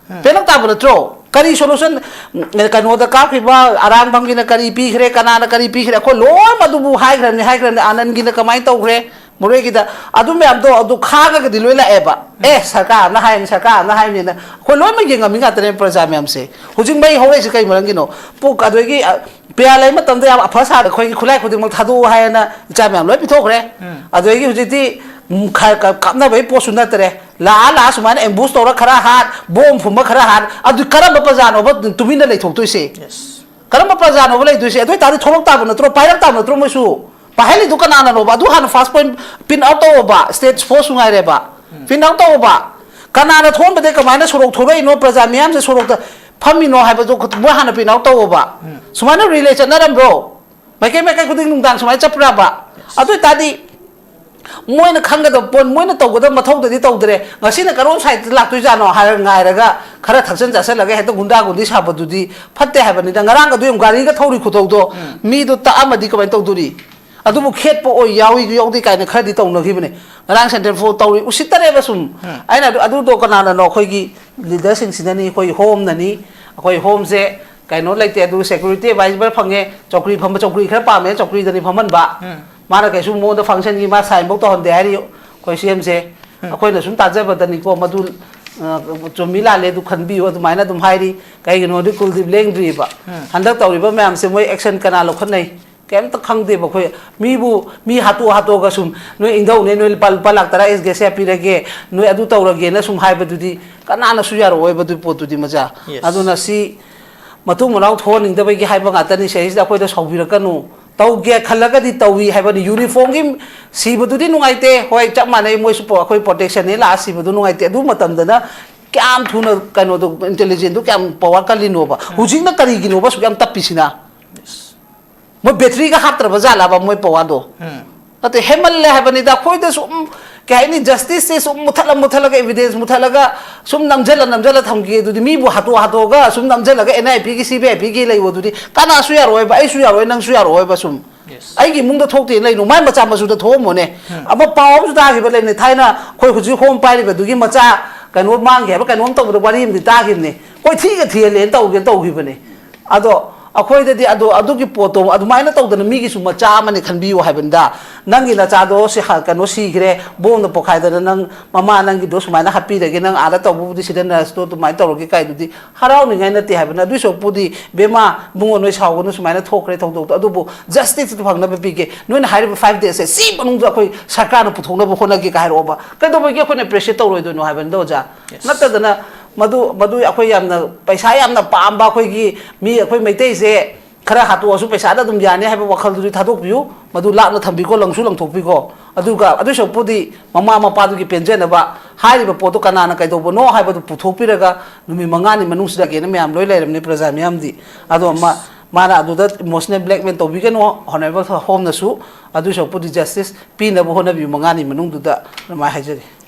ꯎꯝ꯫ ꯄꯦꯜꯂꯛ ꯇꯥꯕ ꯅꯠꯇ꯭ꯔꯣ? ꯀꯔꯤ solution, ꯎꯝ, ꯀꯩꯅꯣꯗ ꯀꯥꯞꯈꯤꯕ ꯑꯔꯥꯡꯕꯝꯒꯤꯅ ꯀꯔꯤ ꯄꯤꯈ꯭ꯔꯦ, ꯀꯅꯥꯅ ꯀꯔꯤ ꯄꯤꯈ꯭ꯔꯦ, ꯑꯩꯈꯣꯏ ꯂꯣꯏꯅꯃꯛ ꯑꯗꯨꯕꯨ ꯍꯥꯏꯈ꯭ꯔꯕꯅꯤ, ꯍꯥꯏꯈ꯭ꯔꯕꯅꯤ, ꯑꯥꯅꯟꯒꯤꯅ ꯀꯃꯥꯏꯅ ꯇꯧꯈ꯭ꯔꯦ, ꯃꯣꯔꯦꯒꯤꯗ, ꯑꯗꯨ ꯃꯌꯥꯝꯗꯣ ꯑꯗꯨ ꯈꯥꯡꯉꯒꯗꯤ ꯂꯣꯏ ꯂꯥꯛꯑꯦꯕ꯫ ꯑꯦ, ꯁꯔꯀꯥꯔ ꯑꯃꯅ ꯍꯥꯏꯔꯤꯅꯤ, ꯁꯔꯀꯥꯔ ꯑꯃꯅ ꯍꯥꯏꯔꯤꯅꯤꯅ ꯑꯩꯈꯣꯏ ꯂꯣꯏꯅꯃꯛ ꯌꯦꯡꯉꯝꯃꯤ ꯉꯥꯛꯇꯅꯦ ꯄ꯭ꯔꯖꯥ ꯃꯌꯥꯝꯁꯦ꯫ ꯍꯧꯖꯤꯛ ꯃꯩ ꯍꯧꯔꯛꯏꯁꯦ ꯀꯩ ꯃꯔꯝꯒꯤꯅꯣ? ꯄꯨ-, ꯑꯗꯨꯗꯒꯤ, ꯑ, ꯄꯤꯌꯥ ꯂꯩ ꯃꯇꯝꯗ ꯌꯥꯝ ꯑꯐ ꯁꯥꯗ ꯑꯩꯈꯣꯏꯒꯤ ꯈꯨꯠꯂꯥꯏ ꯈꯨꯗꯤꯡꯃꯛ ꯊꯥꯗꯣꯛꯑꯣ ꯍꯥꯏꯅ ꯏꯆꯥ ꯃꯌꯥꯝ ꯂꯣꯏ ꯄꯤꯊꯣꯛꯈ꯭ꯔꯦ꯫ ꯎꯝ꯫ ꯑꯗꯨꯗꯒꯤ ꯍꯧꯖꯤꯛꯇꯤ, ꯎꯝ, ꯈ-, ꯀ-, ꯀꯥꯞꯅꯕꯒꯤ ꯄꯣꯠꯁꯨ ꯅꯠꯇ꯭ꯔꯦ꯫ ꯂꯥꯛꯑ, ꯂꯥꯛꯑ ꯁꯨꯃꯥꯏꯅ ambush ꯇꯧꯔ ꯈꯔ ꯍꯥꯠ, ꯕꯣꯝ ꯐꯨꯝꯕ ꯈꯔ ꯍꯥꯠ, ꯑꯗꯨ ꯀꯔꯝꯕ ꯄ꯭ꯔꯖꯥꯅꯣꯕ ꯇꯨꯃꯤꯟꯅ ꯂꯩꯊꯣꯛꯇꯣꯏꯁꯦ? Yes. ꯀꯔꯝꯕ ꯄ꯭ꯔꯖꯥꯅꯣꯕ ꯂꯩꯗꯣꯏꯁꯦ? ꯑꯗꯨ ꯑꯣꯏꯇꯥꯔꯗꯤ ꯊꯣꯛꯂꯛ ꯇꯥꯕ ꯅꯠꯇ꯭ꯔꯣ? ꯄꯥꯏꯔꯛ ꯇꯥꯕ ꯅꯠꯇ꯭ꯔꯣ ꯃꯣꯏꯁꯨ? ꯄꯥꯏꯍꯜꯂꯤꯗꯨ ꯀꯅꯥꯅꯅꯣꯕ? ꯑꯗꯨ ꯍꯥꯟꯅ first point pin out ꯇꯧꯑꯣꯕ, state force ꯁꯨ ꯉꯥꯏꯔꯦꯕ꯫ ꯎꯝ꯫ Pin out ꯇꯧꯑꯣꯕ꯫ ꯀꯅꯥꯅ ꯊꯣꯛꯍꯟꯕꯗꯩ ꯀꯃꯥꯏꯅ ꯁꯣꯔꯣꯛ ꯊꯣꯛꯂꯛꯏꯅꯣ, ꯄ꯭ꯔꯖꯥ ꯃꯤꯌꯥꯝꯁꯦ ꯁꯣꯔꯣꯛꯇ ꯐꯝꯃꯤꯅꯣ ꯍꯥꯏꯕꯗꯣ ꯃꯣꯏ ꯍꯥꯟꯅ pin out ꯇꯧꯑꯣꯕ꯫ ꯎꯝ꯫ ꯁꯨꯃꯥꯏꯅ relay ꯆꯠꯅꯔꯝꯕ꯭ꯔꯣ? ꯃꯥꯏꯀꯩ ꯃꯥꯏꯀꯩ ꯈꯨꯗꯤꯡ ꯅꯨꯡꯗꯥꯡ ꯁꯨꯃꯥꯏꯅ ꯆꯠꯄ꯭ꯔꯕ? Yes. ꯑꯗꯨ ꯑꯣꯏꯇꯥꯔꯗꯤ ꯃꯣꯏꯅ ꯈꯪꯒꯗꯕ ꯄꯣꯠ, ꯃꯣꯏꯅ ꯇꯧꯒꯗꯕ ꯃꯊꯧꯗꯗꯤ ꯇꯧꯗ꯭ꯔꯦ꯫ ꯉꯁꯤꯅ ꯀꯔꯣꯝ ꯁꯥꯏꯗꯇ ꯂꯥꯛꯇꯣꯏꯖꯥꯠꯅꯣ ꯍꯥꯏꯔꯒ ꯉꯥꯏꯔꯒ ꯈꯔ ꯊꯛꯆꯟ ꯆꯥꯁꯜꯂꯒ ꯍꯦꯛꯇ ꯒꯨꯟꯗꯥ ꯒꯨꯟꯗꯤ ꯁꯥꯕꯗꯨꯗꯤ ꯐꯠꯇꯦ ꯍꯥꯏꯕꯅꯤꯗ꯫ ꯉꯔꯥꯡꯒꯗꯨ ꯌꯥꯝ ꯒꯥꯔꯤꯒ ꯊꯧꯔꯤ ꯈꯨꯊꯧꯗꯣ, ꯎꯝ꯫ ꯃꯤꯗꯣ ꯇꯛꯑꯝꯃꯗꯤ ꯀꯃꯥꯏꯅ ꯇꯧꯗꯣꯔꯤ? ꯑꯗꯨꯕꯨ ꯈꯦꯠꯄ ꯑꯣꯏ ꯌꯥꯎꯏ ꯌꯥꯎꯗꯦ ꯀꯥꯏꯅ ꯈꯔꯗꯤ ꯇꯧꯅꯈꯤꯕꯅꯦ꯫ ꯉꯔꯥꯡ ꯁꯦꯟꯇ꯭ꯔꯦꯜ ꯐꯣꯔ ꯇꯧꯔꯤ ꯎꯁꯤꯠꯇꯔꯦꯕ ꯁꯨꯝ꯫ ꯎꯝ꯫ ꯑꯩꯅ ꯑꯗꯨ, ꯑꯗꯨꯗꯣ ꯀꯅꯥꯅꯅꯣ ꯑꯩꯈꯣꯏꯒꯤ ꯂꯤꯗꯔꯁꯤꯡꯁꯤꯅꯅꯤ, ꯑꯩꯈꯣꯏ ꯍꯣꯝꯅꯅꯤ꯫ ꯑꯩꯈꯣꯏ ꯍꯣꯝꯁꯦ ꯀꯩꯅꯣ ꯂꯩꯇꯦ, ꯑꯗꯨ ꯁꯦꯀ꯭ꯌꯨꯔꯤꯇꯤ ꯑꯦꯗꯚꯥꯏꯖꯔ ꯐꯪꯉꯦ, ꯆꯧꯀ꯭ꯔꯤ ꯐꯝꯕ, ꯆꯧꯀ꯭ꯔꯤ ꯈꯔ ꯄꯥꯝꯃꯦ, ꯆꯧꯀ꯭ꯔꯤꯗꯅꯤ ꯐꯝꯍꯟꯕ꯫ ꯎꯝ꯫ ꯃꯥꯅ ꯀꯩꯁꯨ ꯃꯉꯣꯟꯗ ꯐꯪꯁꯟꯒꯤ ꯃꯥ ꯁꯥꯏꯟꯐꯧ ꯇꯧꯍꯟꯗꯦ ꯍꯥꯏꯔꯤ ꯑꯩꯈꯣꯏ ꯁꯤ ꯑꯦꯝꯁꯦ꯫ ꯎꯝ꯫ ꯑꯩꯈꯣꯏꯅ ꯁꯨꯝ ꯇꯥꯖꯕꯗꯅꯤꯀꯣ, ꯃꯗꯨ, ꯑ, ꯆꯨꯝꯃꯤ ꯂꯥꯜꯂꯦ ꯑꯗꯨ ꯈꯟꯕꯤꯌꯨ ꯑꯗꯨꯃꯥꯏꯅ ꯑꯗꯨꯝ ꯍꯥꯏꯔꯤ꯫ ꯀꯩꯒꯤꯅꯣꯗꯤ ꯀꯨꯜꯗꯤꯞ ꯂꯦꯡꯗ꯭ꯔꯤꯕ꯫ ꯎꯝ꯫ ꯍꯟꯗꯛ ꯇꯧꯔꯤꯕ ꯃꯌꯥꯝꯁꯦ ꯃꯣꯏ ꯑꯦꯛꯁꯟ ꯀꯅꯥ ꯂꯧꯈꯠꯅꯩ? ꯀꯩꯝꯇ ꯈꯪꯗꯦꯕ ꯑꯩꯈꯣꯏ꯫ ꯃꯤꯕꯨ ꯃꯤ ꯍꯥꯠꯇꯣꯛ ꯍꯠꯇꯣꯛꯑꯒ ꯁꯨꯝ, "ꯅꯣꯏ ꯏꯪꯙꯧꯅꯦ, ꯅꯣꯏ ꯂꯨꯄꯥ, ꯂꯨꯄꯥ ꯂꯥꯛ ꯇꯔꯥ ꯑꯦꯁ ꯒ꯭ꯔꯦꯁꯤꯌꯥ ꯄꯤꯔꯒꯦ, ꯅꯣꯏ ꯑꯗꯨ ꯇꯧꯔꯒꯦꯅ" ꯁꯨꯝ ꯍꯥꯏꯕꯗꯨꯗꯤ ꯀꯅꯥꯅꯁꯨ ꯌꯥꯔꯛꯑꯣꯏꯕ ꯑꯗꯨꯒꯤ ꯄꯣꯠꯇꯨꯗꯤ, ꯃꯆꯥ꯫ Yes. ꯑꯗꯨꯅ ꯁꯤ ꯃꯇꯨꯡ ꯃꯅꯥꯎ ꯊꯣꯛꯍꯟꯅꯤꯡꯗꯕꯒꯤ ꯍꯥꯏꯕ ꯉꯥꯛꯇꯅꯤ꯫ ꯁꯤꯗꯩꯁꯤꯗ ꯑꯩꯈꯣꯏꯗ ꯁꯥꯎꯕꯤꯔꯛꯀꯅꯨ꯫ ꯇꯧꯒꯦ ꯈꯜꯂꯒꯗꯤ ꯇꯧꯏ ꯍꯥꯏꯕꯅꯤ꯫ ꯌꯨꯅꯤꯐꯣꯔꯝꯒꯤ ꯁꯤꯕꯗꯨꯗꯤ ꯅꯨꯡꯉꯥꯏꯇꯦ꯫ ꯍꯣꯏ, ꯆꯞ ꯃꯥꯟꯅꯩ, ꯃꯣꯏꯁꯨ ꯄ꯭ꯔꯣ-, ꯑꯩꯈꯣꯏ ꯄ꯭ꯔꯣꯇꯦꯛꯁꯟꯅꯦ ꯂꯥꯛꯑ ꯁꯤꯕꯗꯨ ꯅꯨꯡꯉꯥꯏꯇꯦ꯫ ꯑꯗꯨ ꯃꯇꯝꯗꯅ ꯀꯌꯥꯝ ꯊꯨꯅ ꯀꯩꯅꯣꯗꯣ, ꯏꯟꯇꯦꯂꯤꯖꯦꯟꯗꯨ ꯀꯌꯥꯝ ꯄꯋꯥꯔ ꯀꯜꯂꯤꯅꯣꯕ꯫ ꯎꯝ꯫ ꯍꯧꯖꯤꯛꯅ ꯀꯔꯤꯒꯤꯅꯣꯕ ꯑꯁꯨꯛ ꯌꯥꯝ ꯇꯞꯄꯤꯁꯤꯅ? Yes. ꯃꯣꯏ ꯕꯦꯇ꯭ꯔꯤꯒ ꯍꯥꯞꯇ꯭ꯔꯕ ꯖꯥꯠꯂꯕ ꯃꯣꯏ ꯄꯋꯥꯔꯗꯣ? ꯎꯝ꯫ ꯅꯠꯇꯦ, ꯍꯦꯟꯃꯜꯂꯦ ꯍꯥꯏꯕꯅꯤꯗ꯫ ꯑꯩꯈꯣꯏꯗ ꯁꯨꯝ, ꯀꯩ ꯍꯥꯏꯅꯤ, ꯖꯁꯇꯤꯁꯁꯦ ꯁꯨꯝ ꯃꯨꯊꯠꯂ ꯃꯨꯊꯠꯂꯒ, ꯑꯦꯚꯤꯗꯦꯟꯁ ꯃꯨꯊꯠꯂꯒ, ꯁꯨꯝ ꯅꯝꯖꯜꯂ ꯅꯝꯖꯜꯂ ꯊꯝꯒꯦ ꯑꯗꯨꯗꯤ, ꯃꯤꯕꯨ ꯍꯥꯠꯇꯣꯛ ꯍꯥꯠꯇꯣꯛꯑꯒ ꯁꯨꯝ ꯅꯝꯖꯜꯂꯒ ꯑꯦꯟ ꯑꯥꯏ ꯄꯤꯒꯤ, ꯁꯤ ꯕꯤ ꯑꯥꯏ ꯄꯤꯒꯤ ꯂꯩꯌꯣ ꯑꯗꯨꯗꯤ, ꯀꯅꯥꯁꯨ ꯌꯥꯔꯣꯏꯕ, ꯑꯩꯁꯨ ꯌꯥꯔꯣꯏ, ꯅꯪꯁꯨ ꯌꯥꯔꯣꯏꯕ꯫ ꯁꯨꯝ Yes. ꯑꯩꯒꯤ ꯏꯃꯨꯡꯗ ꯊꯣꯛꯇꯦꯅ ꯂꯩꯅꯨ, ꯃꯥꯏ ꯃꯆꯥ ꯃꯁꯨꯗ ꯊꯣꯛꯑꯝꯃꯣꯅꯦ꯫ ꯎꯝ꯫ ꯑꯃ ꯄꯥꯎ ꯑꯃꯁꯨ ꯇꯥꯈꯤꯕ ꯂꯩꯅꯦ, ꯊꯥꯏꯅ ꯑꯩꯈꯣꯏ ꯍꯧꯖꯤꯛ ꯍꯣꯝ ꯄꯥꯏꯔꯤꯕꯗꯨꯒꯤ ꯃꯆꯥ ꯀꯩꯅꯣ ꯃꯥꯡꯈꯤ ꯍꯥꯏꯕ ꯀꯩꯅꯣꯝ ꯇꯧꯕꯗ ꯋꯥꯔꯤ ꯑꯃꯗꯤ ꯇꯥꯈꯤꯕꯅꯦ꯫ ꯀꯣꯏꯊꯤꯒ ꯊꯤꯍꯜꯂꯦꯅ ꯇꯧꯒꯦꯅ ꯇꯧꯈꯤꯕꯅꯦ꯫ ꯑꯗꯣ ꯑꯩꯈꯣꯏꯗꯗꯤ ꯑꯗꯣ, ꯑꯗꯨꯒꯤ ꯄꯣꯠꯇꯣ ꯑꯗꯨꯃꯥꯏꯅ ꯇꯧꯗꯅ ꯃꯤꯒꯤꯁꯨ ꯃꯆꯥ ꯑꯃꯅꯤ ꯈꯟꯕꯤꯌꯨ ꯍꯥꯏꯕꯅꯤꯗ꯫ ꯅꯪꯒꯤ ꯅꯆꯥꯗꯣ ꯁꯤ ꯍ-, ꯀꯩꯅꯣ ꯁꯤꯈ꯭ꯔꯦ, ꯕꯣꯝꯅ ꯄꯣꯈꯥꯏꯗꯅ ꯅꯪ ꯃꯃꯥ ꯅꯪꯒꯤꯗꯣ ꯁꯨꯃꯥꯏꯅ ꯍꯥꯠꯄꯤꯔꯒꯦ, ꯅꯪ ꯑꯥꯗ ꯇꯧꯕꯕꯨꯗꯤ ꯁꯤꯗ ꯅꯔꯁꯇꯣ ꯑꯗꯨꯃꯥꯏꯅ ꯇꯧꯔꯒꯦ ꯀꯥꯏꯗꯨꯗꯤ ꯍꯔꯥꯎꯅꯤꯡꯉꯥꯏ ꯅꯠꯇꯦ ꯍꯥꯏꯕꯅ꯫ ꯑꯗꯨꯏ ꯁꯔꯨꯛꯄꯨꯗꯤ, "ꯏꯕꯦꯝꯃ, ꯏꯕꯨꯡꯉꯣ, ꯅꯣꯏ ꯁꯥꯎꯒꯅꯨ, ꯁꯨꯃꯥꯏꯅ ꯊꯣꯛꯈ꯭ꯔꯦ ꯊꯧꯗꯣꯛꯇꯣ, ꯑꯗꯨꯕꯨ ꯖꯁꯇꯤꯁꯇꯨ ꯐꯪꯅꯕ ꯄꯤꯒꯦ, ꯅꯣꯏꯅ ꯍꯥꯏꯔꯤꯕ ꯐꯥꯏꯚ ꯗꯦꯖꯁꯦ ꯁꯤ ꯃꯅꯨꯡꯗ ꯑꯩꯈꯣꯏ ꯁꯔꯀꯥꯔꯅ ꯄꯨꯊꯣꯛꯅꯕ ꯍꯣꯠꯅꯒꯦ" ꯀꯥꯏ ꯍꯥꯏꯔꯛꯑꯣꯕ꯫ ꯀꯩꯗꯧꯕꯒꯤ ꯑꯩꯈꯣꯏꯅ ꯄ꯭ꯔꯦꯁꯔ ꯇꯧꯔꯣꯏꯗꯣꯏꯅꯣ ꯍꯥꯏꯕꯅꯤꯗ, ꯑꯣꯖꯥ? Yes. ꯅꯠꯇꯗꯅ ꯃꯗꯨ, ꯃꯗꯨ ꯑꯩꯈꯣꯏ ꯌꯥꯝꯅ ꯄꯩꯁꯥ ꯌꯥꯝꯅ ꯄꯥꯝꯕ ꯑꯩꯈꯣꯏꯒꯤ ꯃꯤ, ꯑꯩꯈꯣꯏ ꯃꯩꯇꯩꯁꯦ ꯈꯔ ꯍꯥꯠꯇꯣꯛꯑꯁꯨ ꯄꯩꯁꯥꯗ ꯑꯗꯨꯝ ꯌꯥꯅꯤ ꯍꯥꯏꯕ ꯋꯥꯈꯜꯗꯨꯗꯤ ꯊꯥꯗꯣꯛꯄꯤꯌꯨ, ꯃꯗꯨ ꯂꯥꯞꯅ ꯊꯝꯕꯤꯀꯣ, ꯂꯪꯁꯨ ꯂꯪꯊꯣꯛꯄꯤꯀꯣ꯫ ꯑꯗꯨꯒ ꯑꯗꯨꯏ ꯁꯔꯨꯛꯄꯨꯗꯤ ꯃꯃꯥ ꯃꯄꯥꯗꯨꯒꯤ ꯄꯦꯟꯖꯅꯕ ꯍꯥꯏꯔꯤꯕ ꯄꯣꯠꯇꯣ ꯀꯅꯥꯅ ꯀꯩꯗꯧꯕꯅꯣ ꯍꯥꯏꯕꯗꯨ ꯄꯨꯊꯣꯛꯄꯤꯔꯒ ꯅꯨꯃꯤꯠ ꯃꯉꯥꯅꯤ ꯃꯅꯨꯡꯁꯤꯗ ꯀꯩꯅꯣ ꯃꯌꯥꯝ ꯂꯣꯏ ꯂꯩꯔꯝꯅꯤ, ꯄ꯭ꯔꯖꯥ ꯃꯤꯌꯥꯝꯗꯤ꯫ ꯑꯗꯣ ꯃ-, ꯃꯥꯅ ꯑꯗꯨꯗ emotional blackmail ꯇꯧꯕꯤꯒꯅꯨ, honourable ꯍꯣꯝꯅꯁꯨ ꯑꯗꯨ ꯁꯔꯨꯛꯄꯨꯗꯤ justice ꯄꯤꯅꯕ ꯍꯣꯠꯅꯕꯤꯌꯨ, ꯃꯉꯥꯅꯤ ꯃꯅꯨꯡꯗꯨꯗ ꯑꯗꯨꯃꯥꯏꯅ ꯍꯥꯏꯖꯒꯦ꯫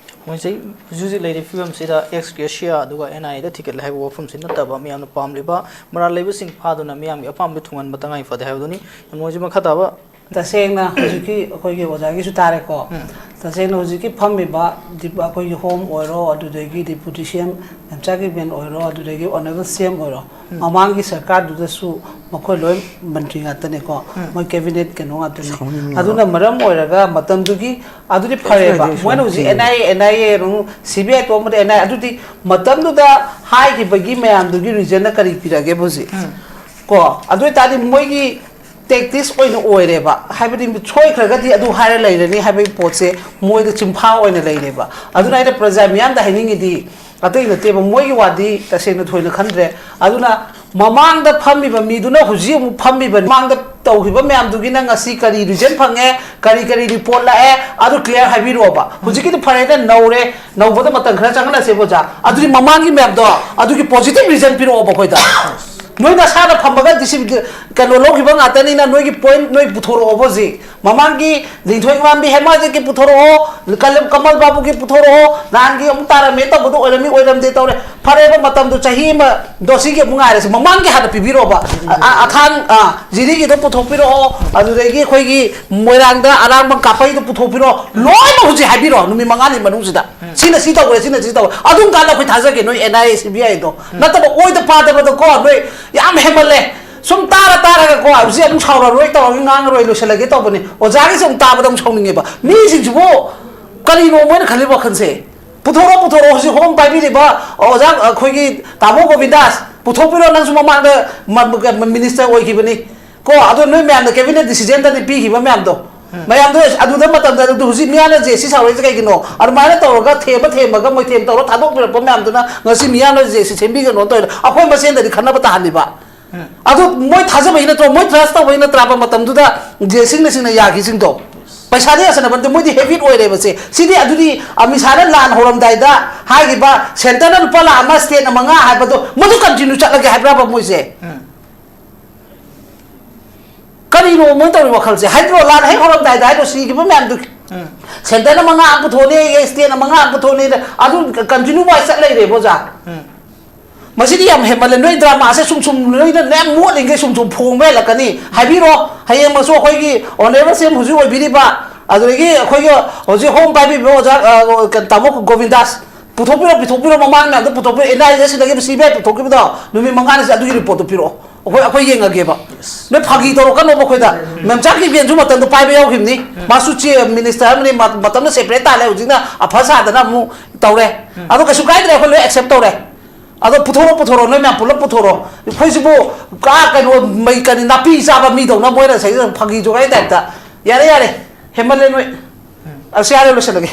ꯃꯣꯏꯁꯦ ꯍꯧꯖꯤꯛ ꯍꯧꯖꯤꯛ ꯂꯩꯔꯤꯕ ꯐꯤꯕꯝꯁꯤꯗ ex gratia ꯑꯗꯨꯒ N I A ꯗ ꯊꯤꯒꯠꯂꯦ ꯍꯥꯏꯕ ꯋꯥꯐꯝꯁꯤ ꯅꯠꯇꯕ, ꯃꯤꯌꯥꯝꯅ ꯄꯥꯝꯂꯤꯕ ꯃꯔꯥꯜ ꯂꯩꯕꯁꯤꯡ ꯐꯥꯗꯨꯅ ꯃꯤꯌꯥꯝꯒꯤ ꯑꯄꯥꯝꯕ ꯊꯨꯡꯍꯟꯕ ꯇꯉꯥꯏ ꯐꯗꯦ ꯍꯥꯏꯕꯗꯨꯅꯤ꯫ ꯃꯣꯏꯁꯦ ꯃꯈꯥ ꯇꯥꯕ ꯇꯁꯦꯡꯅ ꯍꯧꯖꯤꯛꯀꯤ ꯑꯩꯈꯣꯏꯒꯤ ꯑꯣꯖꯥꯒꯤꯁꯨ ꯇꯥꯔꯦꯀꯣ꯫ ꯎꯝ꯫ ꯇꯁꯦꯡꯅ ꯍꯧꯖꯤꯛꯀꯤ ꯐꯝꯃꯤꯕ ꯗꯤꯞ-, ꯑꯩꯈꯣꯏꯒꯤ ꯍꯣꯝ ꯑꯣꯏꯔꯣ, ꯑꯗꯨꯗꯒꯤ deputy C M ꯃꯦꯝꯆꯥ ꯀꯤꯕꯦꯟ ꯑꯣꯏꯔꯣ, ꯑꯗꯨꯗꯒꯤ honourable C M ꯑꯣꯏꯔꯣ, ꯎꯝ꯫ ꯃꯃꯥꯡꯒꯤ ꯁꯔꯀꯥꯔꯗꯨꯗꯁꯨ ꯃꯈꯣꯏ ꯂꯣꯏ ꯃꯟꯇ꯭ꯔꯤ ꯉꯥꯛꯇꯅꯦꯀꯣ, ꯎꯝ꯫ ꯃꯣꯏ cabinet ꯀꯩꯅꯣ ꯉꯥꯛꯇꯅꯦ꯫ ꯁꯥꯎꯅꯤꯡꯉꯦ꯫ ꯑꯗꯨꯅ ꯃꯔꯝ ꯑꯣꯏꯔꯒ ꯃꯇꯝꯗꯨꯒꯤ ꯑꯗꯨꯗꯤ ꯐꯔꯦꯕ꯫ ꯁꯣꯏꯗꯦ, ꯁꯣꯏꯗꯦ꯫ ꯃꯣꯏꯅ ꯍꯧꯖꯤꯛ ꯎꯝ꯫ N I A, N I A ꯑꯃꯨꯛ C B I ꯇꯣꯛꯑꯝꯕꯗ N I A, ꯑꯗꯨꯗꯤ ꯃꯇꯝꯗꯨꯗ ꯍꯥꯏꯈꯤꯕꯒꯤ ꯃꯌꯥꯝꯗꯨꯒꯤ reasonꯅ ꯀꯔꯤ ꯄꯤꯔꯛꯑꯒꯦꯕ ꯍꯧꯖꯤꯛ? ꯎꯝ꯫ ꯀꯣ, ꯑꯗꯨ ꯑꯣꯏꯇꯥꯔꯗꯤ ꯃꯣꯏꯒꯤ tactics ꯑꯣꯏꯅ ꯑꯣꯏꯔꯦꯕ, ꯍꯥꯏꯕꯗꯤ ꯁꯣꯏꯈ꯭ꯔꯒꯗꯤ ꯑꯗꯨ ꯍꯥꯏꯔ ꯂꯩꯔꯅꯤ ꯍꯥꯏꯕꯒꯤ ꯄꯣꯠꯁꯦ ꯃꯣꯏꯗ ꯆꯤꯟꯐꯥ ꯑꯣꯏꯅ ꯂꯩꯔꯦꯕ꯫ ꯑꯗꯨꯅ ꯑꯩꯅ ꯄ꯭ꯔꯖꯥ ꯃꯤꯌꯥꯝꯗ ꯍꯥꯏꯅꯤꯡꯉꯤꯗꯤ ꯑꯇꯩ ꯅꯠꯇꯦꯕ, ꯃꯣꯏꯒꯤ ꯋꯥꯗꯤ ꯇꯁꯦꯡꯅ ꯊꯣꯏꯅ ꯈꯟꯗ꯭ꯔꯦ꯫ ꯑꯗꯨꯅ ꯃꯃꯥꯡꯗ ꯐꯝꯃꯤꯕ ꯃꯤꯗꯨꯅ ꯍꯧꯖꯤꯛ ꯑꯃꯨꯛ ꯐꯝꯃꯤꯕ, ꯃꯃꯥꯡꯗ ꯇꯧꯈꯤꯕ ꯃꯌꯥꯝꯗꯨꯒꯤ ꯅꯪ ꯉꯁꯤ ꯀꯔꯤ reason ꯐꯪꯉꯦ, ꯀꯔꯤ ꯀꯔꯤ report ꯂꯥꯛꯑꯦ, ꯑꯗꯨ clear ꯍꯥꯏꯕꯤꯔꯛꯑꯣꯕ꯫ ꯍꯧꯖꯤꯛꯀꯤꯗꯤ ꯐꯔꯦꯅꯦ, ꯅꯧꯔꯦ, ꯅꯧꯕꯗ ꯃꯇꯝ ꯈꯔ ꯆꯪꯍꯜꯂꯁꯦꯕ ꯑꯣꯖꯥ꯫ ꯑꯗꯨꯗꯤ ꯃꯃꯥꯡꯒꯤ ꯃꯌꯥꯝꯗꯣ ꯑꯗꯨꯒꯤ positive reason ꯄꯤꯔꯛꯑꯣꯕ ꯑꯩꯈꯣꯏꯗ꯫ ꯅꯣꯏ ꯅꯁꯥꯅ ꯐꯝꯃꯒ ꯗꯤ ꯁꯤ ꯀꯩꯅꯣ ꯂꯧꯈꯤꯕ ꯉꯥꯛꯇꯅꯤꯅ ꯅꯣꯏꯒꯤ point ꯅꯣꯏ ꯄꯨꯊꯣꯔꯛꯑꯣꯕ ꯍꯧꯖꯤꯛ꯫ ꯃꯃꯥꯡꯒꯤ ꯂꯤꯟꯊꯣꯏ ꯉꯥꯝꯕꯤ ꯍꯦꯃꯥꯖꯤꯠꯀꯤ ꯄꯨꯊꯣꯔꯛꯑꯣ, ꯀꯂꯝ-, ꯀꯃꯜ ꯕꯥꯕꯨꯒꯤ ꯄꯨꯊꯣꯔꯛꯑꯣ, ꯅꯍꯥꯟꯒꯤ ꯑꯃꯨꯛ ꯇꯥꯔꯝꯃꯦ ꯇꯧꯕꯗꯣ ꯑꯣꯏꯔꯝꯃꯤ ꯑꯣꯏꯔꯝꯗꯦ ꯇꯧꯔꯦ꯫ ꯐꯔꯦꯕ, ꯃꯇꯝꯗꯣ ꯆꯍꯤ ꯑꯃ ꯗꯣꯁꯤꯒꯤ ꯑꯃꯨꯛ ꯉꯥꯏꯔꯁꯤ, ꯃꯃꯥꯡꯒꯤ ꯍꯥꯟꯅ ꯄꯤꯕꯤꯔꯛꯑꯣꯕ꯫ ꯑ-, ꯑ-, ꯑꯊꯥꯡ, ꯑ, ꯖꯤꯔꯤꯒꯤꯗꯣ ꯄꯨꯊꯣꯛꯄꯤꯔꯛꯑꯣ, ꯑꯗꯨꯗꯒꯤ ꯑꯩꯈꯣꯏꯒꯤ ꯃꯣꯏꯔꯥꯡꯗ ꯑꯔꯥꯡꯕ ꯀꯥꯞꯄꯩꯗꯣ ꯄꯨꯊꯣꯛꯄꯤꯔꯛꯑꯣ, ꯂꯣꯏꯅꯃꯛ ꯍꯧꯖꯤꯛ ꯍꯥꯏꯕꯤꯔꯛꯑꯣ ꯅꯨꯃꯤꯠ ꯃꯉꯥꯅꯤ ꯃꯅꯨꯡꯁꯤꯗ꯫ ꯁꯤꯅ ꯁꯤ ꯇꯧꯈ꯭ꯔꯦ, ꯁꯤꯅ ꯁꯤ ꯇꯧꯈ꯭ꯔꯦ, ꯑꯗꯨꯝ ꯀꯥꯟꯗ ꯑꯩꯈꯣꯏ ꯊꯥꯖꯒꯦ ꯅꯣꯏ N I A, C B I ꯗꯣ꯫ ꯅꯠꯇꯕ ꯑꯣꯏꯗ ꯄꯥꯗꯕꯗꯀꯣ, ꯅꯣꯏ ꯌꯥꯝ ꯍꯦꯟꯃꯜꯂꯦ꯫ ꯁꯨꯝ ꯇꯥꯔ ꯇꯥꯔꯒꯀꯣ, ꯍꯧꯖꯤꯛ ꯑꯃꯨꯛ ꯁꯥꯎꯔꯔꯣꯏ ꯇꯧꯔꯒ ꯉꯥꯡꯉꯔꯣꯏ, ꯂꯣꯏꯁꯤꯜꯂꯒꯦ ꯇꯧꯕꯅꯤ꯫ ꯑꯣꯖꯥꯒꯤꯁꯦ ꯑꯃꯨꯛ ꯇꯥꯕꯗ ꯑꯃꯨꯛ ꯁꯥꯎꯅꯤꯡꯉꯦꯕ꯫ ꯃꯤꯁꯤꯡꯁꯤꯕꯨ ꯀꯔꯤꯅꯣ ꯃꯣꯏꯅ ꯈꯜꯂꯤꯕ ꯋꯥꯈꯜꯁꯦ? ꯄꯨꯊꯣꯔꯛꯑꯣ, ꯄꯨꯊꯣꯔꯛꯑꯣ, ꯍꯧꯖꯤꯛ ꯍꯣꯝ ꯄꯥꯏꯕꯤꯔꯤꯕ ꯑꯣꯖꯥ ꯑꯩꯈꯣꯏꯒꯤ ꯇꯥꯃꯣ ꯒꯣꯕꯤꯟꯗꯥꯁ, ꯄꯨꯊꯣꯛꯄꯤꯔꯣ, ꯅꯪꯁꯨ ꯃꯃꯥꯡꯗ ꯃ-, ꯃ-, minister ꯑꯣꯏꯈꯤꯕꯅꯤ꯫ ꯀꯣ, ꯑꯗꯣ ꯅꯣꯏ ꯃꯌꯥꯝꯅ cabinet decisionꯗꯗꯤ ꯄꯤꯈꯤꯕ ꯃꯌꯥꯝꯗꯣ, ꯎꯝ꯫ ꯃꯌꯥꯝꯗꯣ ꯑꯗꯨꯗ ꯃꯇꯝꯗ ꯑꯗꯨ ꯍꯧꯖꯤꯛ ꯃꯤꯌꯥꯝꯅ ꯖꯦ ꯁꯤ ꯁꯥꯎꯔꯛꯏꯁꯦ ꯀꯩꯒꯤꯅꯣ? ꯑꯗꯨꯃꯥꯏꯅ ꯇꯧꯔꯒ ꯊꯦꯝꯕ ꯊꯦꯝꯕꯒ ꯃꯣꯏꯊꯦꯝ ꯇꯧꯔ ꯊꯥꯗꯣꯛꯄꯤꯔꯛꯄ ꯃꯌꯥꯝꯗꯨꯅ ꯉꯁꯤ ꯃꯤꯌꯥꯝꯅ ꯖꯦ ꯁꯤ ꯁꯦꯝꯕꯤꯒꯅꯣ ꯇꯧꯔꯤꯗꯣ ꯑꯩꯈꯣꯏ ꯃꯁꯦꯟꯗꯗꯤ ꯈꯟꯅꯕ ꯇꯥꯍꯜꯂꯤꯕ꯫ ꯎꯝ꯫ ꯑꯗꯨ ꯃꯣꯏ ꯊꯥꯖꯕꯩ ꯅꯠꯇ꯭ꯔꯣ? ꯃꯣꯏ trust ꯇꯧꯕꯩ ꯅꯠꯇ꯭ꯔꯕ ꯃꯇꯝꯗꯨꯗ ꯖꯦ ꯁꯤꯡꯅ ꯁꯤꯡꯅ ꯌꯥꯈꯤꯁꯤꯡꯗꯣ? ꯄꯩꯁꯥꯗꯤ ꯌꯥꯁꯟꯅꯕ ꯅꯠꯇꯦ, ꯃꯣꯏꯗꯤ habit ꯑꯣꯏꯔꯦꯕꯁꯦ꯫ ꯁꯤꯗꯤ ꯑꯗꯨꯗꯤ ꯑꯃꯤꯠ ꯁꯥꯍꯅ ꯂꯥꯟ ꯍꯧꯔꯝꯗꯥꯏꯗ ꯍꯥꯏꯈꯤꯕ centreꯅ ꯂꯨꯄꯥ ꯂꯥꯈ ꯑꯃ, stateꯅ ꯃꯉꯥ ꯍꯥꯏꯕꯗꯣ ꯃꯗꯨ continue ꯆꯠꯂꯒꯦ ꯍꯥꯏꯕ꯭ꯔꯕ ꯃꯣꯏꯁꯦ? ꯎꯝ꯫ ꯀꯔꯤꯅꯣ ꯃꯣꯏ ꯇꯧꯔꯤ ꯋꯥꯈꯜꯁꯦ? ꯍꯥꯏꯗ꯭ꯔꯣ, ꯂꯥꯟ ꯍꯦꯛ ꯍꯧꯔꯝꯗꯥꯏꯗ ꯍꯥꯏꯗ꯭ꯔꯣ, ꯁꯤꯈꯤꯕ ꯃꯌꯥꯝꯗꯨ? ꯎꯝ꯫ ꯁꯦꯟꯇꯔꯅ ꯃꯉꯥ ꯑꯃ ꯄꯨꯊꯣꯛꯅꯤ, ꯁ꯭ꯇꯦꯠꯅ ꯃꯉꯥ ꯑꯃ ꯄꯨꯊꯣꯛꯅꯤ, ꯑꯗꯨ ꯀꯟꯇꯤꯅ꯭ꯌꯨ ꯋꯥꯏ ꯆꯠ ꯂꯩꯔꯦꯕ, ꯑꯣꯖꯥ꯫ ꯎꯝ꯫ ꯃꯁꯤꯗꯤ ꯌꯥꯝ ꯍꯦꯟꯃꯜꯂꯦ꯫ ꯅꯣꯏ ꯗ꯭ꯔꯃꯥꯁꯦ ꯁꯨꯝ ꯁꯨꯝ ꯅꯣꯏꯅ ꯅꯦ ꯃꯣꯠꯂꯤꯉꯩ ꯁꯨꯝ ꯁꯨꯝ ꯐꯣꯡꯕ ꯍꯦꯜꯂꯛꯀꯅꯤ꯫ ꯍꯥꯏꯕꯤꯔꯣ, ꯍꯌꯦꯡꯃꯛꯁꯨ ꯑꯩꯈꯣꯏꯒꯤ ꯑꯣꯅꯔꯦꯕꯜ ꯁꯤ ꯑꯦꯝ ꯍꯧꯖꯤꯛ ꯑꯣꯏꯕꯤꯔꯤꯕ, ꯑꯗꯨꯗꯒꯤ ꯑꯩꯈꯣꯏꯒꯤ ꯍꯧꯖꯤꯛ ꯍꯣꯝ ꯄꯥꯏꯕꯤꯕ ꯑꯣꯖꯥ, ꯑ, ꯀꯩꯅꯣ, ꯇꯥꯃꯣ ꯒꯣꯕꯤꯟꯗꯥꯁ, ꯄꯨꯊꯣꯛꯄꯤꯔꯣ, ꯄꯨꯊꯣꯛꯄꯤꯔꯣ, ꯃꯃꯥꯡ ꯃꯌꯥꯝꯗꯣ ꯄꯨꯊꯣꯛꯄꯤꯔꯣ, ꯑꯦꯟ ꯑꯥꯏ ꯑꯦꯁ ꯁꯤꯗꯒꯤ ꯁꯤ ꯕꯤ ꯑꯥꯏ ꯄꯨꯊꯣꯛꯈꯤꯕꯗꯣ ꯅꯨꯃꯤꯠ ꯃꯉꯥꯅꯤꯁꯦ ꯑꯗꯨꯒꯤ ꯔꯤꯄꯣꯔꯠꯇꯨ ꯄꯤꯔꯛꯑꯣ꯫ ꯑꯩꯈꯣꯏ, ꯑꯩꯈꯣꯏ ꯌꯦꯡꯉꯒꯦꯕ꯫ ꯅꯣꯏ ꯐꯥꯒꯤ ꯇꯧꯔꯛꯀꯅꯣꯕ ꯑꯩꯈꯣꯏꯗ꯫ ꯃꯦꯝꯆꯥ ꯀꯤꯔꯄꯦꯟꯁꯨ ꯃꯇꯝꯗꯨ ꯄꯥꯏꯕ ꯌꯥꯎꯈꯤꯕꯅꯤ꯫ ꯃꯥꯁꯨ ꯆꯦ ꯃꯤꯅꯤꯁꯇꯔ ꯑꯃꯅꯤ, ꯃ-, ꯃꯇꯝꯗ ꯁꯦꯄꯔꯦꯠ ꯇꯥꯜꯂꯦ, ꯍꯧꯖꯤꯛꯅ ꯑꯐ ꯁꯥꯗꯅ ꯑꯃꯨꯛ ꯇꯧꯔꯦ꯫ ꯑꯗꯣ ꯀꯩꯁꯨ ꯀꯥꯏꯗ꯭ꯔꯦ, ꯑꯩꯈꯣꯏ ꯂꯣꯏ ꯑꯦꯛꯁꯦꯞ ꯇꯧꯔꯦ꯫ ꯑꯗꯣ ꯄꯨꯊꯣꯔꯛꯑꯣ, ꯄꯨꯊꯣꯔꯛꯑꯣ, ꯅꯣꯏ ꯃꯌꯥꯝ ꯄꯨꯂꯞ ꯄꯨꯊꯣꯔꯛꯑꯣ꯫ ꯑꯩꯈꯣꯏꯁꯤꯕꯨ ꯀꯥ ꯀꯩꯅꯣ, ꯃꯩ ꯀꯔꯤ ꯅꯥꯄꯤ ꯆꯥꯕ ꯃꯤꯗꯧꯅ ꯃꯣꯏꯅ ꯉꯁꯥꯏ ꯐꯥꯒꯤ ꯖꯣꯒꯥꯏ ꯇꯥꯏꯞꯇ꯫ ꯌꯥꯔꯦ, ꯌꯥꯔꯦ, ꯍꯦꯟꯃꯜꯂꯦ ꯅꯣꯏ꯫ ꯑꯁ, ꯌꯥꯔꯦ, ꯂꯣꯏꯁꯤꯜꯂꯒꯦ꯫